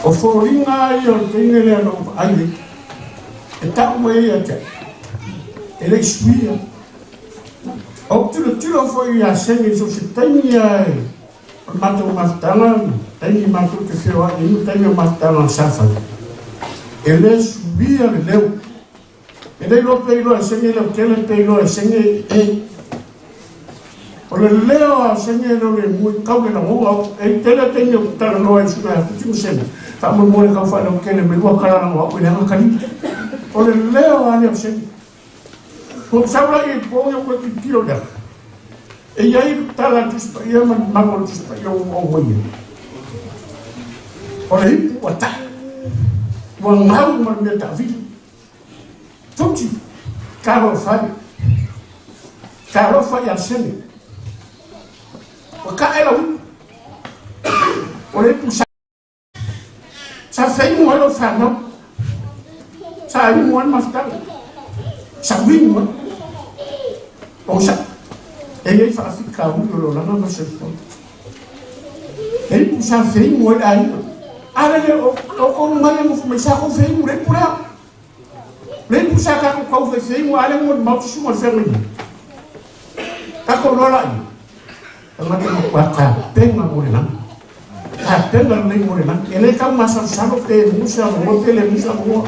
O foliga ia o le teine lea na ou vaai ai, e tau mai ai ia te au, e le i suia. Ou tilotilo foi ia Sene i so o se taimi lava e o le matou mafutaga, taimi matou te feoai ai ma taimi o mafutaga sa fai, e le suia le leo. E le iloa pe iloa e Sene lautele pe iloa e Sene e. O le leo a Sene e le o le mui kau le lagona. E tele taimi ou te talanoa ai suka ia Futi ma Sene, faamolemole kau faalautele mai ua kalalago au i le aga kalina. O le leo a lea o Sene. Ua ou sau la i po ia koe tilotilo lea. E i ai le tala a Tusi Paia ma le mau o le Tusi Paia ua ou maia. O le ipu ua ta'i, ua gau ma le mea taavili. Futi, talofa e. Talofa ia Sene. Ua ka'e lau ipu. O le ipu sa Sa feimu ai lou fanau. Sa imu ai le mafutaga. Sa uimu ai. O sa e i ai faafitauli o le olaga ma le soifuaga. E ipu sa feimu ai le aiga. A le le o o mai e nofo mai sa kou feimu le ipu lea. Le ipu sa tatou tau feifeimu a le molimau susuga o le feagaiga. Tatou loa laia. Tagata matua tapena mo le lagi. Tapena lelei mo le lagi. E le tau masalosalo pe musa avanoa pe le musa avanoa.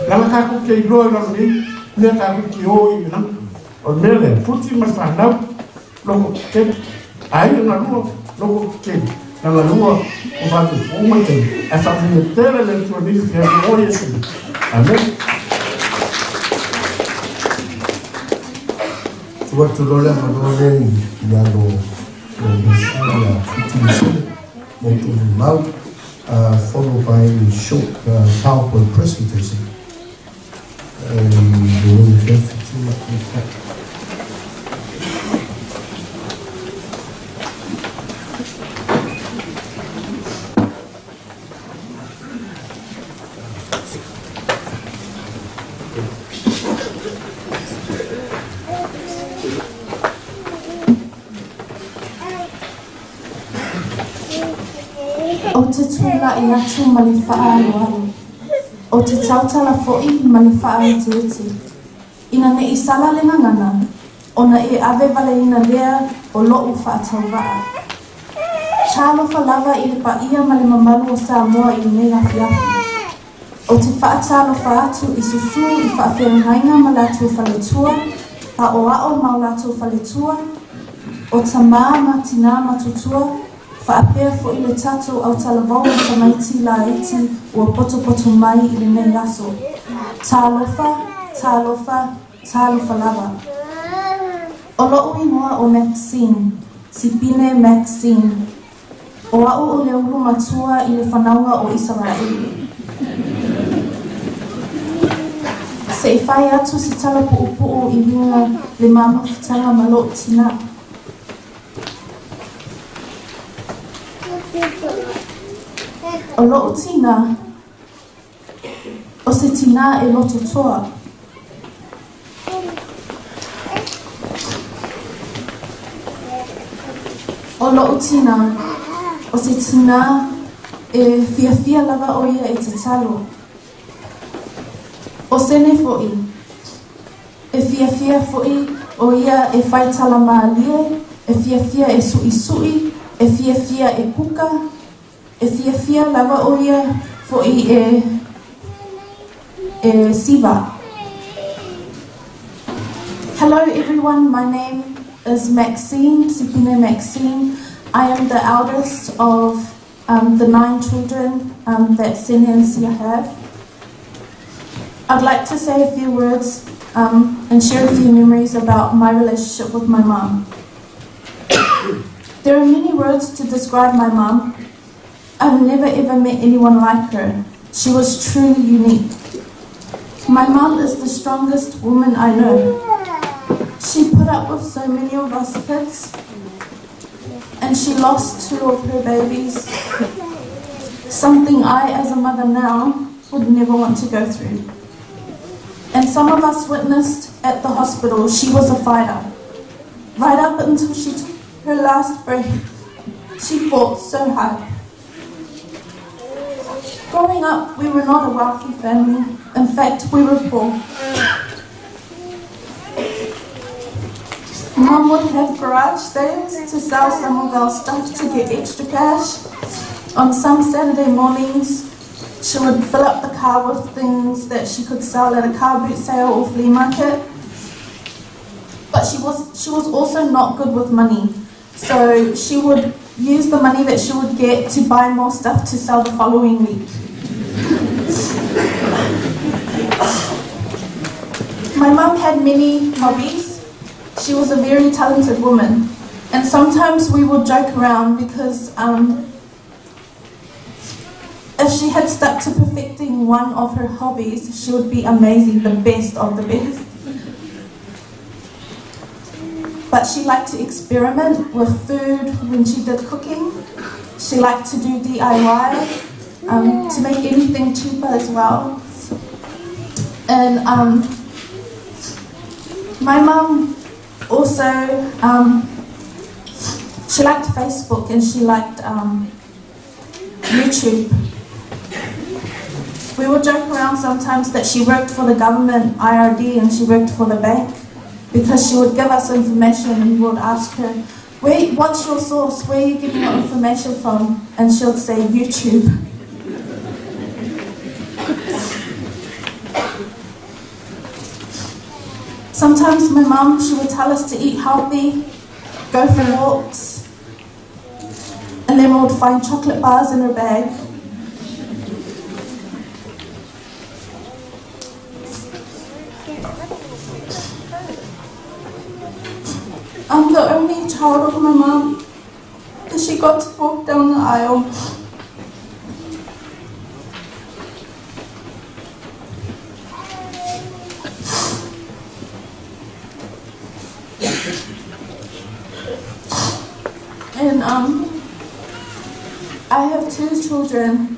Leaga tatou te iloa i lalo nei mea tatou te o i le lagi. O le mea lea, puti ma le fanau, loko tetele. Aiga na lua, loko tetele. Leaga lua o vave fou mai taimi. Ae faamanuia tele le Atua nei feagai o Iesu. Amen. Tuu atu loa le avanoa lea i lalo o le ia Fitimisele mo Tumau, followed by a short PowerPoint presentation. Ou te tula'i atu ma le faaaloalo, ou te tautala fo'i ma le faaeteete, ina ne i sala le gagana, ona e ave valeina lea o lo'u faatauvaa. Talofa lava i le paia ma le mamalu o Samoa i lenei afiafi. Ou te faatalofa atu i susū i faafeagaiga ma latou faletua, aoao ma o latou faletua, o tamā ma tinā matutua, faapea foʻi le tatou autalavou ma tamaiti laiti ua potopoto mai i lenei aso. Talofa, talofa, talofa lava. O loʻu igoa ʻo Maxine, Sipine Maxine. O aʻu o le ulu matua i le fanauga o ʻIseraʻela. Se i fai atu se tala puʻupuʻu i uiga le ma mafutaga ma loʻu tinā. O loʻu tinā, O se tinā e loto toa. O loʻu tinā, o se tinā e fiafia lava ʻo ia e tatalo. O Sene foʻi, fiafia foʻi ʻo ia e fai tala mālie, e fiafia e suʻisuʻi, e fiafia e kuka, e fiafia lava ʻo ia foʻi e e siva. Hello everyone, my name is Maxine, Sipine Maxine. I am the eldest of the nine children that Sene and Sia have. I'd like to say a few words and share a few memories about my relationship with my mum. There are many words to describe my mum. I've never ever met anyone like her. She was truly unique. My mum is the strongest woman I know. She put up with so many of us kids, and she lost two of her babies. Something I, as a mother now, would never want to go through. And some of us witnessed at the hospital she was a fighter. Right up until she took her last breath, she fought so hard. Growing up, we were not a wealthy family. In fact, we were poor. Mum would have garage sales to sell some of our stuff to get extra cash. On some Saturday mornings, she would fill up the car with things that she could sell at a car boot sale or flea market. But she was, she was also not good with money. So she would use the money that she would get to buy more stuff to sell the following week. My mum had many hobbies. She was a very talented woman. And sometimes we would joke around because if she had stuck to perfecting one of her hobbies, she would be amazing, the best of the best. But she liked to experiment with food when she did cooking. She liked to do DIY to make anything cheaper as well. And my mum also, she liked Facebook and she liked YouTube. We would joke around sometimes that she worked for the government, IRD, and she worked for the bank because she would give us information and we would ask her, Where, what's your source? Where are you getting your information from? And she would say, YouTube. Sometimes my mum, she would tell us to eat healthy, go for walks, and then we would find chocolate bars in her bag. I'm the only child of my mum that she got to walk down the aisle. And I have two children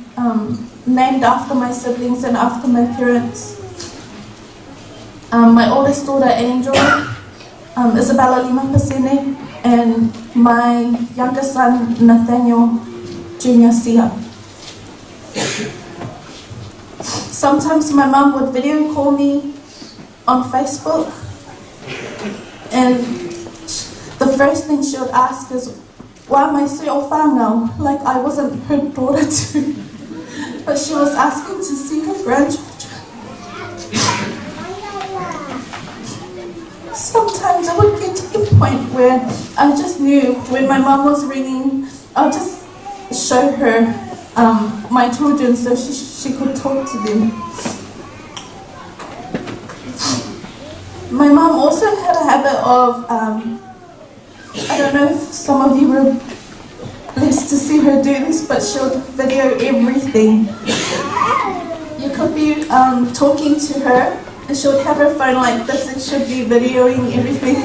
named after my siblings and after my parents. My oldest daughter, Angel, Isabella Lima Pasene, and my youngest son, Nathaniel Jr. Sia. Sometimes my mum would video call me on Facebook, and the first thing she would ask is, why am I so whānau? Like I wasn't her daughter too. But she was asking to see her grandchildren. Sometimes I would get to the point where I just knew when my mum was ringing, I'll just show her my children so she could talk to them. My mum also had a habit of, I don't know if some of you were blessed to see her do this, but she would video everything. You could be talking to her, and she would have her phone like this, and she'd be videoing everything.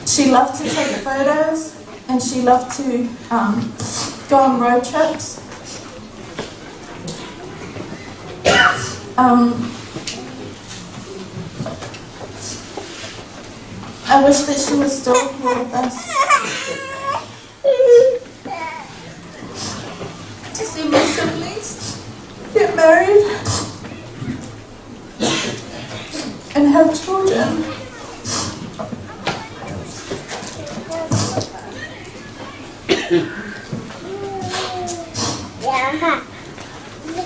She loved to take photos, and she loved to go on road trips. I wish that she was still here with us. To see my siblings get married. and have children.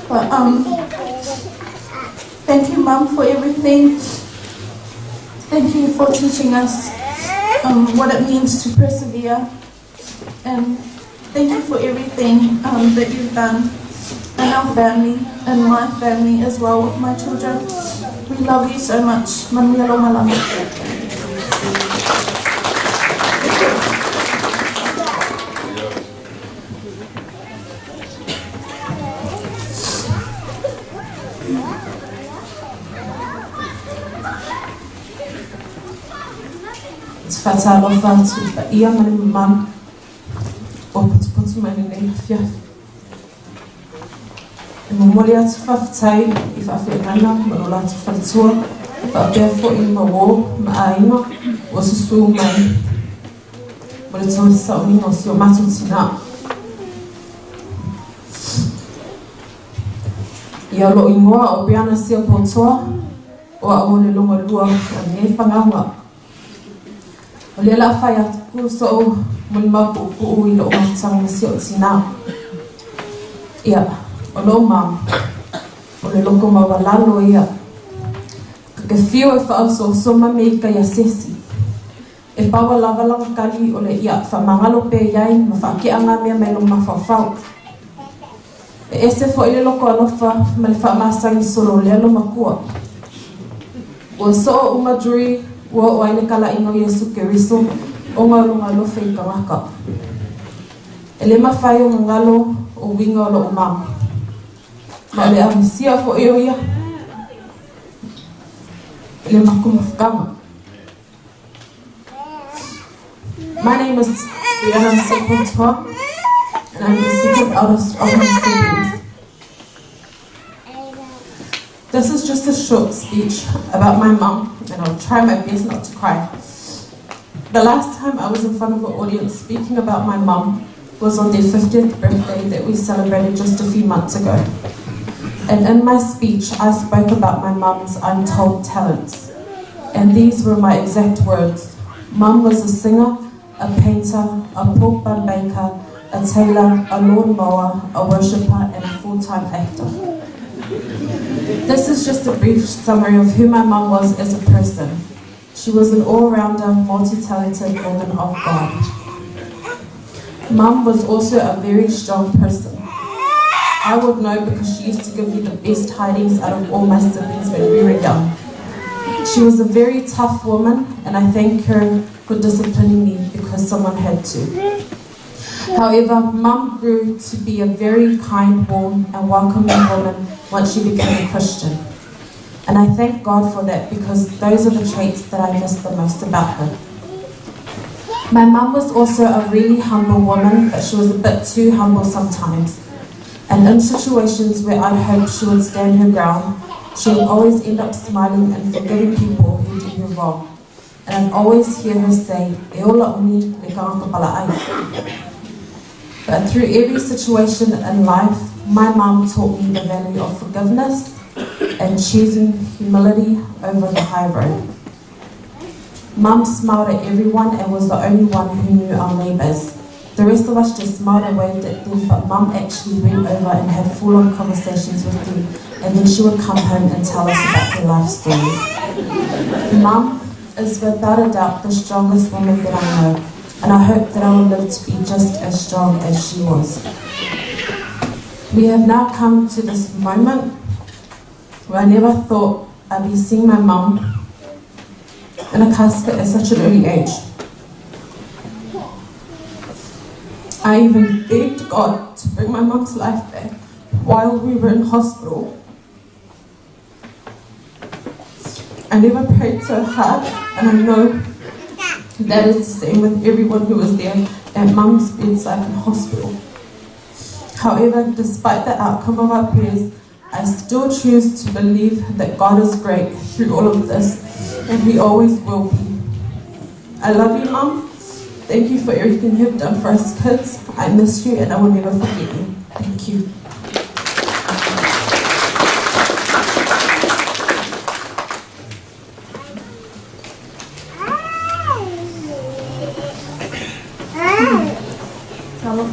But thank you, Mum, for everything. Thank you for teaching us what it means to persevere. And thank you for everything that you've done in our family, in my family as well with my children. We love you so much. Manuia lo malanga. Te faatalofa atu i le paia ma le mamalu ua potopoto mai lenei afiafi. E momoli atu faafetai i faafeagaiga ma lo latou faletua faapea foʻi ma uō ma aiga ua susū mai mo le tausaoina o si o matou tinā. Ia o lou igoa o Brianna Siapotoa o a'u o le logalua o lenei fagauga. O lea la fai atu so'u molimau puupuu i lo'u mafutaga ma si o'u tinā. Ia, o lo'u mama, o le loko maualalo ia. Ka ke fiu e faaosoosoma me i kai asesi. E paua lava lana kali o le ia faamagalo pea i ai ma faake'a mea mai lona mafaufau. E ese fo'i le loko alofa ma le faamasani solo o lea lomakua. Ua soo uma duri ua oo ai le kalaʻiga o Iesu Keriso ona o lona alofa i tagata. E lē mafai o gagalo o uiga o lo'u mama. Ma o le aumesia fo'i o ia i le matou mafutaga. My name is Brianna Sepotoa, and I'm the second eldest of my siblings. This is just a short speech about my mum, and I'll try my best not to cry. The last time I was in front of an audience speaking about my mum was on their 50th birthday that we celebrated just a few months ago. And in my speech, I spoke about my mum's untold talents. And these were my exact words. Mum was a singer, a painter, a pork bun baker, a tailor, a lawnmower, a worshipper, and a full-time actor. This is just a brief summary of who my mum was as a person. She was an all-rounder, multi-talented woman of God. Mum was also a very strong person. I would know because she used to give me the best hidings out of all my siblings when we were young. She was a very tough woman, and I thank her for disciplining me because someone had to. However, Mum grew to be a very kind, warm, and welcoming woman once she became a Christian. And I thank God for that because those are the traits that I miss the most about her. My mum was also a really humble woman, but she was a bit too humble sometimes. And in situations where I'd hoped she would stand her ground, she would always end up smiling and forgiving people who did her wrong. And I'd always hear her say, E ola umi le tagata pala'ai. But through every situation in life, my mum taught me the value of forgiveness and choosing humility over the high road. Mum smiled at everyone and was the only one who knew our neighbours. The rest of us just smiled and waved at them, but Mum actually went over and had full-on conversations with them, and then she would come home and tell us about their life stories. Mum is without a doubt the strongest woman that I know, and I hope that I will live to be just as strong as she was. We have now come to this moment where I never thought I'd be seeing my mum in a casket at such an early age. I even begged God to bring my mum's life back while we were in hospital. I never prayed so hard, and I know that is the same with everyone who was there at mum's bedside in hospital. However, despite the outcome of our prayers, I still choose to believe that God is great through all of this, and He always will be. I love you, Mum. Thank you for everything you've done for us kids. I miss you, and I will never forget you. Thank you.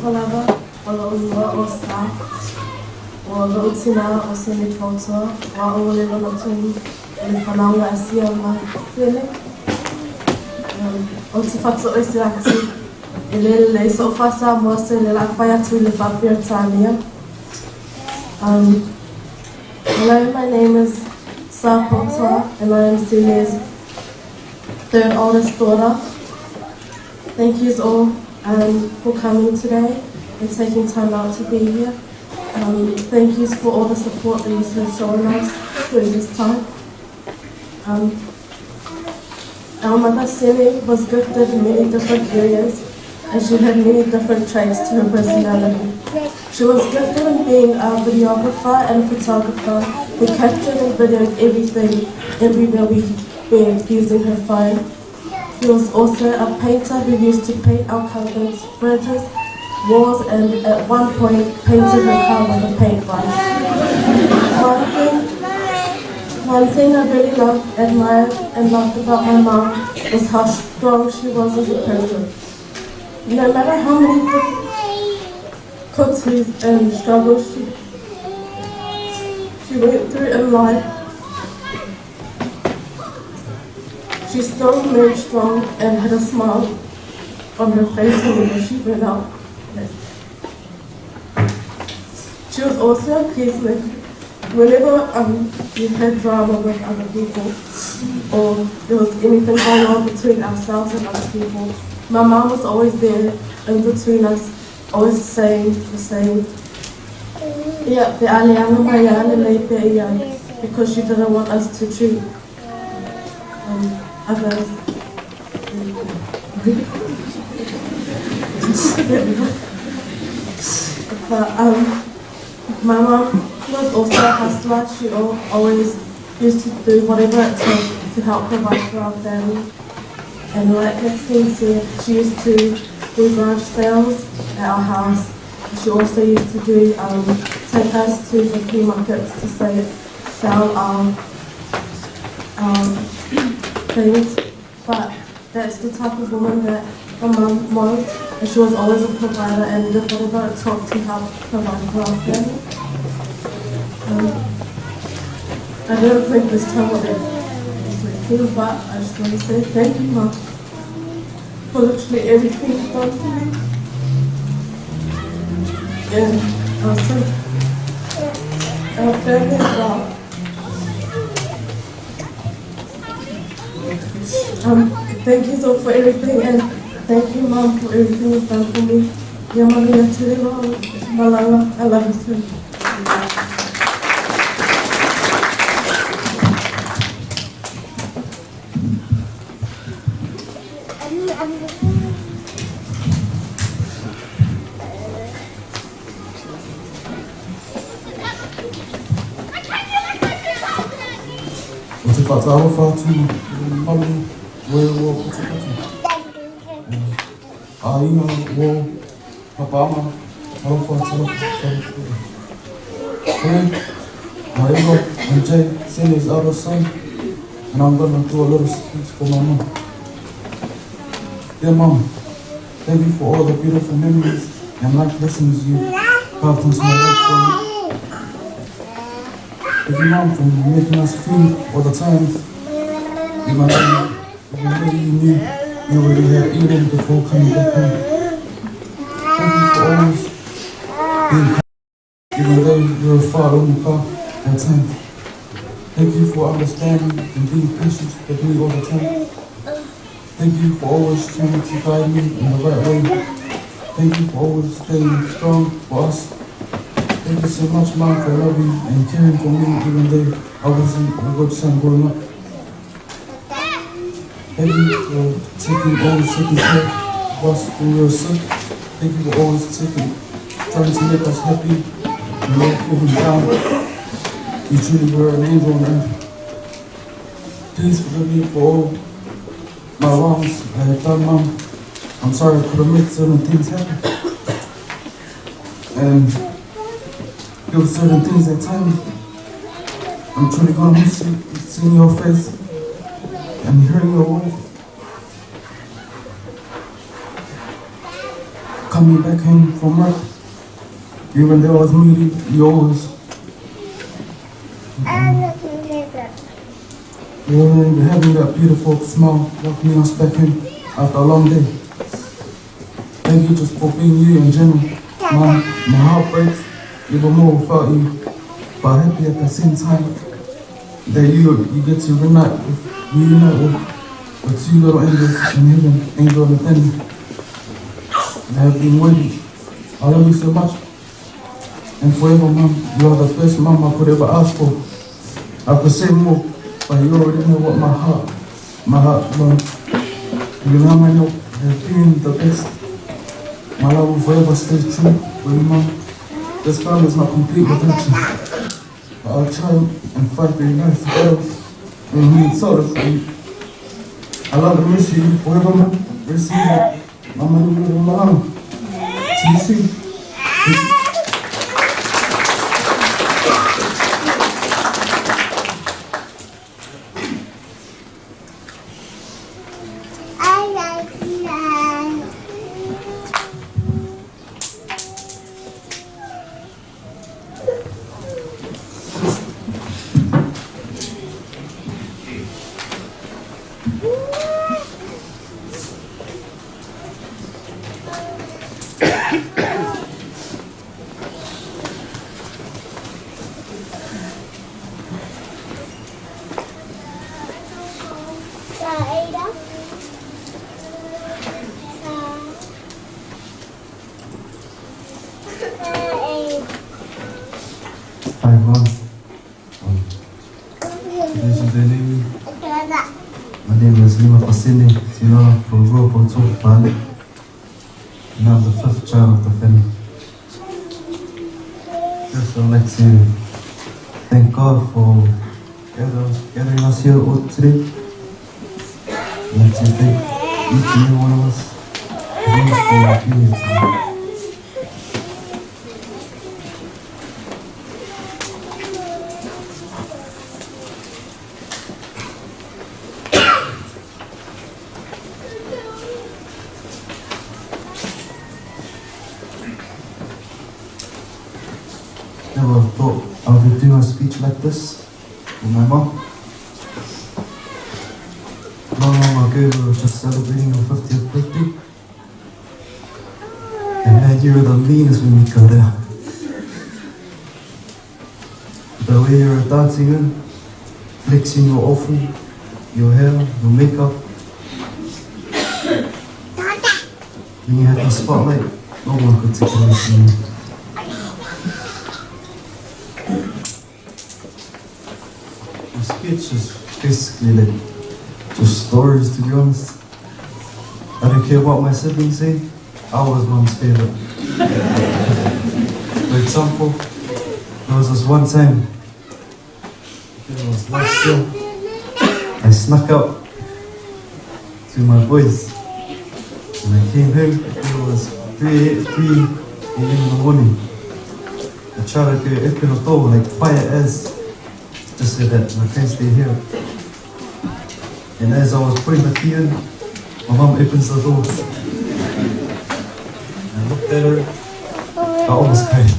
Alofa lava, o lo'u igoa o Sa, o lo'u tinā o Sene Poutoa, o a'u o le lona tolu o le fanauga a Sia ma Sene. Ou te faatoese atu e le lelei so'u faa-Samoa se o le a fai atu i le faa-Peretania. Hello, my name is Sa Poutoa and I am Sene's third oldest daughter. Thank you all for coming today and taking time out to be here. Thank you for all the support that you have shown us through this time. Our mother Sene was gifted in many different areas and she had many different traits to her personality. She was gifted in being a videographer and a photographer who captured and videoed everything everywhere we went using her phone. She was also a painter who used to paint our cupboards, fridges, walls, and at one point painted her car with a paintbrush. One thing I really loved, admired, and loved about my mom was how strong she was as a person. No matter how many difficulties and struggles she went through in life, she still remained strong and had a smile on her face whenever she went out. She was also a peacemaker. Whenever we had drama with other people, or there was anything going on between ourselves and other people, my mom was always there in between us, always saying the same, yeah, pe ale ana mai ale lei pe ia, because she didn't want us to treat others. But my mom was also a hustler. She always used to do whatever it took to help provide for our family. And like Maxine said, she used to do garage sales at our house. She also used to do take us to the flea markets to sell our things. But that's the type of woman that my mum was, and she was always a provider and did whatever it took to help provide for our family. I don't think this time will ever, but I just want to say thank you, Mum, for literally everything you've done for me. And also our family as well. Thank you all for everything, and thank you, Mom, for everything you've done for me. I love you so much. O te whātārofa atu malu o e ua patipati. A ina o papama, talofa, talofa, talofa. Hey, my Eva, I'm Jay, Sene's eldest son, and I'm gonna do a little speech for my mum. Dear Mum, thank you for all the beautiful memories and life lessons you've carved into my life for me. Thank you, Mum, for making us food all the times. Even though you knew you already had eaten before coming back home. Thank you for always being kind, even though you were far on the car at times. Thank you for understanding and being patient with me all the time. Thank you for always trying to guide me in the right way. Thank you for always staying strong for us. Thank you so much, Mom, for loving and caring for me even though I wasn't a good son growing up. Thank you for always taking care of us when we were sick. Thank you for always trying to make us happy and not feeling down. You truly were an angel on earth. Please forgive me for all my wrongs I have done, Mom. I'm sorry I couldn't make certain things happen. And do certain things at times. I'm truly going to miss you, seeing your face and hearing your voice. coming back home from work. Even though I was moody, you always you having that beautiful smile welcoming us back home after a long day. Thank you just for being you in general. Mom, my heart breaks even more without you, but happy at the same time that you you get to reunite with, reunite with the two little angels in heaven, Angel and Nathaniel. They have been waiting. I love you so much. And forever, Mom, you are the best mom I could ever ask for. I could say more, but you already know what my heart, my heart longs. You know, my have been the best. My love will forever stay true for you, Mom. This family is not complete without you. But I'll try and fight the nice battles and need solace for you. I love and miss you forever, Mom. Receive it. Mama, mama. See you soon. Hi, Mom. My name is Lima Pasini Tinola Purupo Pale, and I'm the fifth child of the family. First, I'd like to thank God for gathering us here all today. I'd like to thank each and every one of us for being here today. Never thought I would do a speech like this with my mom. Not long ago, we were just celebrating your 50th birthday. And man, you were the meanest when we got out. The way you were dancing in, flexing your offal, your hair, your makeup. When you had the spotlight, no one could take away from you. My speech is basically like just stories, to be honest. I don't care what my siblings say, I was mom's favorite. For example, there was this one time, I think it was last year, I snuck out to my boys. And I came home, it was 3 a.m. in the morning. I tried to go open the door, like quiet as, just so that my parents stay here. And as I was putting the key in, my mum opens the door. I looked at her, I almost cried.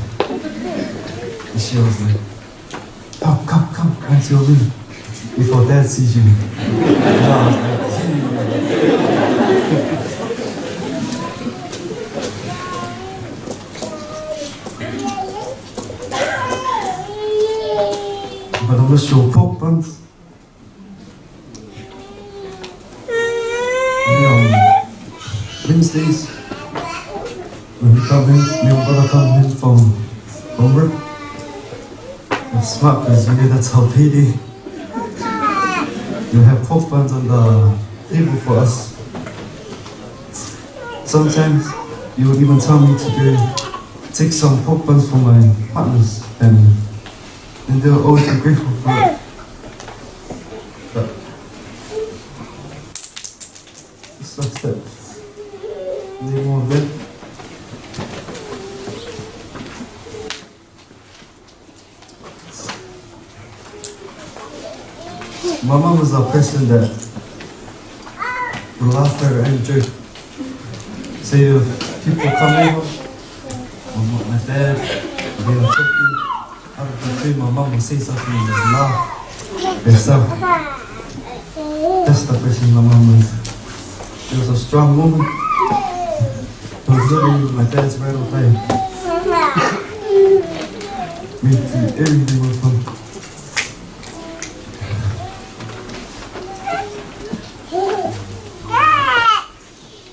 And she was like, come, come, come, go into your room before Dad sees you. And I was like, But I miss your pork buns. And on Wednesdays, when we come in, me and my brother come in from work. It's smart because you know that's our payday. You have pork buns on the table for us. Sometimes you would even tell me to go take some pork buns for my partner's family. And they will always be grateful for it. But it sucks that they more of that. My mom was a person that would laugh at her own joke. Say if People come over, my dad, we are talking, out of the blue, my mum will say something and just laugh herself. That's the person my mum was. She was a strong woman. It was literally my dad's ride or die. Went through everything with him.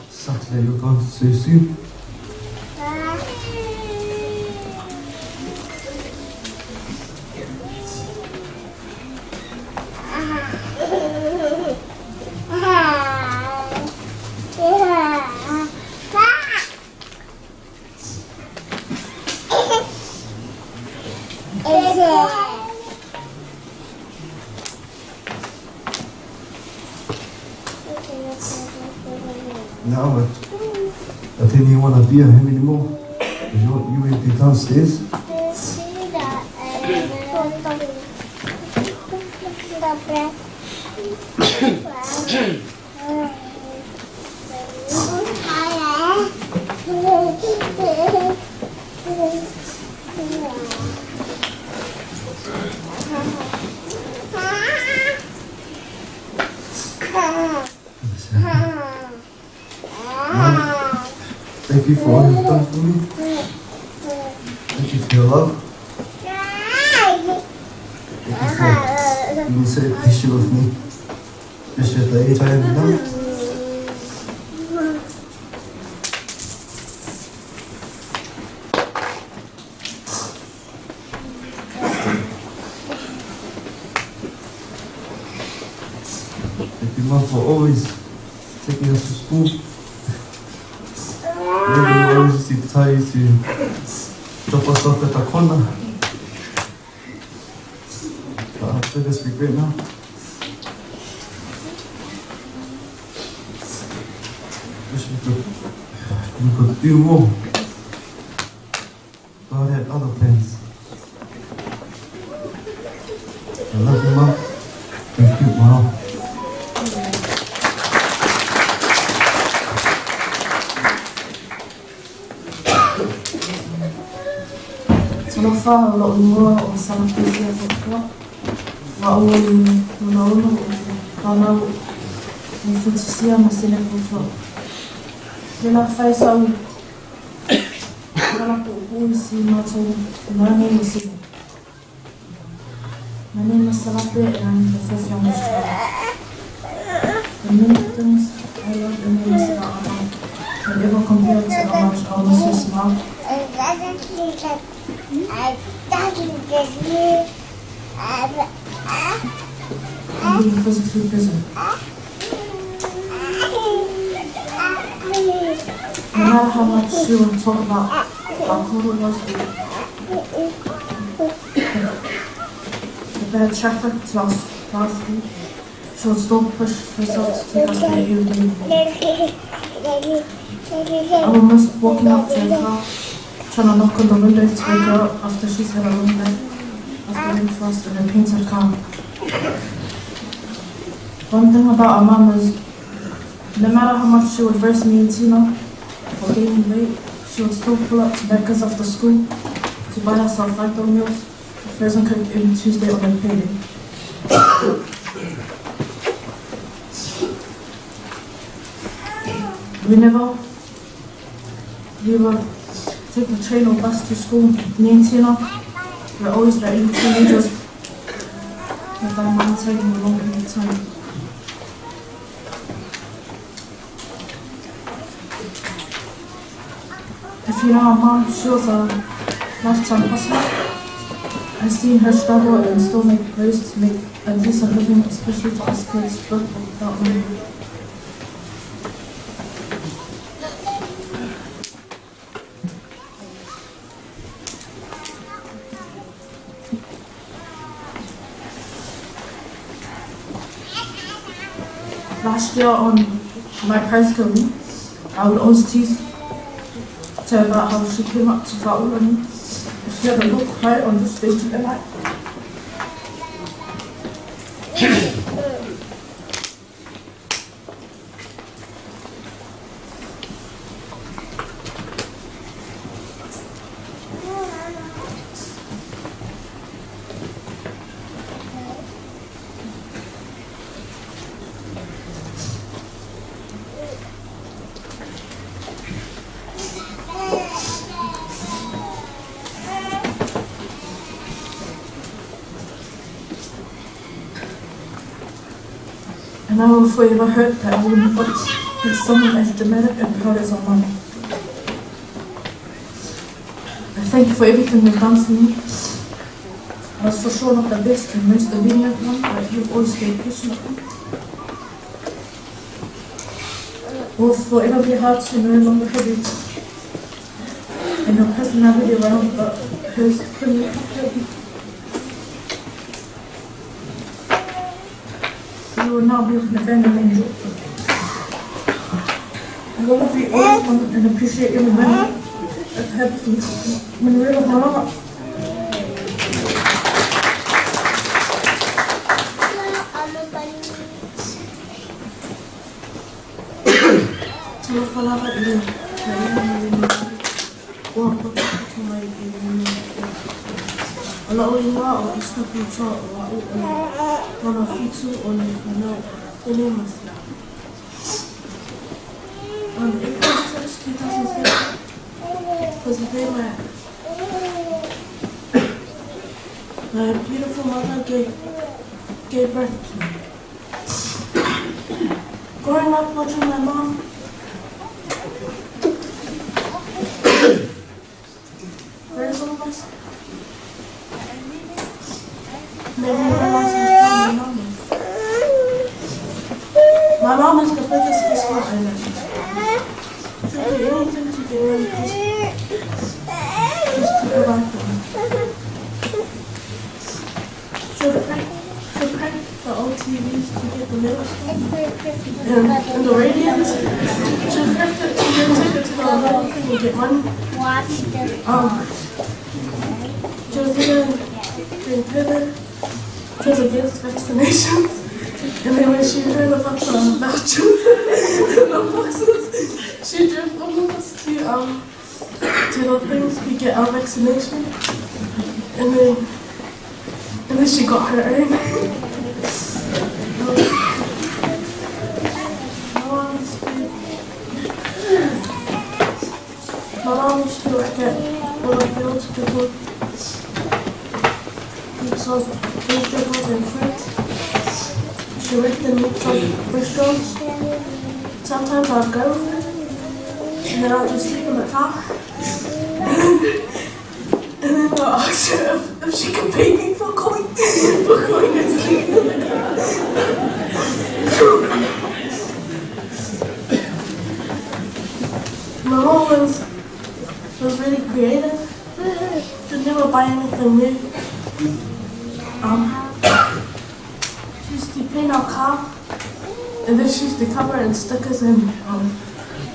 Sucks that you're gone so soon. Now I didn't even want to be him anymore. You went be downstairs. Thank you for all you've done for me. Thank you for your love. Thank you for being so patient with me, especially at the age I am now. Thank you, Mum, for always taking us to school. You always used to tell you to drop us off at the corner. But our biggest regret now. Wish we could do more. God had other plans. I love you, Mum. Thank you, Mum. Talofa o lo'u igoa o Salapefea Fotuā. Ua i lona ono o whanau i Futisia ma Sene Fotuā. Le la fai sau tala pu'upu'u i si matou nane ma Sene. My name is Salape and I'm the fourth youngest child. The many things I love and miss about our mom can ever compare to how much I miss her smile. And being physically present. No matter how much she would talk about how cold it was, the bad traffic to our school, she would still push herself to take us there every day. I would miss walking up to her car, trying to knock on the window to wake her up after she's had a long day, after waiting for us in her painted car. One thing about our mum is, no matter how much she would roast me and Tina for being late, she would still pull up to Becca's after school to buy us our $5 meals, frozen cooked every Tuesday on her payday. Whenever we would take the train or bus to school, me and Tina were always the only teenagers with our mum tagging along every time. If you know our mum, she was a lifetime hustler. I've seen her struggle and still make ways to make a decent living, especially for us kids with or without money. Last year on my prize giving, I would always tease to her about how she came up to Fa'ulani. She had a look quiet on the stage that night. And I will forever hope that I will never meet someone as dramatic and proud as our mum. I thank you for everything you've done for me. I was for sure not the best and most obedient one, but you've always stayed patient with me. It will forever be hard to no longer have you and your personality around, but hers couldn't compare. You will now be with Nathaniel Angel. I will love you always Mum, and appreciate every moment I've had with you. Manuela Malanga. Talofa lava i le paia ma le mamalu ua potopoto mai i lenei afiafi. O la'u igoa o Esther Putoa o a'u o le lona fitu o le fanau a Fene ma Siao. On April 6, 2007 was the day my my beautiful mother gave gave birth to me. Growing up watching my mom raise all of us made me realize how strong my mom is. My mom is the biggest hustler I know. She'll do anything to get money just, just to provide for us. She'll crank, she'll crank the old TVs to get the metal stuff and, and the radios. She'll crank it to go take it to the other thing and get money. She was even during COVID. She was against vaccinations. And then when she heard about the vouchers and the boxes, she drove all of us to to the things we get our vaccination. And then and then she got her own. My mom used to my mom used to work at all the fields picking heaps of vegetables and fruit. She worked in heaps of restaurants. Sometimes I'd go with her, and then I'd just sleep in the car. And then I asked her if, if she could pay me for going, for going and sleeping in the car. My mom was, was really creative. She'd never buy anything new. She used to paint our car, and then she used to cover it in stickers and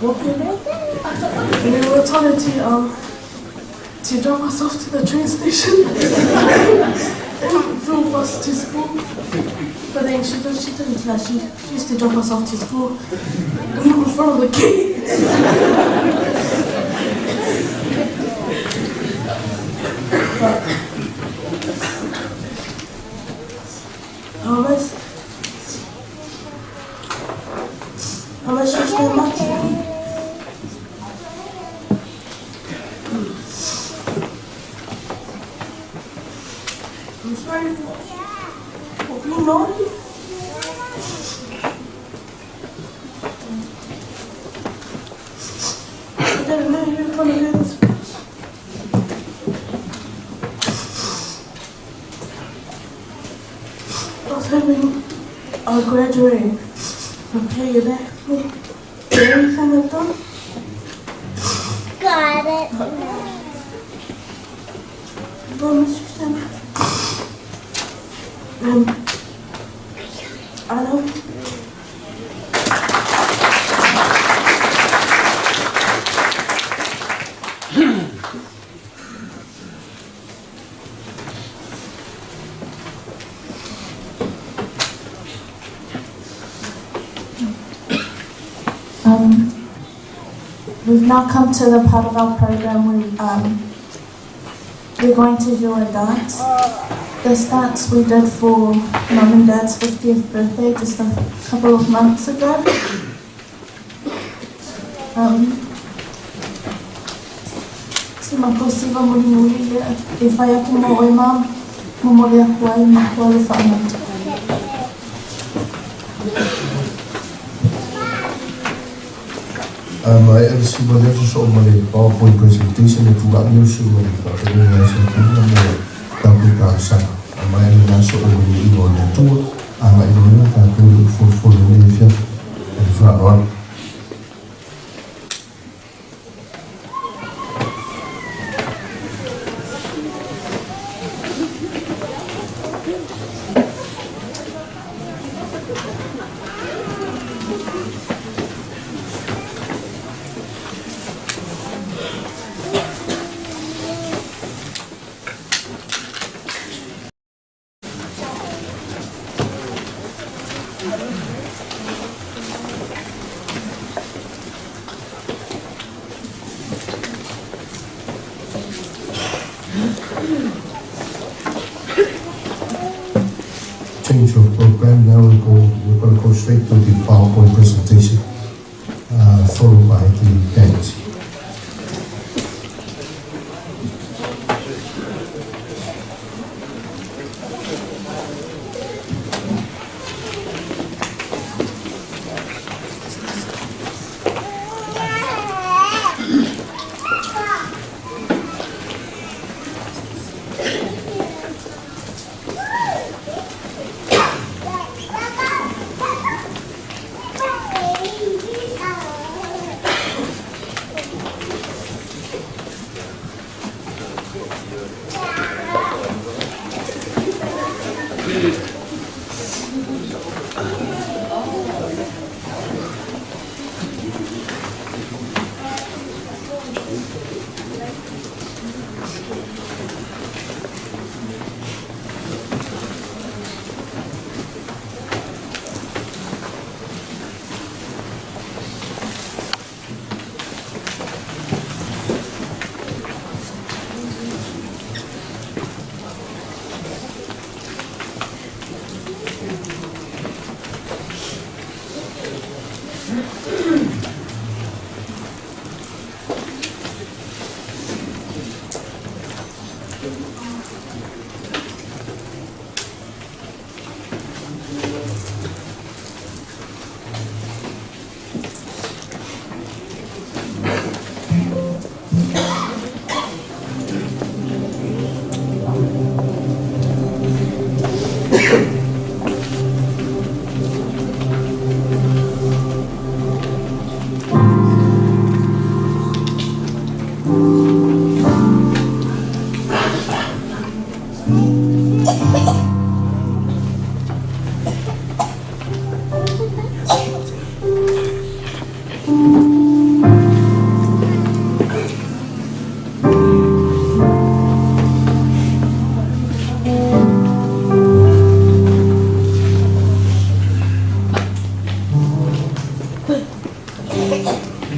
walk in. And then we were told her to drop us off to the train station and drove us to school. But then she, did, she didn't do that. She, she used to drop us off to school in front of the gate. But I miss you so much. I'm sorry for being naughty. I didn't know you were going to do this fast. I was hoping I'll graduate and pay you back for everything I've done. Got it. I miss you so much. I love you. We've now come to the part of our program where we're going to do a dance. This dance we did for Mum and Dad's 50th birthday just a couple of months ago. Se matou siva muli muli lea e whai aku mo oe mā, mo mole aku ai ma kua le whaamata. A maea le siva lea sosoo ma le PowerPoint presentation e tula'i le usuga i le faafeagaiga a Selafina mo le tatou talosaga. A maea lena soo ma le viiga o le Atua, agai loa lea tatou i le ufolofolo i lenei afiafi. Ma le faaaloalo. Change of program. Now we're going to go straight to the PowerPoint presentation, followed by the dance.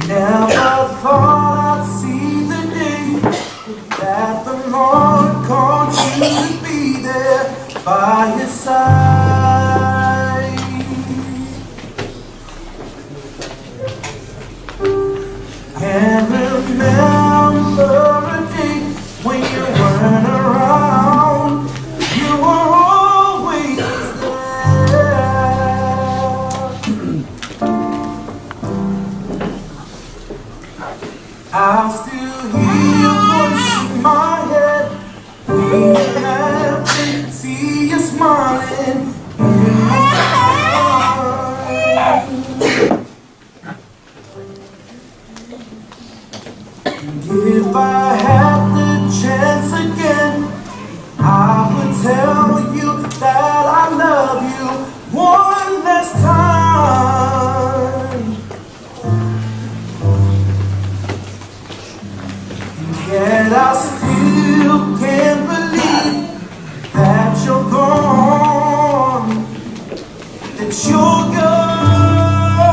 Never thought I'd see the day that the Lord called you to be there by His side. Can't remember a day when you weren't around. You were always there. I still hear your voice in my head. When you happy, see you smiling in my mind. And if I had the chance again, I would tell you that I love you one last time. Yet I still can't believe that you're gone, that you're gone.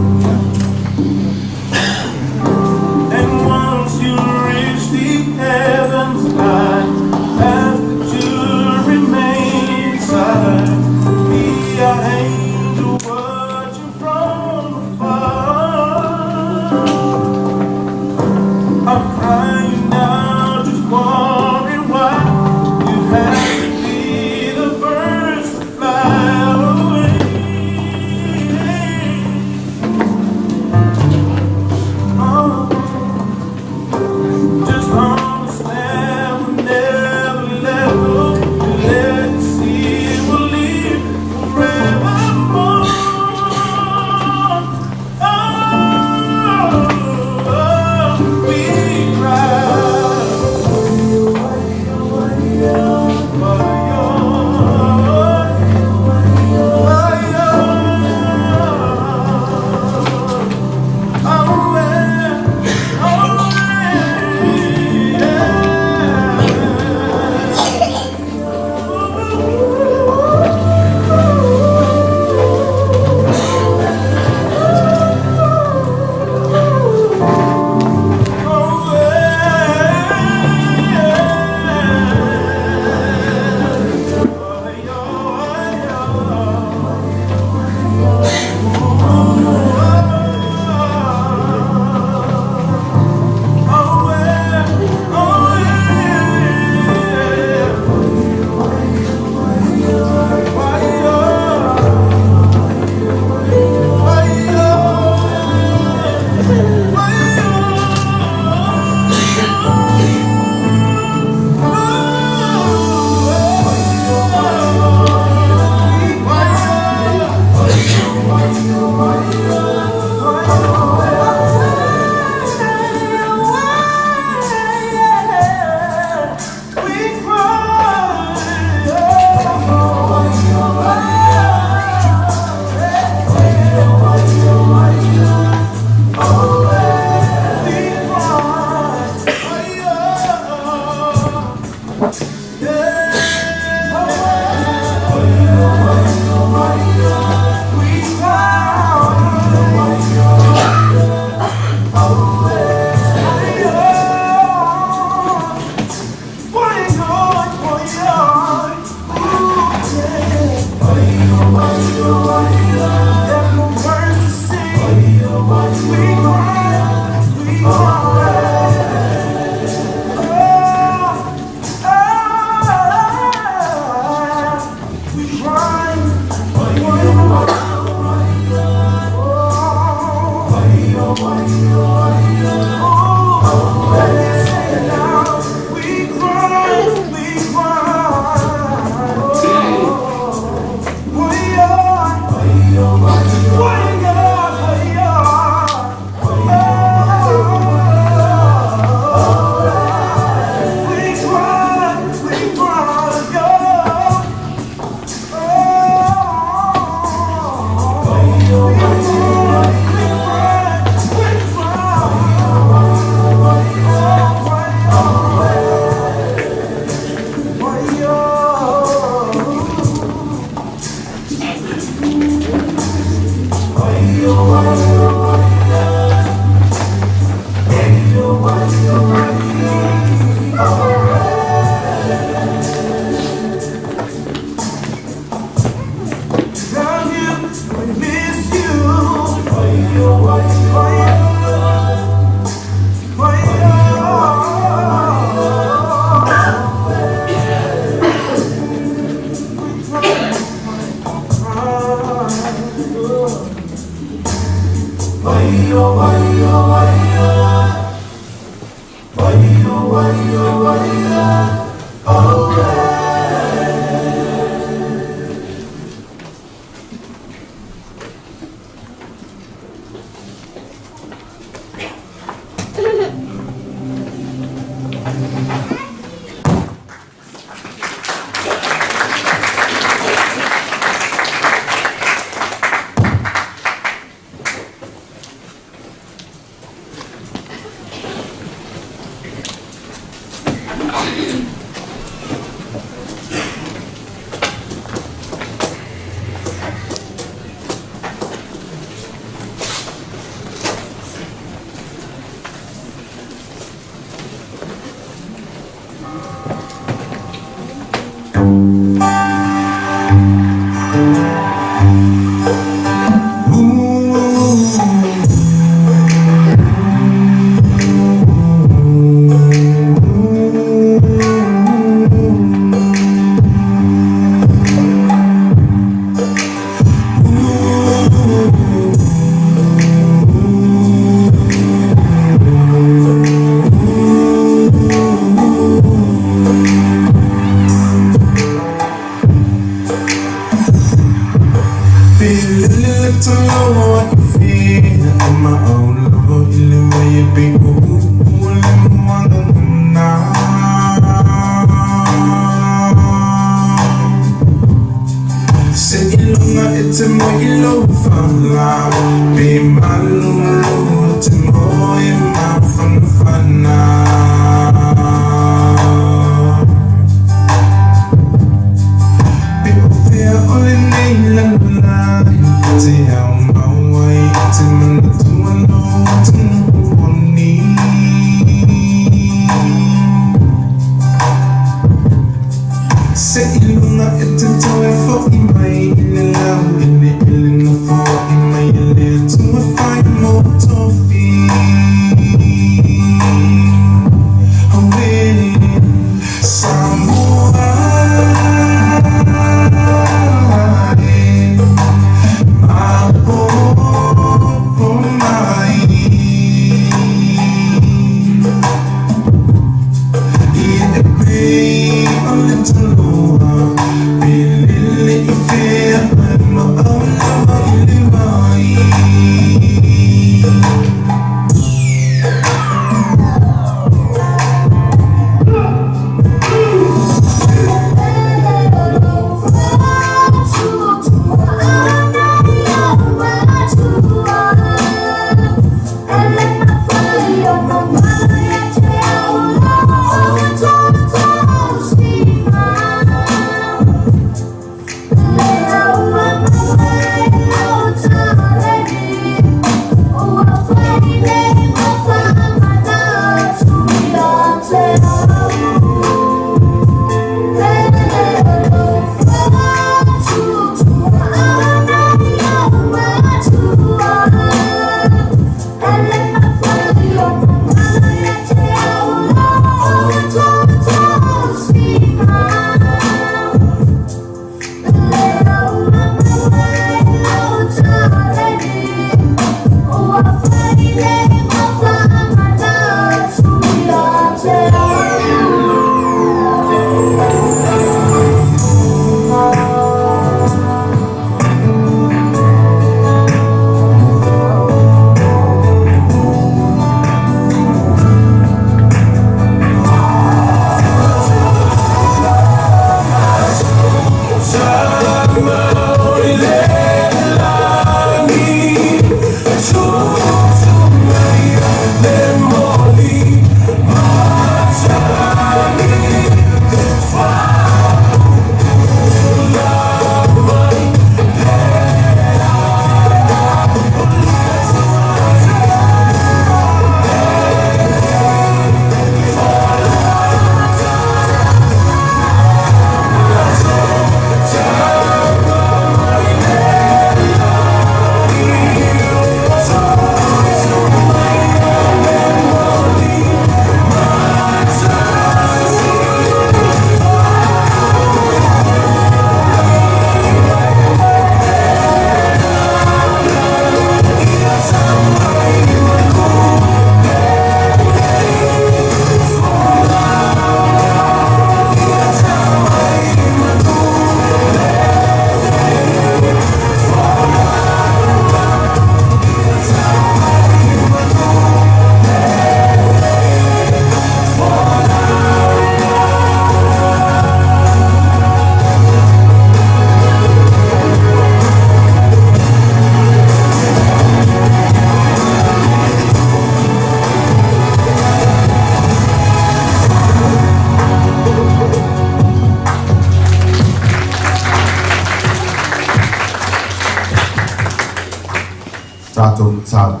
Tatou tatalo.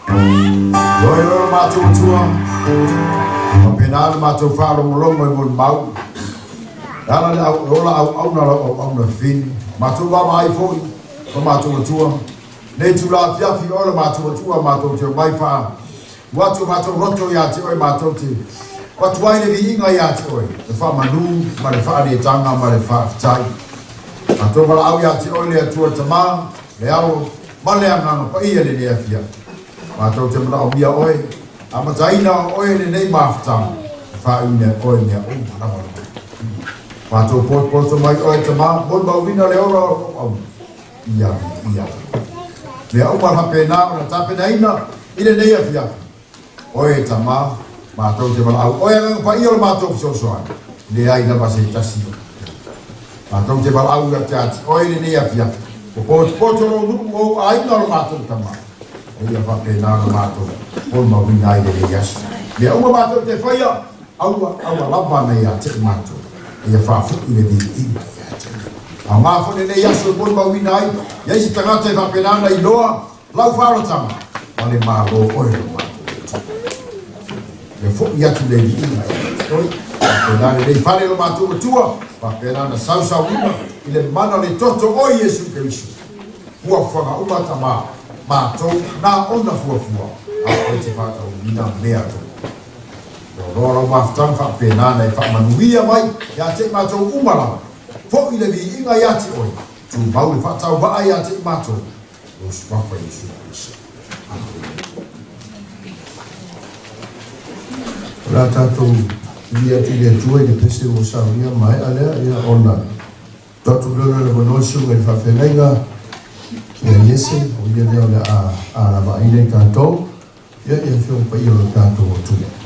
Ioe oe o matou Atua, faapena le matou faalogologo i molimau, e ala le au, e ola auauna lau auauna fini, matou vaavaai foi, o matou Atua, nei itula afiafi oe le matou Atua, matou te omai faa ua atu matou loto iā te oe, matou te avatu ai le viiga iā te oe, le faamanu ma le faaneetaga ma le faafetai. Matou valaau iā te oe le Atua le Tamā, le Alo ma le Agaga Paia lenei afiafi. Matou te manaomia oe, amataina o oe lenei mafutaga, e faaiuina e oe mea uma lava le Matou potopoto mai oe Tamā, molimauina le ola o lou auauna. Ia, ia. Mea uma faapena ona tapenaina i lenei afiafi. Oe e Tamā, matou te valaau oe Agaga Paia o le matou fesoasoani, leai lava se tasi o. Matou te valaau ia te ati oe i lenei afiafi. Ua potopoto lou nuu o ou aiga o le matou Tamā. O ia faapena ona matou molimauina ai lenei aso. Mea uma matou te faia, aua, aua lava na ia te i matou. Ia faafoi le viiga ia te. Aoga foi lenei aso e molimauina ai, iai se tagata e faapena ona iloa lau faaolataga ma le Malo oe lo matou Atua. Ia foi atu le viiga ia te oe. Faapena lenei fale lo matou Atua, faapena ona sausauina i le mana o le toto o Iesu Keriso. Fuafuaga uma Tamā, matou na ona fuafua, a oe te faataunuuina mea tonu. Loaloa lau mafutaga faapena na e faamanuia mai ia te i matou uma lava. Foi le viiga ia te oe, tumau le faatauvaa ia te i matou, lou suafa Iesu Keriso. Amene. O le a tatou vili atu i le Atua i le pese ua saunia maea lea, ia ona tuu atu lea o le avanoa i le susuga i le faafeagaiga ia Iese, o ia lea o le a alavaaina i tatou, ia i Afioga Paia o le tatou Atua.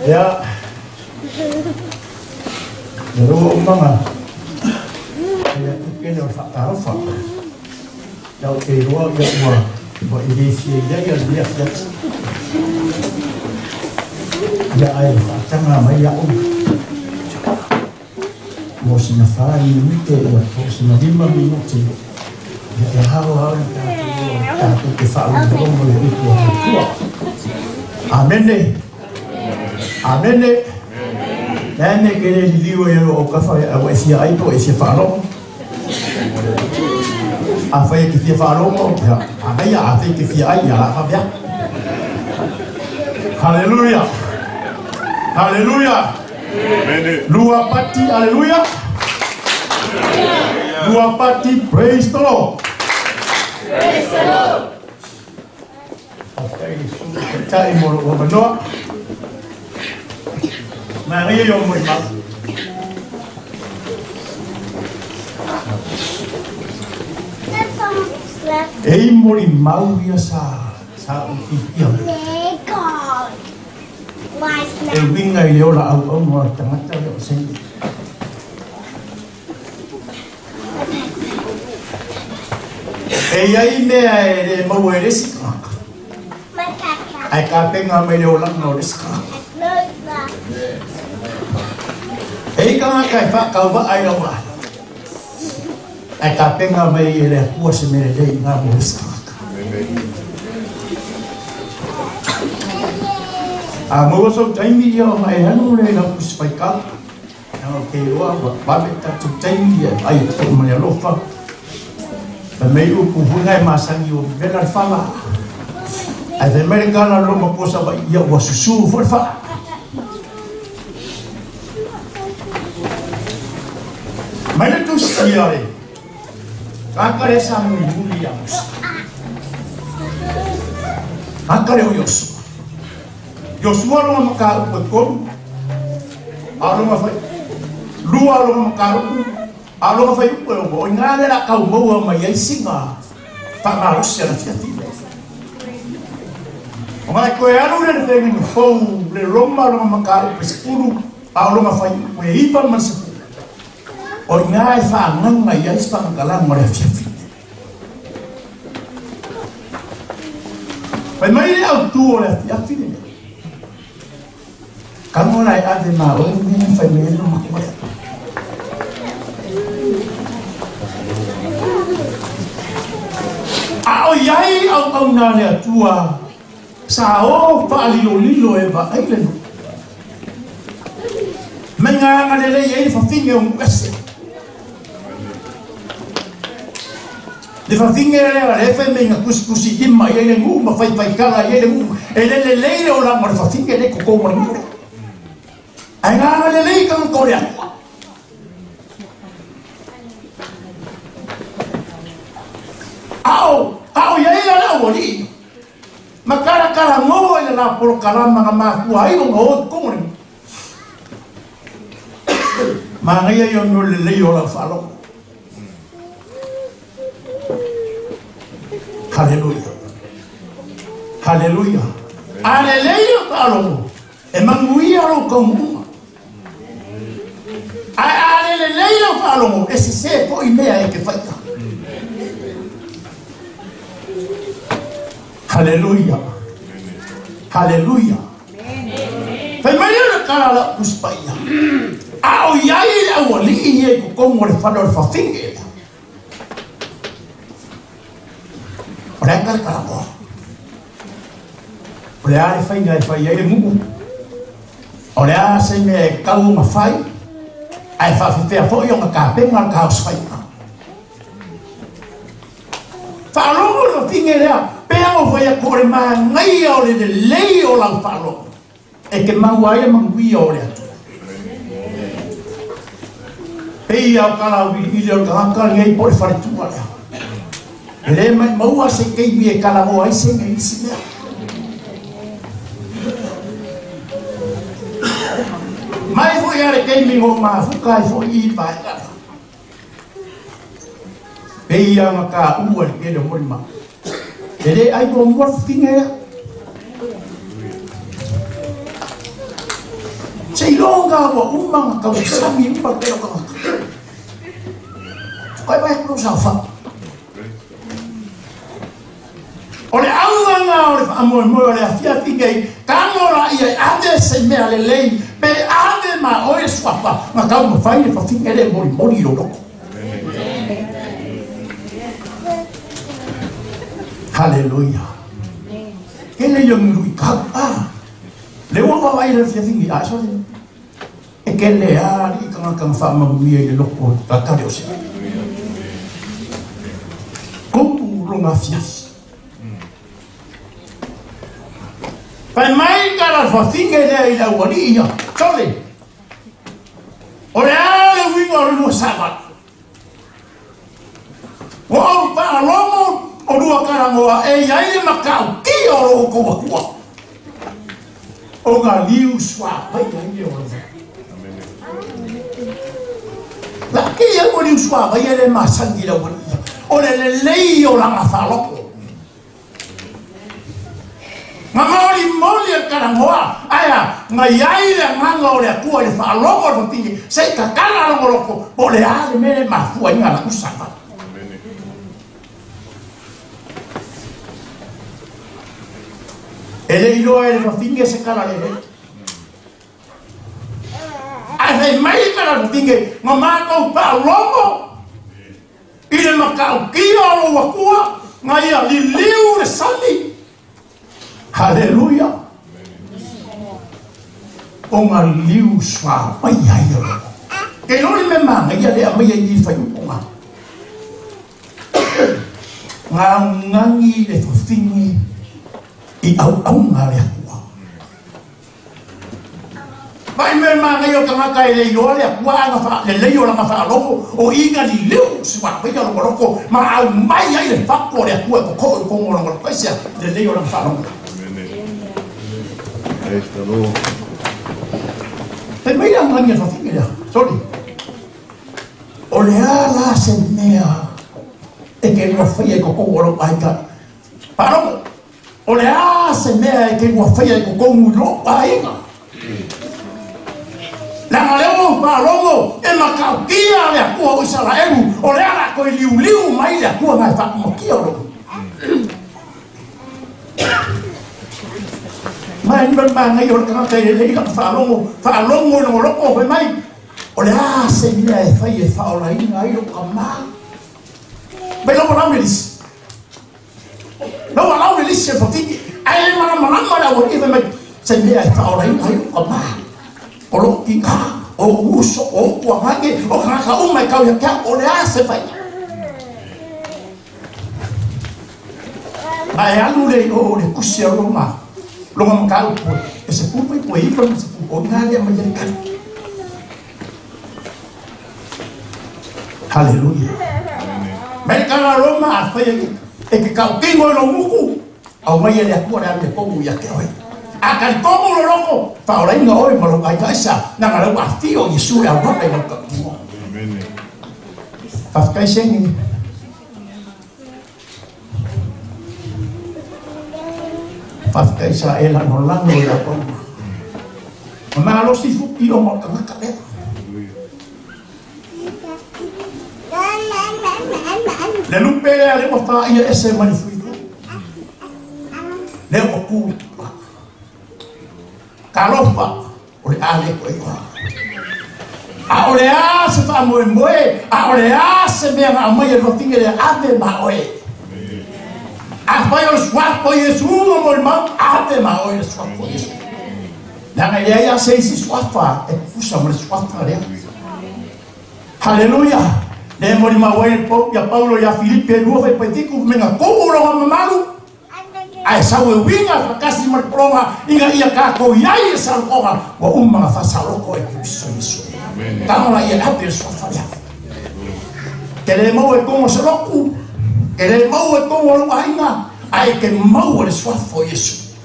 Ia, le lua umaga, ia kele o le faatalofa. Ia ou te iloa ia ua ua i le fia i ai a lenei afiafi. Ia ae faataga mai a'u mo sina 4 minute ia po o sina 5 minute ia e ao ao le tatou tatou te faalogologo i le upu a le Atua. Amene. Amene. Le me ke le liliu e o kafa e ua e fia ai po e fia faalogo. Afai e te fia faalogo, ia, anaia, afai e te fia ai, ia la mea. Haleluya. Haleluya. Lua pati, haleluya. Lua pati, praise the Lord. Praise the Lord. Okay, tai mo lo manoa. Maria yo mo mau. E moli mau ia sa sa u ia. E winga i le ola au au mo tangata le o se. E iai mea e le maua e le isi tagata. Ae tapenaina mai le olaga o le isi tagata. E i tagata e faatauvaa i lau vaai. Ae tapena mai e le Atua se mea lelei i ngā mo le isi tagata. A maua sou taimi ia ona e alu le lau tusi faitau. Leaga ou te iloa ua vave tatou taimi ia ai e tau mai alofa. Fai mai upu huina e masani o vela le fala. Ae fai mai le kala loma po sa vai ia ua susu foi le fala. Mai le tusi ia le. Kaka le sa muli muli ia Musa. Kaka le o Iosua. Iosua longa mataupu e tolu. A longa fai. Lua longa mataupu. A longa fai upu e ono. O ina le la kau maua mai ai singa. Whaamalosi ana fiafi. O ngai koe alu le le whenga fou le Roma longa mataupu e 10. A o longa fai upu e 9 ma le 10. O ina e whaanganga i ai whangakalanga o le afiafi. Fai mai le au tu o le afiafi le. Kango lai ave ma oe mea fai mai le makua. A o iai au au nā le Atua sa o whaalilo lilo e va ai le no. Mai ngā ngā le lei e le whawhinge o muese. Le whawhinge le a le whai me ngā kusikusi ima i le ngu ma whai whai kala i le ngu. E le le lei le o la mo le whawhinge le koko mo le ngu. Ai ngā ngā le lei ka ngā le atua. Ao, ao ia ila le au ali. Ma kala kala ngoa i le la polo kalama nga makua ai o ngā o kongo le. Ma ngai ai o no le lei o la whalo. Haleluya. Haleluya. A le lei o whalo. E manguia lo kaunga. A a le le lei o whalo. E se se po i mea e ke whaita. Haleluya. Haleluya. Fai mai le kala la uspaia. A o iai le au alii e ko kongo le whano le whawhinge le. O le anga le kala. O le a le whainga e whai ai le mu'u. O le a se mea e kau ma whai. Ai whawhiwhea foi o ngā kāpenga le kaos whainga. Whaalogo le whawhinge lea. Pea o whai a kore maa ngai o le le lei o lau whaalogo. E ke maua ai le manguia o le Atua. Pei au kala au ili ili o le tagata nei po le faletua lea. E le mai maua se keimi e kala o ai se ngai isi mea. Mai foi a le keimi ngo mafuka ai foi i pae kala. Pei anga ka ua le kele o mori ma. E le ai mo mua whinga ea. la ua uma ona tausasami uma le tele o tagata. Faatoa vaai atu lou saofai. O le auga lena o le faamoemoe o le afiafi nei, tago laia e ave se mea lelei, pe ave ma oe le suafa na taumafai le fafine lea e molimoli i lou loto. Haleluia. Tele ia ni luitau. Ah, le ua vaavaai i le afiafi nei, a sole. E kele a alii tagata na faamanuia i le loko o le o se. Kupu lona afiafi. Fai mai ka la fafine lea i le aualii ia, sole. O le a le uiga o le lua savali. Ua ou faalogo o lua talanoa e i ai le matautia o lo outou Atua, o na liu suapaia ai le ola. Laki au o liu suapaia le masani i le aualii, o le lelei o lana faalogo. Na molimoli e le talanoa, ae a, na i ai le agaga o le Atua i le faalogo a le fafine, se i tatala lona loto, po o le a le mea lea e mafua ai ona alu savali. E le iloa e le fafine se tala lelei. Ae fai mai le tala a le fafine, na matou faalogo I le matautia o lou Atua na ia liliu le sami. Haleluia! O na liliu suapai ai o lou. Ke iloa le mea manaia lea aumai ai i i le faaiuga. Gaugani le fafine i auauna a le Atua. Mai mea manaia o tagata e le iloa le Atua a na faalelei o lana faalogo o i na liliu si vaavaia logologo ma aumai ai le fatu o le Atua e totoo i totonu o lona loto. Aisea? Lelei o lana faalogo. Fai mai le augani a le fafine lea, sole. O le a la se mea e te lua faia i totonu o lou aiga? Faalogo. O le a se mea e te lua faia i totonu i lou aiga? Leaga lea ua ou faalogo e matautia le Atua o Isaraelu, o lea o le a toe liuliu mai le Atua na e faakumatia o lou. Ma e nima manaia o le tagata e lelei lana faalogo, faalogo i lona loto, fai mai, o le a se mea e fai e faaolaina ai lou tama? Mai lau alau le lisi. Lau alau le lisi e fafine, ae le malamalama le aualii fai mai, se mea e faaolaina ai lou tama, o lou tina, o ou uso, o ou tuagane, o tagata uma e tau ia te au, o le a se faiga? Ma e alu lea i o i le tusi a lona, lona mataupu e 19 ma 16, o i ina lea mai ai le tali. Haleluia. Mai le tala Roma a fai e ke tautino i lou mutu, aumai e le Atua le amiotonu ia te oe. A talitonu lo loko, faaolaina oe ma lou aiga aisa, leaga lea ua afio Iesu e auala i lau tautino. Faafetai Seni. Faafetai sa e lagolago i lau auma. Ma malosi fuki o mo tagata lea. Le lupe lea le ua faaia ese mai le fuitu. Lea ua ku. Talofa, o le a le koe oa. A o le a se faamoemoe, a o le a se mea na aumai e le fafine lea, ave ma oe. Afai o le suafa o Iesu ma molimau, ave ma oe le suafa o Iesu. Leaga e leai lava se isi suafa e tutusa ma le suafa lea. Haleluia! Lea e molimau ai le ia Paulo ia Filipi e 2 fuaipaifitu, mea na tuu lona mamalu, Ae sau e uiga faatasi ma le pologa ina ia tatou i ai i le salotoga ua uma ona faasaloko e Keriso Iesu. Tago la ia ave le suafa lea. Te le maua i totonu o se lotu, te le maua i totonu o lou aiga, ae te maua le suafa o Iesu.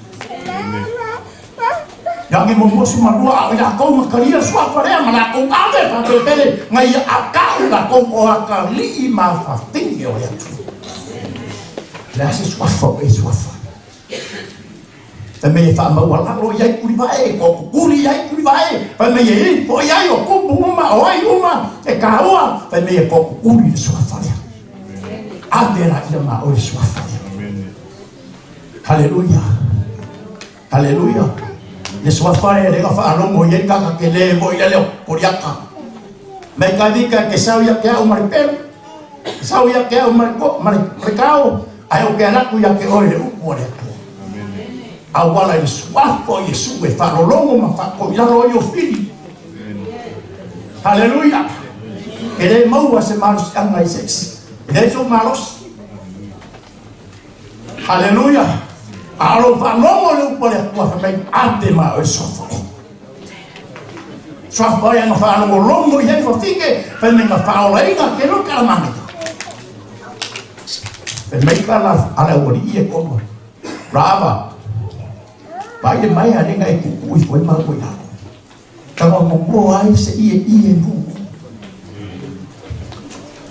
Lagi muamua si malua a o i latou na talia le suafa lea ma latou ave faapelepele na ia atau latou o atalii ma fafine o le atunuu. Le a se suafa o e suafa? Fai mai e faamaualalo i ai tulivae, e tookukuli i ai tulivae, fai mai e ifo i ai o tupu uma, o ai uma e taua, fai mai e tookukuli i le suafa lea. Ave laia ma oe le suafa lea. Haleluia. Haleluia. Le suafa lea le faalogo i ai kaka ke le mo i le leo Koliata. Mai ka vika ke sau ia ke au ma le pelu. Ke sau ia ke au ma le ko ma le kao. Ai o ke alaku ia ke oe le upu a le Atua. Auala i le suafa o Iesu e faalologo ma faakoilalo ai o fili. Haleluia. E le maua se malosiaga i se isi. E leai sou malosi. Haleluia. A o lou faalogo le upu a le Atua fai mai ate ma oe suafa e. Suafa e na faalogologo i ai fafine fai mai na faaolaina ke lo kala manaia. Fai mai kala ala ualii e kono. Rava. Vai le mai a lenga e kuku i foi ma ua i lalo. Taga momoa ai se ie ie nu.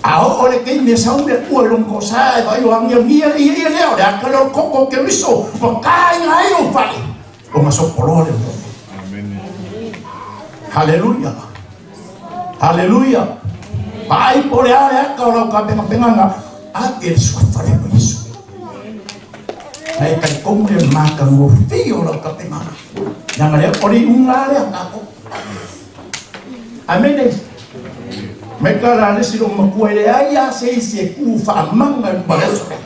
A oo le keimi e sau le Atua i lona toasā e vaai o agiagia le ieie lea, o le aka lea o le koko o Keriso ua taina ai lou fale, ua gasopoloa le mea. Haleluia! Haleluia! Vaai po o le a le aka o lau tapenapenaga, ake le suafa lea o Iesu. Na e talitonu le matagofie o lau tapenaga. Leaga lea, o le iuga lava lea a tatou. Amene. Mai ka la le si lou matua e leai lava se isi e tu faamaga i luma o le aso lea.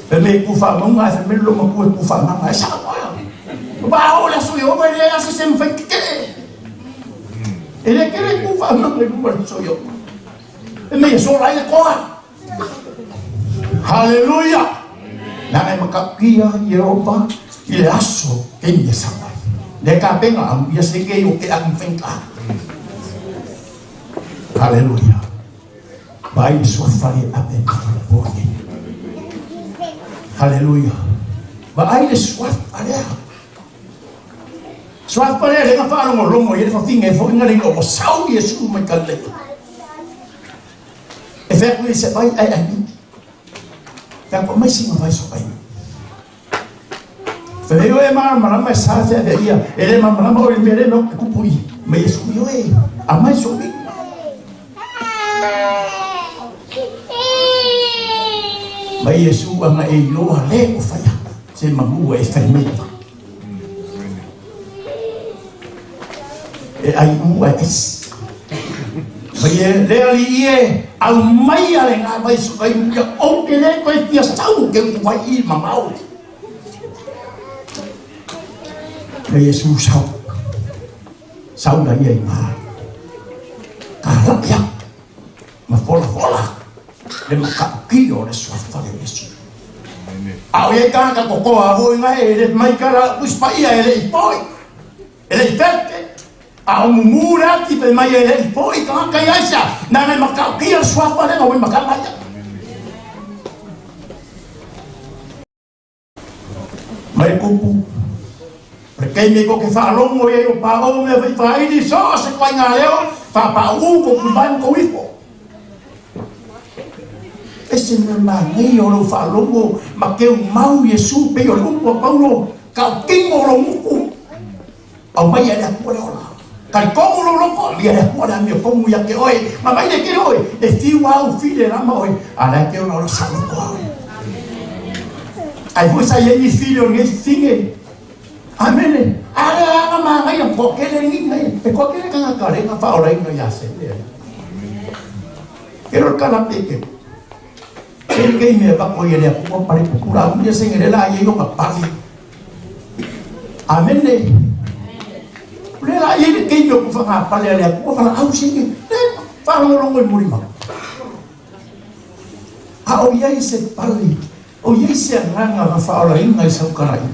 Fai mai e tu faamauga ae fai mai lou matua e tu faamaga e sao lava. Ba o le aso Ieova e leai lava se isi e mafai tetee. E le kele tu faamaga i luma o le aso Ieova. Fai mai e sola ai le toa. Haleluia! Leaga e matautia Ieova i le aso taimi e sau ai. Le tapena au ia se ke o ke agi faigata. Haleluia! Vaai le suafa e ave ma le po nei. Haleluia! Vaai le suafa lea. Suafa lea le faalogologo i ai le fafine e foʻiga le ina ua sau Iesu mai Galileia. E fai atu ia se vai ae ai miti. Fai atu aumai sina vai so vai. Fai mai oe malamalama e sa te avea ia. E le malamalama oe i le mea lea e kupu i. Mai Iesu i oe. Aumai so miti. Mai Iesu ana e iloa le o fai atu. Se manu e fai mai lava. E ai u ai esi. Mai e le alii e, aumaia le ngā vai so vai uia ou te le koe fia sau ke u vai i mamao. Mai Iesu sau. Sau la ia i ngā. Ka laʻi aku ma folafola le matautia o le suafa le Iesu. A o iai tagata kokoa foi ngai e le mai kala usi paia e le i poi, e le i pete, a o mumu le ati pe mai e le i poi tagata i aisa, nana e matautia le suafa le ngawai makala ia. Mai kupu, o le taimi ko ke faalogo i ai o paʻo mea fai faaili, so o se koaiga leo, faapaʻu ko kulivae ma kou ifo. Ese mea manaia o lou faalogo ma keu mau Iesu pei o le upu a Paulo, kautino o lou muku, aumai ia le Atua le ola. Talitonu lou loko, aumai ia le Atua le amiotonu ia te oe, ma mai le kele oe, e fiu au file lama oe, a la e te ola ola saoloko a oe. Ai foi sa iai ni file o lenei fine. Amene. A le aga manaia, ko kele ni ngai, e ko kele kanga ka lenga whaolaina ia se le. Ke ro kala peke. Ke ke me va ko ia le atua pare pupura u ia se ngere la ia yo ka pali. Amene. Le la ia le ke yo ku whanga pale le atua whala au se nge. Le whalongolongo i muri mau. A o iai se pale, o iai se agaga na whaolaina i saukaraina.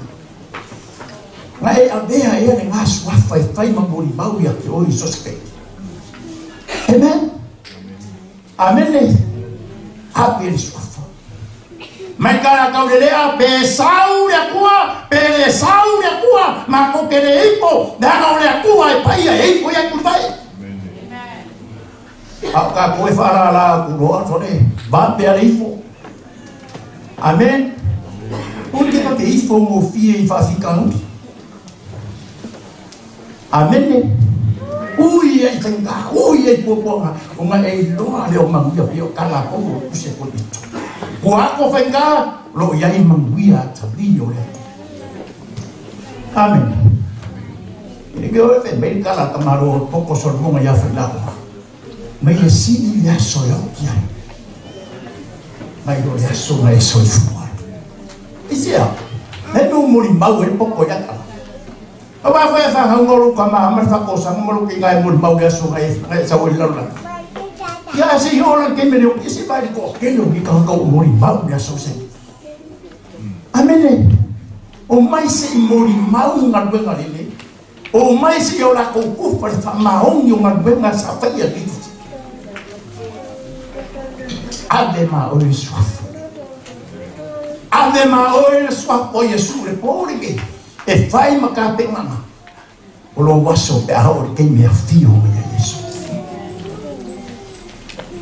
Na e avea ea le ngā suafa e whai ma muri mau ia te oi so se Amen. Amene. Ape le suafa. Mai ka kau le lea, pe sau le Atua, pe le sau le Atua, ma ko ke le ipo, leaga o le Atua e paia e ipo ia kuli vai. A o kākou e faalālā aku loa, sole, va pea le ifo. Amen. te ifo gofie i faafikauli. Amene. Ui ai faigā, ui ai puapuaga, ona e iloa le o manuia pei o tala a Paulo o tusi ai Korinito. Ua ako faigā, o lo o i ai manuia atalii o le Atua. Amene. E le o e fai mai le tala a tamaloa o le poko Solomona iā Failaoga, mai le sili le aso e oki ai, mai lo le aso na e soifua ai. Aisea? E nu molimau ai le poko ia tala. Aua foi a whangaunga o lou kama ma le whakosaga ma lou keiga e molimau le aso na e sau ai le lalolagi. Ia a se i oo la le taimi e le oki se vaai le toatele o nei tagata ua molimau le aso se. Amene. O mai se i molimau galuega lelei. O mai se i o lakou kufa le faamaoni o galuega sa faia i le Ave ma oe le suafa. Ave ma oe le suafa o Iesu le po lenei. E fai ma tapenaga o lou aso pe a oo i le taimi e afio mai ai Iesu.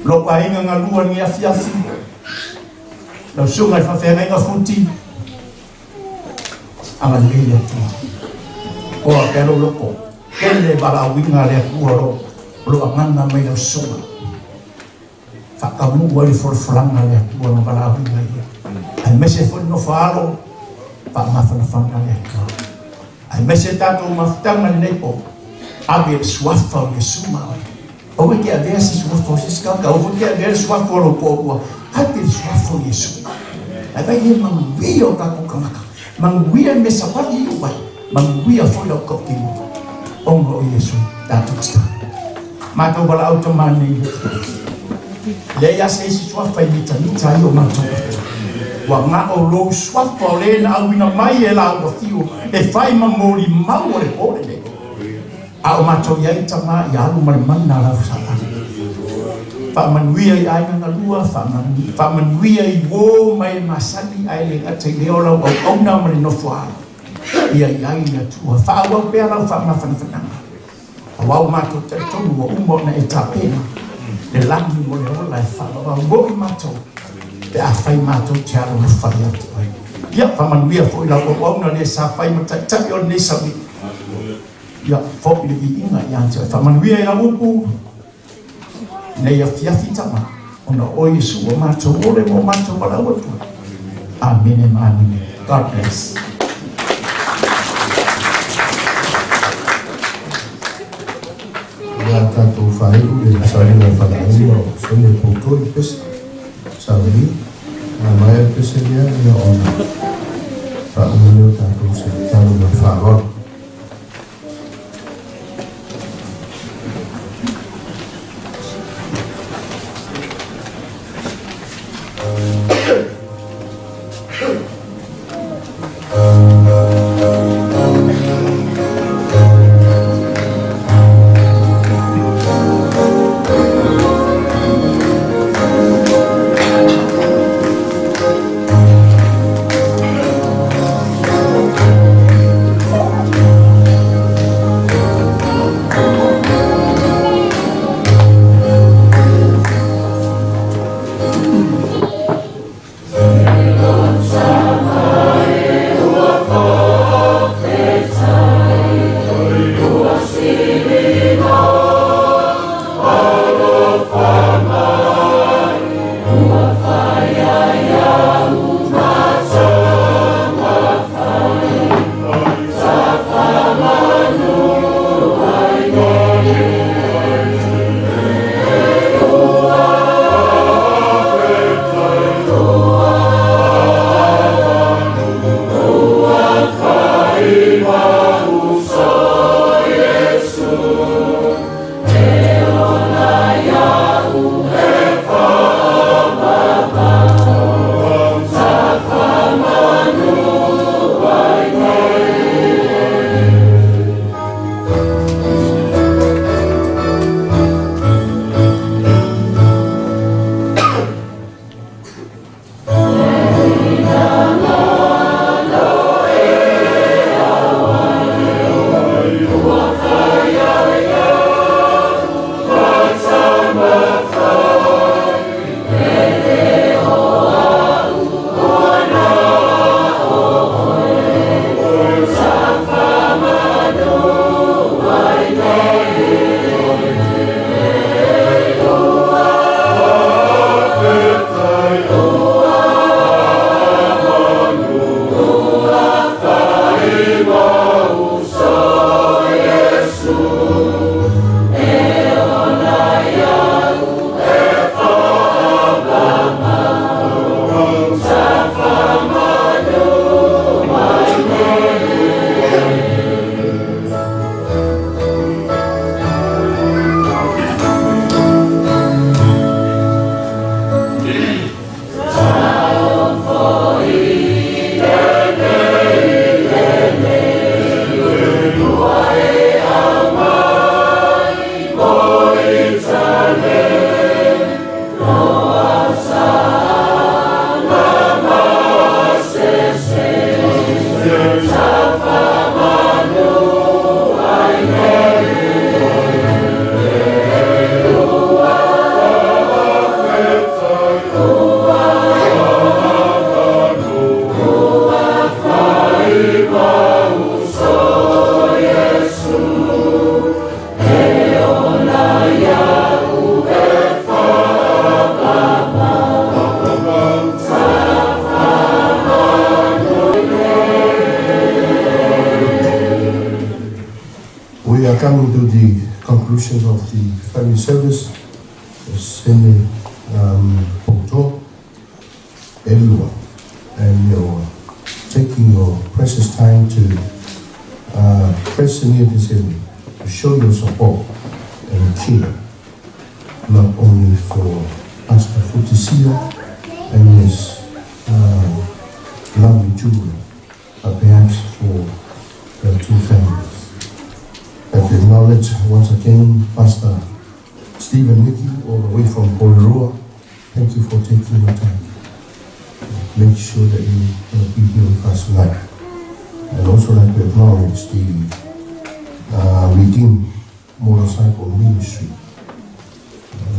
Lou aiga galua i lenei afiafi, lau susuga i le faafeagaiga Futi, agalelei le Atua. Oa pea lou loto, tele valaauina a le Atua o lo agaga mai lau susuga. Faataunuu ai le folafolaga a le Atua na valaauina ia, aemaise foi le nofo alo faamafanafana a le Atua, aemaise tatou mafutaga i lenei po, ave le suafa o Iesu ma oe. Aua e te avea se suafa o se isi tagata, aua foi e te avea le suafa o lou toalua, ave le suafa o Iesu. Ae vai le manuia o tatou tagata, manuia le mea savali i iu ai, manuia foi lau tautino, ona o Iesu tatou tatalo. Matou valaau tama nei le Leai lava se isi suafa e mitamita ai o matou atu. Ua gao lou suafa o le na auina mai e lau afio e fai ma molimau o le po lenei. A o matou i ai tama ia alu ma le mana a lau Satani. Faamanuia i aiga galua, faamanuia i uo ma e masani ae le gata i lea o lau auauna ma le nofo alo. Ia i ai le Atua. Faaauau pea lau faamafanafanaga. Aua ua matou talitonu ua uma ona e tapena le lagi mo le ola e faavavau moi matou pe afai matou te alolofa ia te oe. Ia, faamanuia foi lau auauna lē sa fai ma taitai o lenei sauni. Ia, foi le viiga ia te oe. Faamanuia i lau upu nei afiafi tama, ona o oe Iesu ua matou ole ma o matou valaau atu ai. Amene ma amene. God bless. Ia tatou faaiu le sauniga faleaiga o Sene Poutoi Pese Sauni na maea le pese lea ia ona faauma lea o tatou se tatalo ma le faaaloalo. coming to the conclusion of the family service, Sene Poutoa, everyone, and your taking your precious time to present here this evening to show your support and care, not only for Pastor Futisia and his lovely children, but perhaps for the two families. I to acknowledge once again Pastor Stephen Nicky, all the way from Porirua. Thank you for taking your time. Make sure that you will be here with us tonight. And also like to acknowledge the Redeemed Motorcycle Ministry.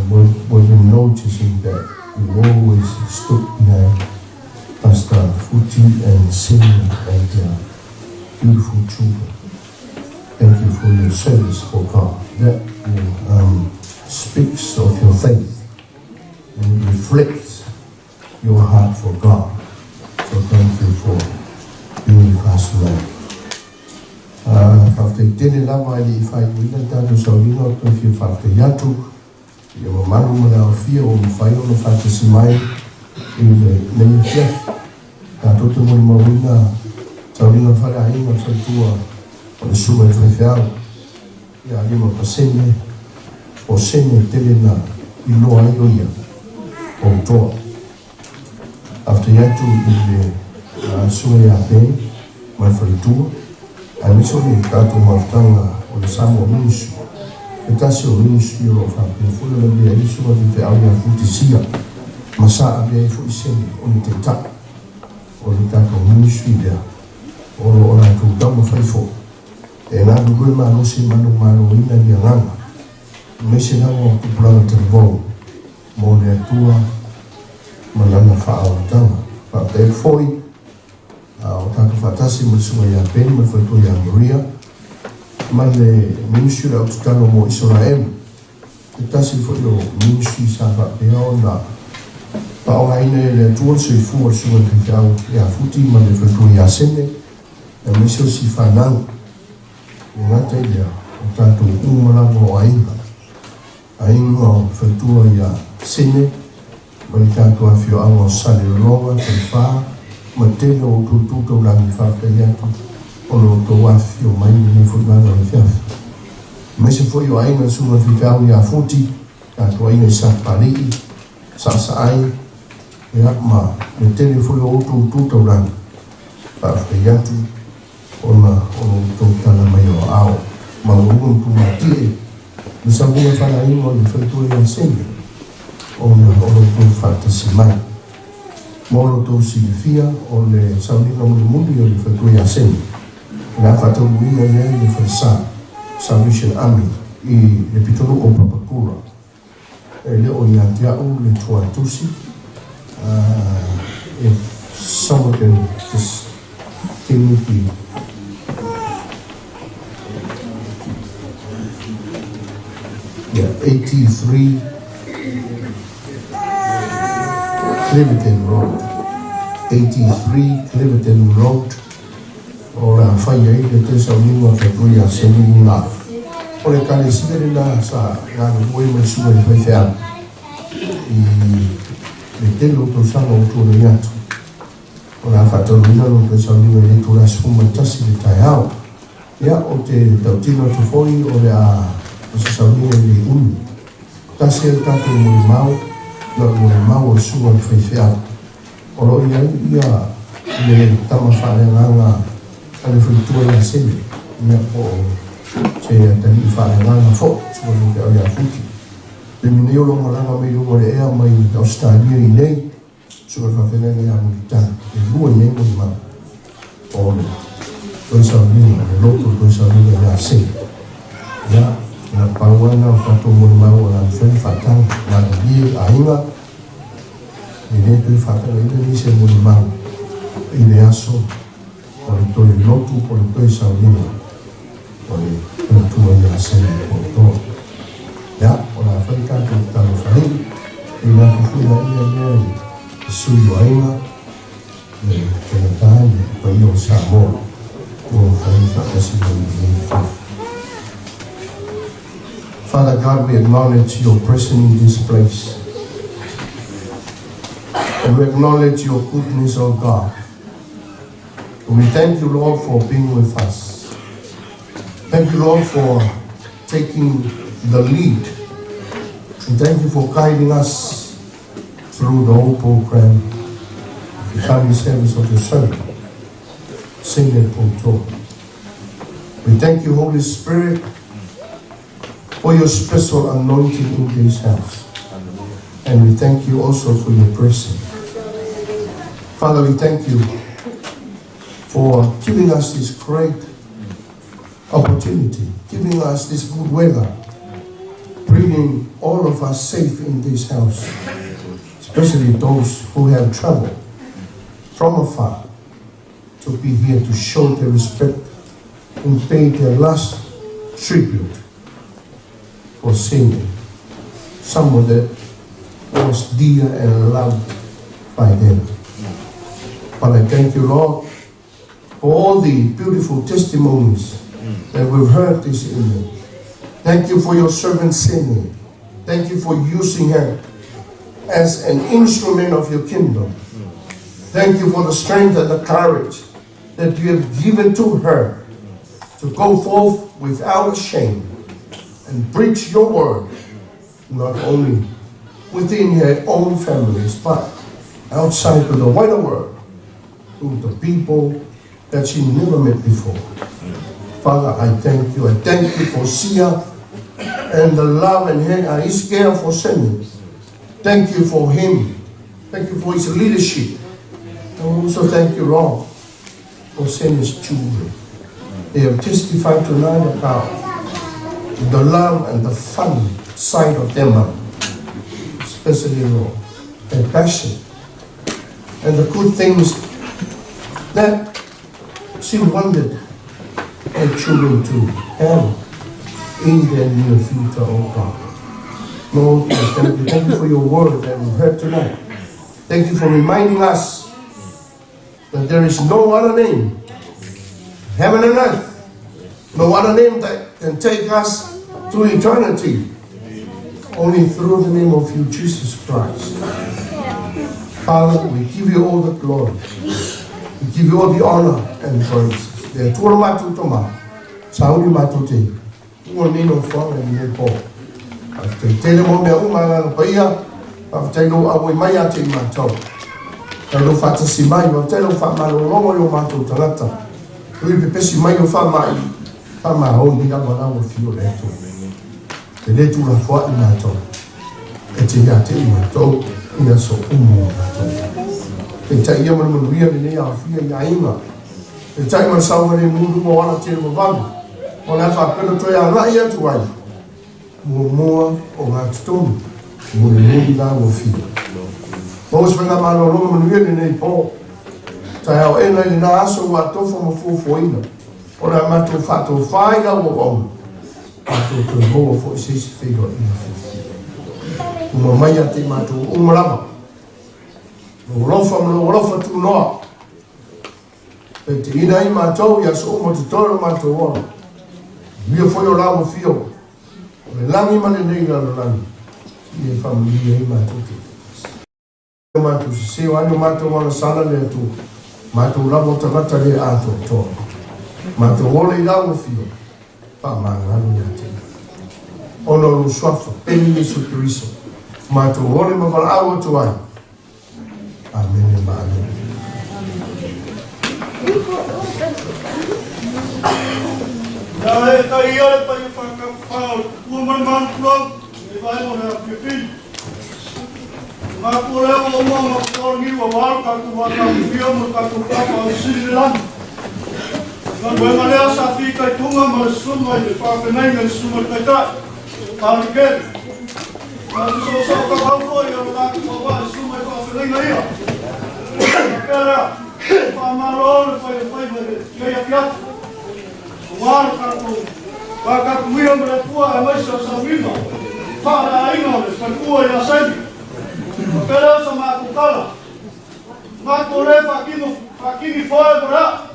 We've been noticing that you always stood behind Pastor Futi and Cindy and their beautiful children. Thank you for your service for God. That speaks of your faith and reflects your heart for God. So thank you for being with us tonight. Faafetai lava i le faaiuina le tatou sauliga o toe fia faafetai atu ia mamalu ma le aofia ua mafai ona faatasi mai i lenei afiafi tatou te molimauina sauliga faleaiga le faletua o le susuga i le faifeau ia 5% o sene tele na iloa ai o ia outoa. Faafetai atu i le susuga ia Ben ma le faletua aemaise o le tatou mafutaga o le Samoa Ministry, e tasi o ministry o loo faapea foi ona lavea ai le susuga faifeau ia Futisia ma sa avea ai foi sene o le taitai o le tatou ministry lea o loo latou taumafai foi e galulue malosi manumaloina le agaga aemaise lava o tupulaga talavou mo le Atua ma lana faaolataga. Faafetai atu foi o tatou faatasi ma le susuga ia Ben ma le faletua ia Maria ma le ministry o le autatalo mo Isaraelu, se tasi foi o ministry sa faapea ona faaaogaina e le Atua le soifua o le susuga i le faifeau ia Futi ma le faletua ia Sene aemaise o si fanau. E gata i lea o tatou uma lava o aiga aiga o faletua ia Sene ma le tatou afioaga o Salelologa, Falefa ma tele o outou tu taulagi. Faafetai atu ona outou afifio mai lenei foi vaega o le afiafi. Aemaise foi o aiga le susuga i le faifeau ia Futi, tatou aiga i Sapapalii, Saasaai, ia ma le tele foi o outou tu taulagi. Faafetai atu ona o lo outou tala mai o aao maualuga ma tumatie le sauliga faleaiga o le faletua ia Sene ona o lo outou faatasi mai. Mo lo outou silafia o le sauliga mulimuli o le faletua ia Sene o le a faataunuuina lea i le falesa Salvation Army i le pitonuu o Papakura. E le o ia te au le tuatusi. If someone can just give me the yeah, 83 Cliverton Road. 83 Cliverton Road. O le a fai ai le toe sauliga o faletua ia Sene i ina. O le ekalesia lena sa galulue ma le susuga i le faifeau i le tele o tausaga ua tuanai atu. O le a faataunuuina lona toe sauliga i le itula 11 le taeao. Ia, ou te tautino atu foi o le a o se sauliga e le umi. Tasi ai le tatou molimau, na o le molimau o le susuga i le faifeau. O lo o i ai ia le tama faaleagaga a le faletua ia Sene, ia po o se atalii faaleagaga foi, susuga i le faifeau ia Futi. Taimi nei o lo o malaga mai luga o le ea mai Ausetalia i nei, susuga i le faafeagaiga ia Mulitalo, e lua i ai molimau o le toe sauliga, le loto o le toe sauliga ia Sene. Ia, na pau lava lena o tatou molimau o le a mafai ona faatagi, malilie aiga, E le toe faatagaina nisi e molimau i le aso o le toe lotu po o le toe sauliga o le faletua ia Sene Poutoa. Ia, o le a fai tatou tatalo faaiu, e ina atu foi laia lea i sui o aiga, le faigata i le paia o Samoa ua mafai ona faatasi mai i lenei afiafi. Father God, we acknowledge your presence in this place. And we acknowledge your goodness, O God. We thank you, Lord, for being with us. Thank you, Lord, for taking the lead. And thank you for guiding us through the whole program, the family service of your servant, Senior Ponto. We thank you, Holy Spirit, for your special anointing in this house. And we thank you also for your presence. Father, we thank you for giving us this great opportunity, giving us this good weather, bringing all of us safe in this house, especially those who have traveled from afar to be here to show their respect and pay their last tribute for singing someone that was dear and loved by them. But I thank you, Lord, for all the beautiful testimonies that we've heard this evening. Thank you for your servant Sydney. Thank you for using her as an instrument of your kingdom. Thank you for the strength and the courage that you have given to her to go forth without shame and preach your word, not only within her own families, but outside to the wider world, to the people that she never met before. Father, I thank you. I thank you for Sia and the love and his care for Semi. Thank you for him. Thank you for his leadership. And also thank you, Lord, for Semi's children. They have testified tonight about the love and the fun side of their mom, especially, Lord, their passion and the good things that she wanted her children to have in their near future, oh God. Lord, we thank you. Thank you for your word that we've heard tonight. Thank you for reminding us that there is no other name, heaven and earth, no other name that can take us to eternity, only through the name of you, Jesus Christ. Father, we give you all the glory. We give you all the honor and praise. Le Atua lo matou tama, sauni matou te ua nei nofoaga i lenei po. Faafetai tele mo mea uma Agaga Paia, faafetai lou auai mai ia te i matou. Faafetai lou faatasi mai, faafetai lou faamalologo i o matou tagata. Ui pepesi mai o faamai, faamaoni lava lau afio le Atua. E le tuulafoai matou, e te ia te i matou i aso uma o matou. Peitai ia ma le manuia lenei aofia i aiga. Peitai ma le saogalemu i luga o ala tele vavave, o le a faapea ona toe agai atu ai muamua o gatotonu mulimuli la ua fia. Maua se faigamalologa manuia lenei po. Taeao ena i lena aso ua atofa ma fuafuaina o le a matou faatofā i lau auauna, matou toe maua foi se isi feiloaiga fiafia. Uma mai ia te i matou uma lava, lou alofa ma lou alofa tunoa, e te ina ai matou i aso uma totoe o lo matou ola. Manuia foi o lau afio, o le lagi ma lenei lalolagi, seia e faamanuia ai matou te o matou sese, o ai o matou agasala le Atua, matou lava o tagata le atoatoa. Matou ola i lau afio, faamagalo ia te ia. Ona o lou suafa, pele Iesu Keriso, matou ole ma valaau atu ai. Amene ma amene. Ia e tai ia le paia whakapā o le tupua ma le manutulou, e vae mo le afiafili. O ngā kōrero o mua ma whakaorangi ua wāro tātou whakauwhia mo le tātou pāpā o Siri le Lani. Galuega lea sa fitaituga ma le susuga i le faafeagaiga i le susuga i le Taitai, Tāne Kelly. Sa te soosoo kauhau foi i lo tatou auvaa i susuga i faafeagaiga ia. Faapea lea, e faamalo le fai o faiva i lenei afiafi. Aua le tatou vatapuia ma le Atua aemaise o le sauniga faaleaiga o le faletua ia Saini. Faapea lea o sa matou tala, matou le faatino faatini foe mo le aa.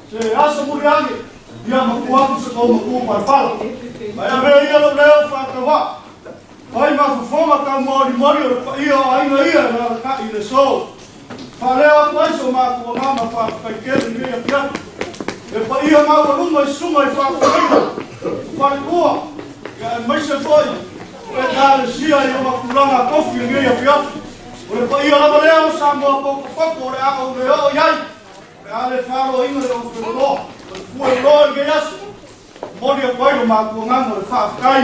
Se aso muliage, ia matua atu se tou matua palapala. Ae avea ia lou leo faatauā, fai ma fofoga taumolimoli o le paia o aiga ia e alalatai i le aso. Faaleo atu ai so matou agaga faafetai tele i lenei afiafi. Le paia maualuga i susuga i faafeagaiga, o faletua, ia aemaise foi o Ekalesia i ona tulaga tofi i lenei afiafi. O le paia lava lea o Samoa potopoto o le a ou le oo i ai, o le a le faloina le ofeloloa, o le fueloloa i lenei aso. Momoli atu ai lo matou agaga o le faafetai,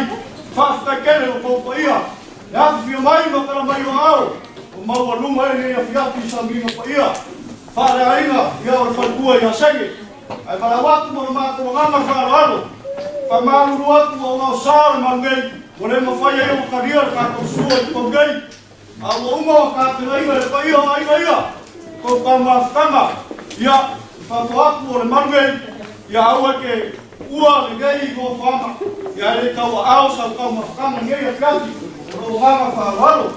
faafetai tele i lo outou paia, le afifio mai ma tala mai o aao, ua maualuga ai lenei afiafi i sauniga paia faaleaiga ia o le faletua ia Sene. Ae valaau atu ma lo matou agaga faaaloalo, faamalulu atu ona o sa o le malu nei, ua le mafai ai ona talia le tatou sua i totonu nei, a ua uma ona tapenaina e le paia o aiga ia tou taumafataga, ia, i fafo atu o le malu nei, ia aua e te ua lenei nofoaga, ia e le tauaao sau taumafataga i lenei afiafi, o lou agaga faaaloalo.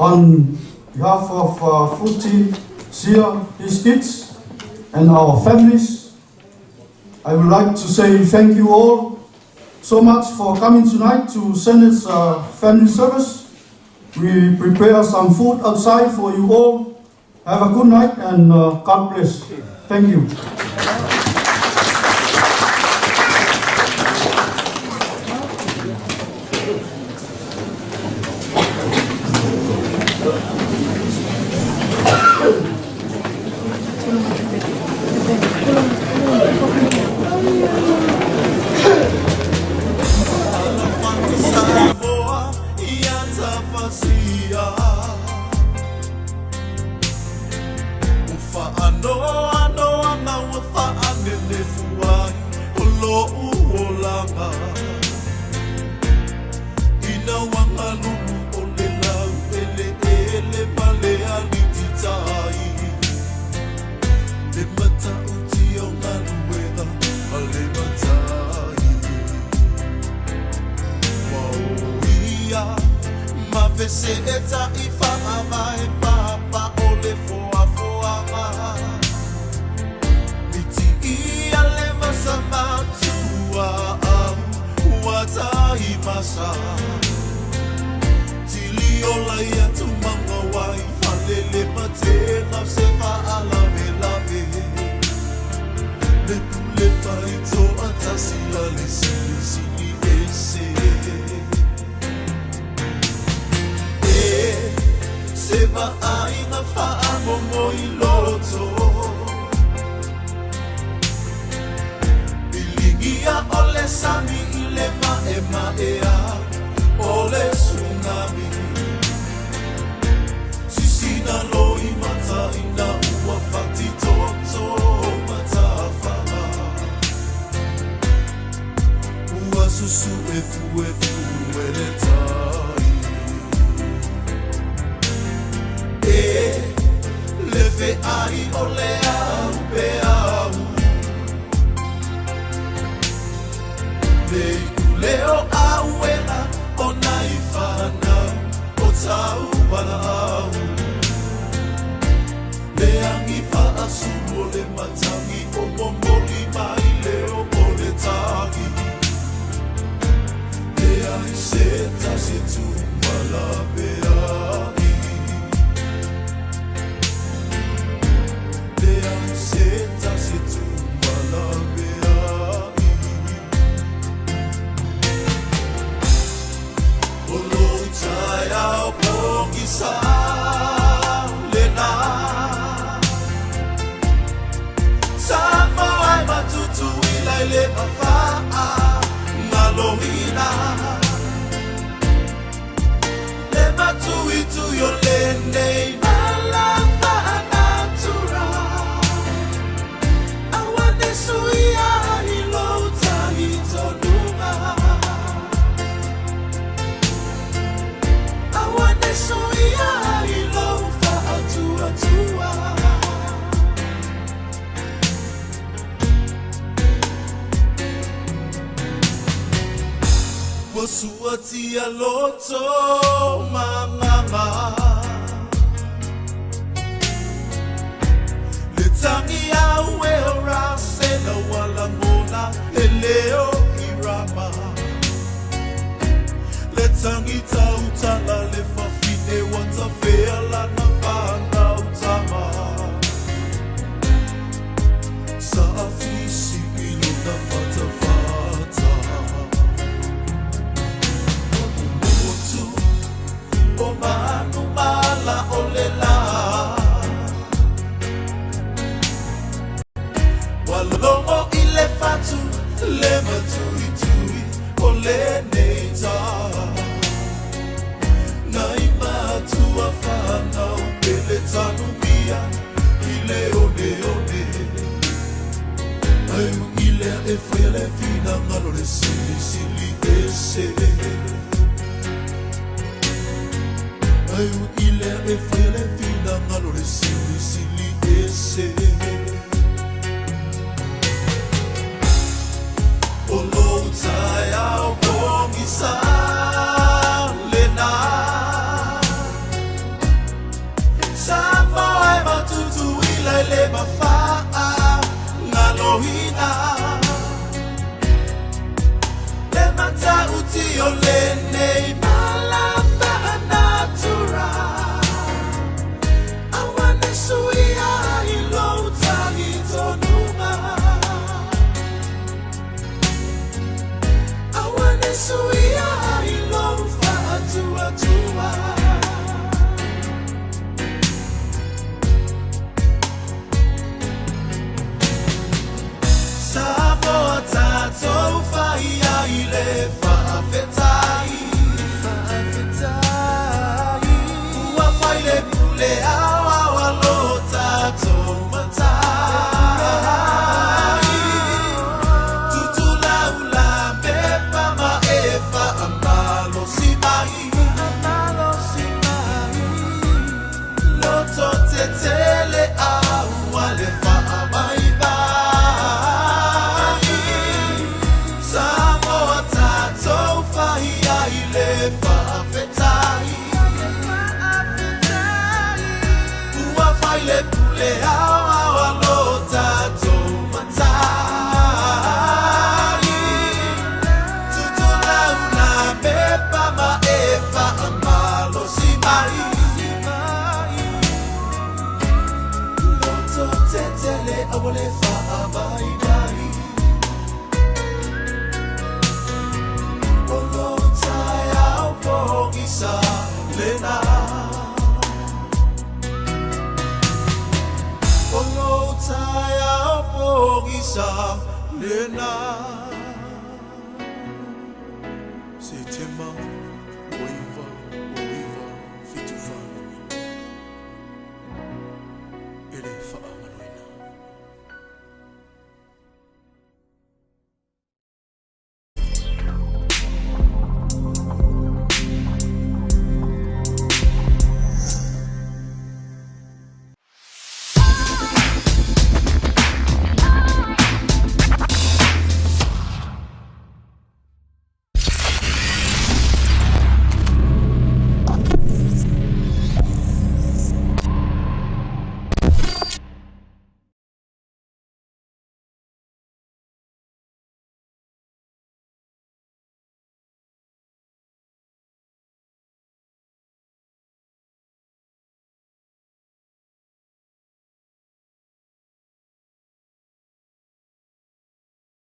On behalf of Futi, Sia, his kids, and our families, I would like to say thank you all so much for coming tonight to Sene's family service. We prepare some food outside for you all. Have a good night and God bless. Thank you. Tangi au e o rase na walangona e leo i rama. Le tangi tau tala le fafine wata fea lana whanau tama. Sa afisi i luna fata fata. Motu o manu mala o le la. Walongo i le fatu, le matui tui o le neita. Nai matua whanau pele tanumia i le one one. Ai i lea e whaia le whina ngalo le sili sili e se. Ai i lea e whaia le whina ngalo le sili sili e se. O lou taeao pogisa lena. Sa moe matutuila i le mafaa ngalohina. Le matauti o lenei malamba a natura. Awane suia i lou talitonunga. Awane suia i lou faatuatua. Samoa tātou whaia i le whaafetai. Ua whai le pule au au alo tātou matai. Tutula ula me pama e whaamalo si mai. Loto te tele au ale whaamai mai. Samoa tātou whaia i le whaafetai. Ua whai le pule au au alo tātou matai. Tutula ula me pama e whaamalo si mai. Loto te tele au le whaamai mai. O lou taeao pogisa lena. O lou taeao pogisa lena.